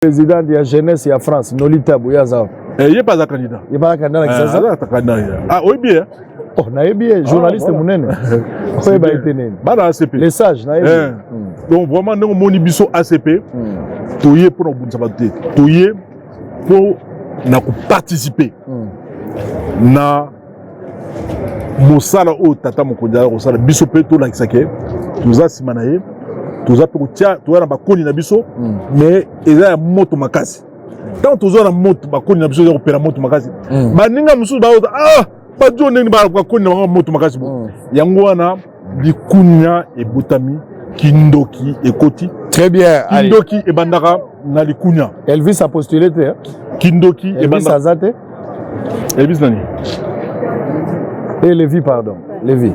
Président ya jeunesse ya France, Noli Tabu, ye aza? Ye mpe aza candidat. Ye mpe aza candidat na Kinshasa? Aza candidat. Ah, oyebi ye? Oh, nayebi ye, journaliste monene, oyeba ye te nini? Bana ACP. Les sages, nayebi. Donc vraiment, ndenge omoni biso ACP, toye mpona kobundisa bato te, toye mpo na koparticiper na mosala oyo tata mokonzi aza kosala. Biso mpe tolakisa ke toza nsima na ye, toza mpe kotia, toza na bakoni na biso, mais eza ya moto makasi. Ntango toza na moto, bakoni na biso eza kopela moto makasi, baninga mosusu baota: "Ah, bajo, ndenge bakoni na bango moto makasi bo." Yango wana. Likunya ebotami, kindoki ekoti. Très bien. Kindoki ebandaka na likunya. Elvis a postulé te. Kindoki Elvis ebandaka. Aza te. Elvis nani? Et Lévi, pardon. Lévi.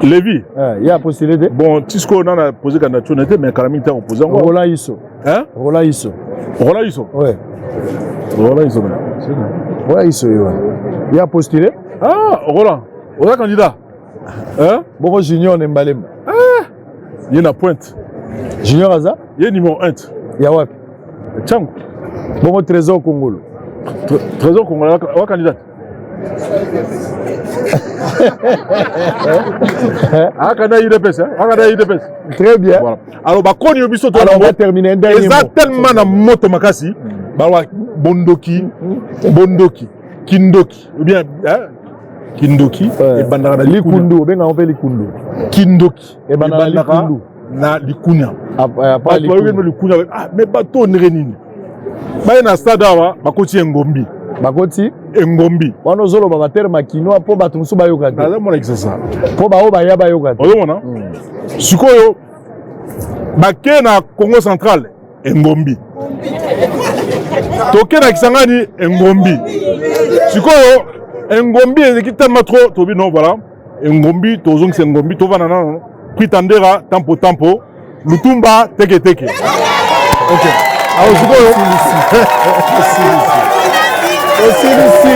Lévi. Il a postulé te. Bon, tisco nana posé candidature na te, mais kala mingi te akoposer yango. Roland Iso. Hein? Roland Iso. Roland Iso. Ouais. Roland Iso. Roland Iso, ouais. Il a postulé. Ah, Roland. Oza candidat. Hein? Bongo Junior Nembalema. Ah! Ye na pointe. Junior aza? Ye numéro 1. Ya wapi? Tshangu. Bongo Trésor Kongolo. Trésor Kongolo wa candidat. Akanda UDPS, hein? Akanda UDPS. Très bien. Voilà. Alors bakoni yo biso to. Alors on va terminer un dernier Eza mot. Tellement na moto makasi. Bawa bondoki, bondoki, kindoki ou bien, hein? Kindoki ebandaka na likundu, obenga mpe likundu. Kindoki ebandaka na likundu. Na likunya. Apa Bato bayoki likunya, ah, mais bato ndenge nini baye na stade awa, bakoti engombi. Bakoti Engombi. Wana ozoloba baterme kinois mpo bato mosusu bayoka te. Naza mona Kisasa. Mpo baoyo baya bayoka te. Ozomona sikoyo, bake na Congo Central, engombi. Toke na Kisangani, engombi. Sikoyo engombi ezeki tellement trop, tobi non, voilà, engombi, tozongisa engombi, tovanda nano kwitandera, tampo tampo, lutumba teke teke. Ok, alors sikoyo Osilisi,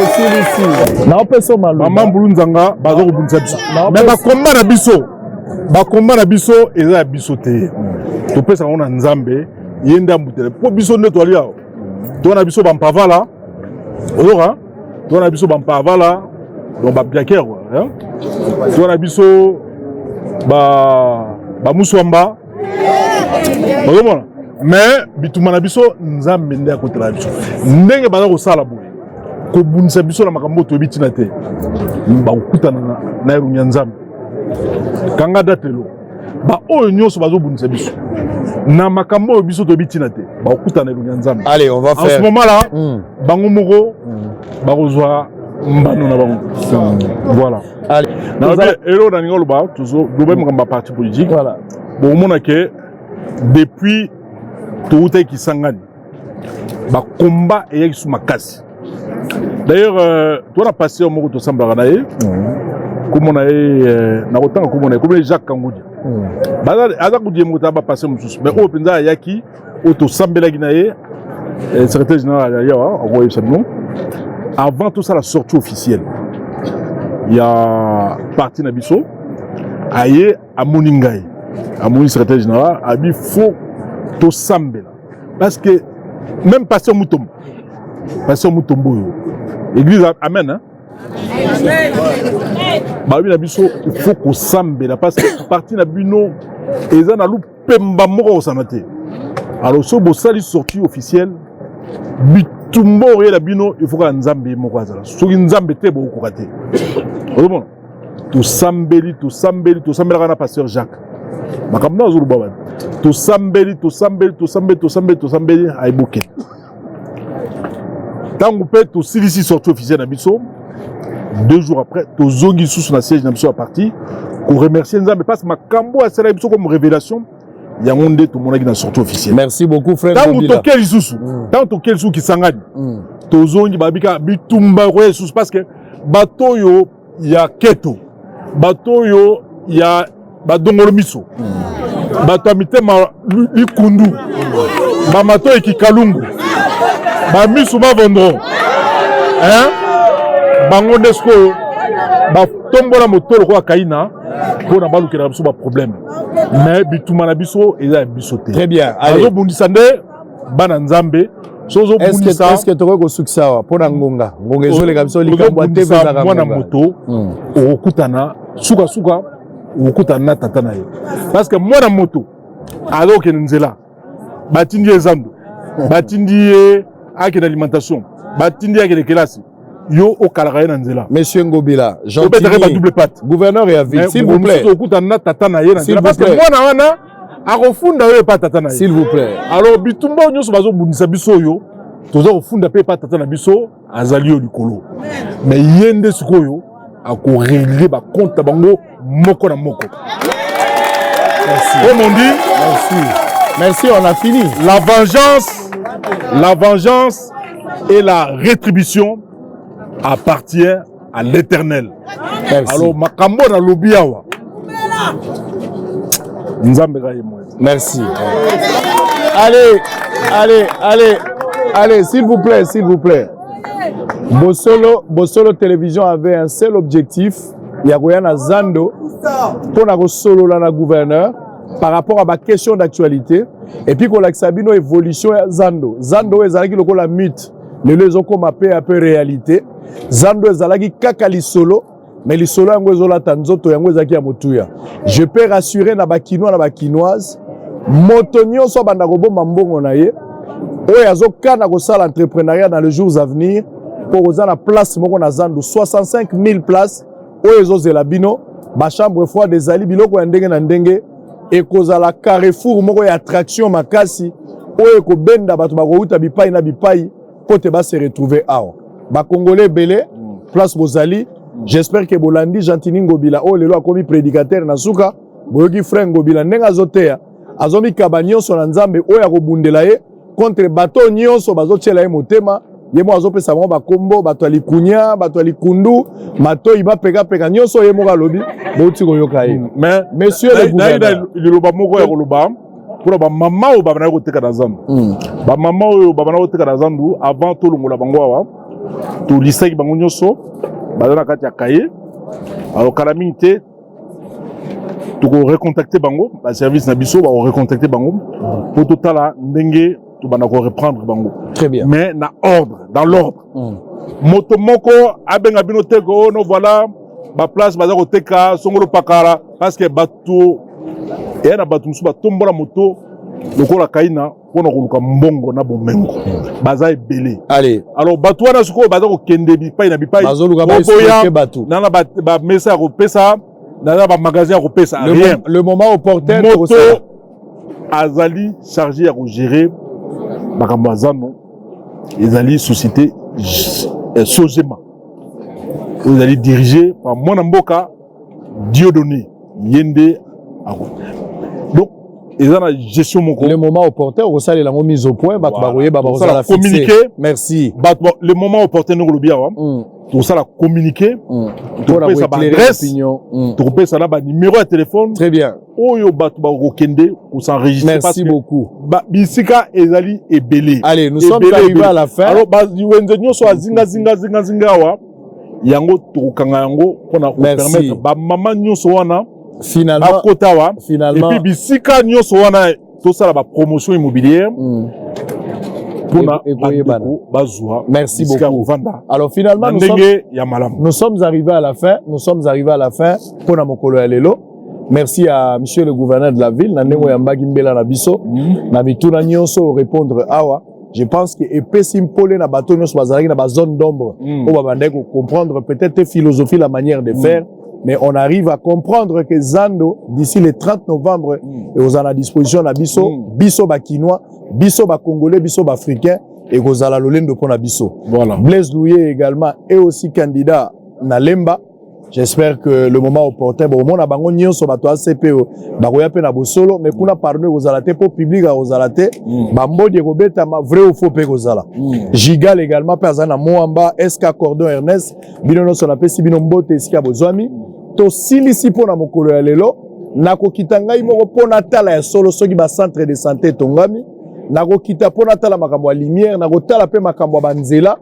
osilisi, naopesa maloba. Mama Mbulu Nzanga, baza kobundisa biso, mais bakomba na biso, bakomba na biso eza ya biso te. Topesaka yango na Nzambe, ye nde ambutele mpo biso nde toali awa. Toza na biso bampavala, oyoka, toza na biso bampavala, donc babiaker, toza na biso bamuswamba, ozomona. Mais bitumba na biso, Nzambe nde akotela biso. Ndenge baza kosala boye, kobundisa biso na makambo oyo toyebi ntina te, bakokutana na elongi ya Nzambe. Kanga date lelo, baoyo nyonso bazobundisa biso na makambo oyo biso toyebi ntina te, bakokutana na elongi ya Nzambe. Allez, on va En faire ce moment là, bango moko bakozwa mbano na bango. Voilà. Allez. Nalobi eloko nalingi oloba, tozoloba makambo ya parti politique. Voilà. Bokomona ke depuis toutaki Kisangani, bakomba eyaki su makasi. D'ailleurs, towana pasteur moko tosamblaka na ye, kombo na ye, nakotanga kombo na ye, kombo na ye Jacques Kangudia. Aza kutu ye moko ta bapasteur mosusu, mais oyo mpenza ayaki, oyo tosambelaki na ye, secrétaire général azali awa, akoyebisa bino. Avant tosala sortie officielle ya parti na biso, aye, amoni ngai, amoni secrétaire général, abi faut tosambela, parce que même pasteur Mutombo, pasteur Mutombo oyo église Amen, hein? Balobi na biso il faut kosambela parce que parti na bino eza na lupemba moko kosana te. Alors soki bosali sortie officielle, bitumba oyela bino, il faut kaka Nzambe ye moko azala. Soki Nzambe te, bokokoka te. Ozomona, tosambeli, tosambeli, tosambelaka na pasteur Jacques. Makambo na azoloba bani, tosambeli, tosambeli, tosambeli, tosambeli, tosambeli, ayebokende. Ntango mpe tosilisi sortie officielle na biso, 2 jours après tozongi lisusu na siège na biso ya parti koremercier Nzambe, parce que makambo asalaki biso comme révélation, yango nde tomonaki na sortie officielle. Merci beaucoup, frère. Ntango toke lisusu, ntango toke lisusu Kisangani, tozongi, babika bitumba ekoya lisusu, parce que bato oyo ya keto, bato oyo ya badongolo miso, bato ya mitema likundu, bamato ekikalungu, bamisu bavondro, hein? Bango nde sikoyo batombola moto lokola Kaina mpo na balukela biso baproblème. Mais bituma na biso eza ya biso te. Très bien. Allez. Bazobundisa nde bana Nzambe. So ozobundisa Est-ce que tokoki kosukisa awa mpo na ngonga? Ngonga ezoleka biso, likambo ya te. Ozobundisa mwana moto, okokutana sukasuka, okokutana na tata na ye, parce que mwana moto aza kokende nzela, batindi ye zando, batindi ye akende alimentation, batindi ye akende kelasi, yo okalaka ye na nzela. Monsieur Ngobila, obetaka ye Gentiny, badouble patte. Gouverneur ya ville, s'il vous plaît. Okutana na tata na ye na nzela, parce que mwana wana akofunda yo epa tata na ye. S'il vous plaît. Alors bitumba oyo nyonso bazobundisa biso oyo, toza kofunda mpe epa tata na biso azali yo likolo. Mais ye nde sikoyo Akorégler bacompte na bango moko na moko. Merci. Comme on dit, Merci. Merci, on a fini. La vengeance, la vengeance et la rétribution appartient à l'Éternel. Merci. Alors makambo nalobi awa, Nzambe kaka ye moye. Merci. Allez, allez, allez, allez, s'il vous plaît, s'il vous plaît. Bosolo, Bosolo Télévision avait un seul objectif, ya koya na zando, pour na solo na gouverneur, par rapport à ma question d'actualité, et puis kolakisa bino évolution ya zando. Zando ezalaki lokola mythe, lelo ezokoma peu à peu réalité. Zando ezalaki kaka lisolo, mais lisolo yango ezolata nzoto, yango ezalaki ya motuya. Je peux rassurer na Bakinois na Bakinoise, moto nyonso abanda kobomba mbongo na ye oyo azokana kosala entrepreneuriat dans les jours à venir, mpo koza na place moko na zandu, 65 000 places oyo ezozela bino. Bachambre froide ezali, biloko ya ndenge na ndenge ekozala, carrefour moko ya attraction makasi oyo ekobenda bato bakouta bipai na bipai mpo te base retrouver awa. Bakongole ebele, place bozali, j'espère ke bolandi Gentini Ngobila oyo lelo akomi prédicateur na suka. Boyoki frère Ngobila ndenge azoteya, azomikaba nyonso na Nzambe oyo akobundela ye contre bato nyonso bazotiela ye motema. Ye moko azopesa bango bakombo, bato ya likunya, bato ya likundu, matoi bapekapeka, nyonso ye moko alobi, bouti koyoka ye. Mais Monsieur le gouverneur, liloba moko ya koloba mpona bamama oyo babandaki koteka na zandu. Bamama oyo babandaki koteka na zandu avant tolongola bango awa, tolisaki bango nyonso, baza na kati ya kaye. Alors kala mingi te tokorecontacte bango, baservice na biso bakorecontacte bango mpo totala ndenge tobanda koreprendre bango. Très bien. Mais na ordre, dans l'ordre. Moto moko abenga bino te ko oh, no voilà baplace baza koteka songolo pakala, parce que bato eya na bato mosusu batombola moto lokola Kaina mpona koluka mbongo na bomengo, baza ebele. Allez. Alors bato wana sikoyo baza kokende bipai na bipai. Bazoluka baexpliquer bato. Na bamesa ya kopesa, na bamagasin ya kopesa. Rien. Le moment opportun. Moto azali chargé ya kogérer makambo ya zando ezali société Sogema oyo ezali dirigé par mwana mboka Dieudonné. Ye nde donc eza na gestion moko. Le moment opportun, okosalela yango mise au point, bato bakoyeba, bakozala communiqué. Merci. Bato, le moment opportun, ndenge olobi awa, tokosala communiqué, tokopesa baadresse, tokopesa na banimero ya telefone. Très bien. Oyo bato bakokende kos'enregistrer. Merci beaucoup. Bisika ezali ebele. Allez, nous sommes arrivés à la fin. Alors bawenze nyonso azinga zinga zinga zinga awa, yango tokokanga yango mpona kopermettre bamama nyonso wana finalement bakota awa. Finalement. Et puis bisika nyonso wana tosala bapromotion immobilière mpona bandeko bazwa. Merci beaucoup. Alors finalement, nous sommes, ya malamu. Nous sommes arrivés à la fin, nous sommes arrivés à la fin mpona mokolo ya lelo. Merci à monsieur le gouverneur de la ville na ndenge oyambaki mbela na biso, na mituna nyonso répondre awa. Je pense que epesi mpole na bato nyonso bazalaki na bazone d'ombre oyo babandaki kocomprendre peut-être philosophie, la manière de faire, mais on arrive à comprendre que zando d'ici le 30 novembre ekozala na disposition na biso, biso Bakinois, biso Bacongolais, biso Baafricain, ekozala lolendo mpona biso. Voilà. Blaise Louye également est aussi candidat na Lemba. J'espère que le moment opportun, bomona bango nyonso bato ACP bakoya mpe na Bosolo, mais kuna pardon ekozala te mpo public akozala te. Bambodi ekobetama, vrai ou faux mpe ekozala. Gigal également mpe aza na Moamba, SK Cordon Ernest, bino nyonso napesi bino mbote esika bozwami. Tosilisi mpo na mokolo ya lelo. Nakokita ngai moko mpo natala ya solo soki bacentre de santé etongami. Nakokita mpo natala makambo ya lumière, nakotala mpe makambo ya banzela,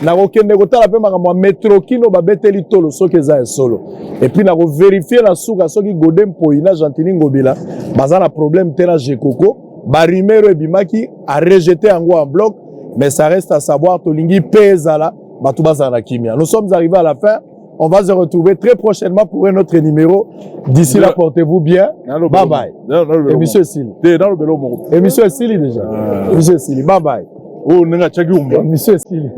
nakokende kotala mpe makambo ya metro kino babeteli tolo soki eza ya solo, et puis nakovérifier na suka soki Godé Mpoi na Gentini Ngobila baza na problème te na Jekoko. Barumeur oyo ebimaki, arejeté yango en bloc, mais ça reste à savoir. Tolingi mpe ezala bato bazala na kimia. Nous sommes arrivés à la fin. On va se retrouver très prochainement pour un autre numéro. D'ici là, portez-vous bien. Bye bye. Émission esili. Émission esili déjà. Émission esili. Bye bye. Oyo ndenge atiaki umba. Émission esili.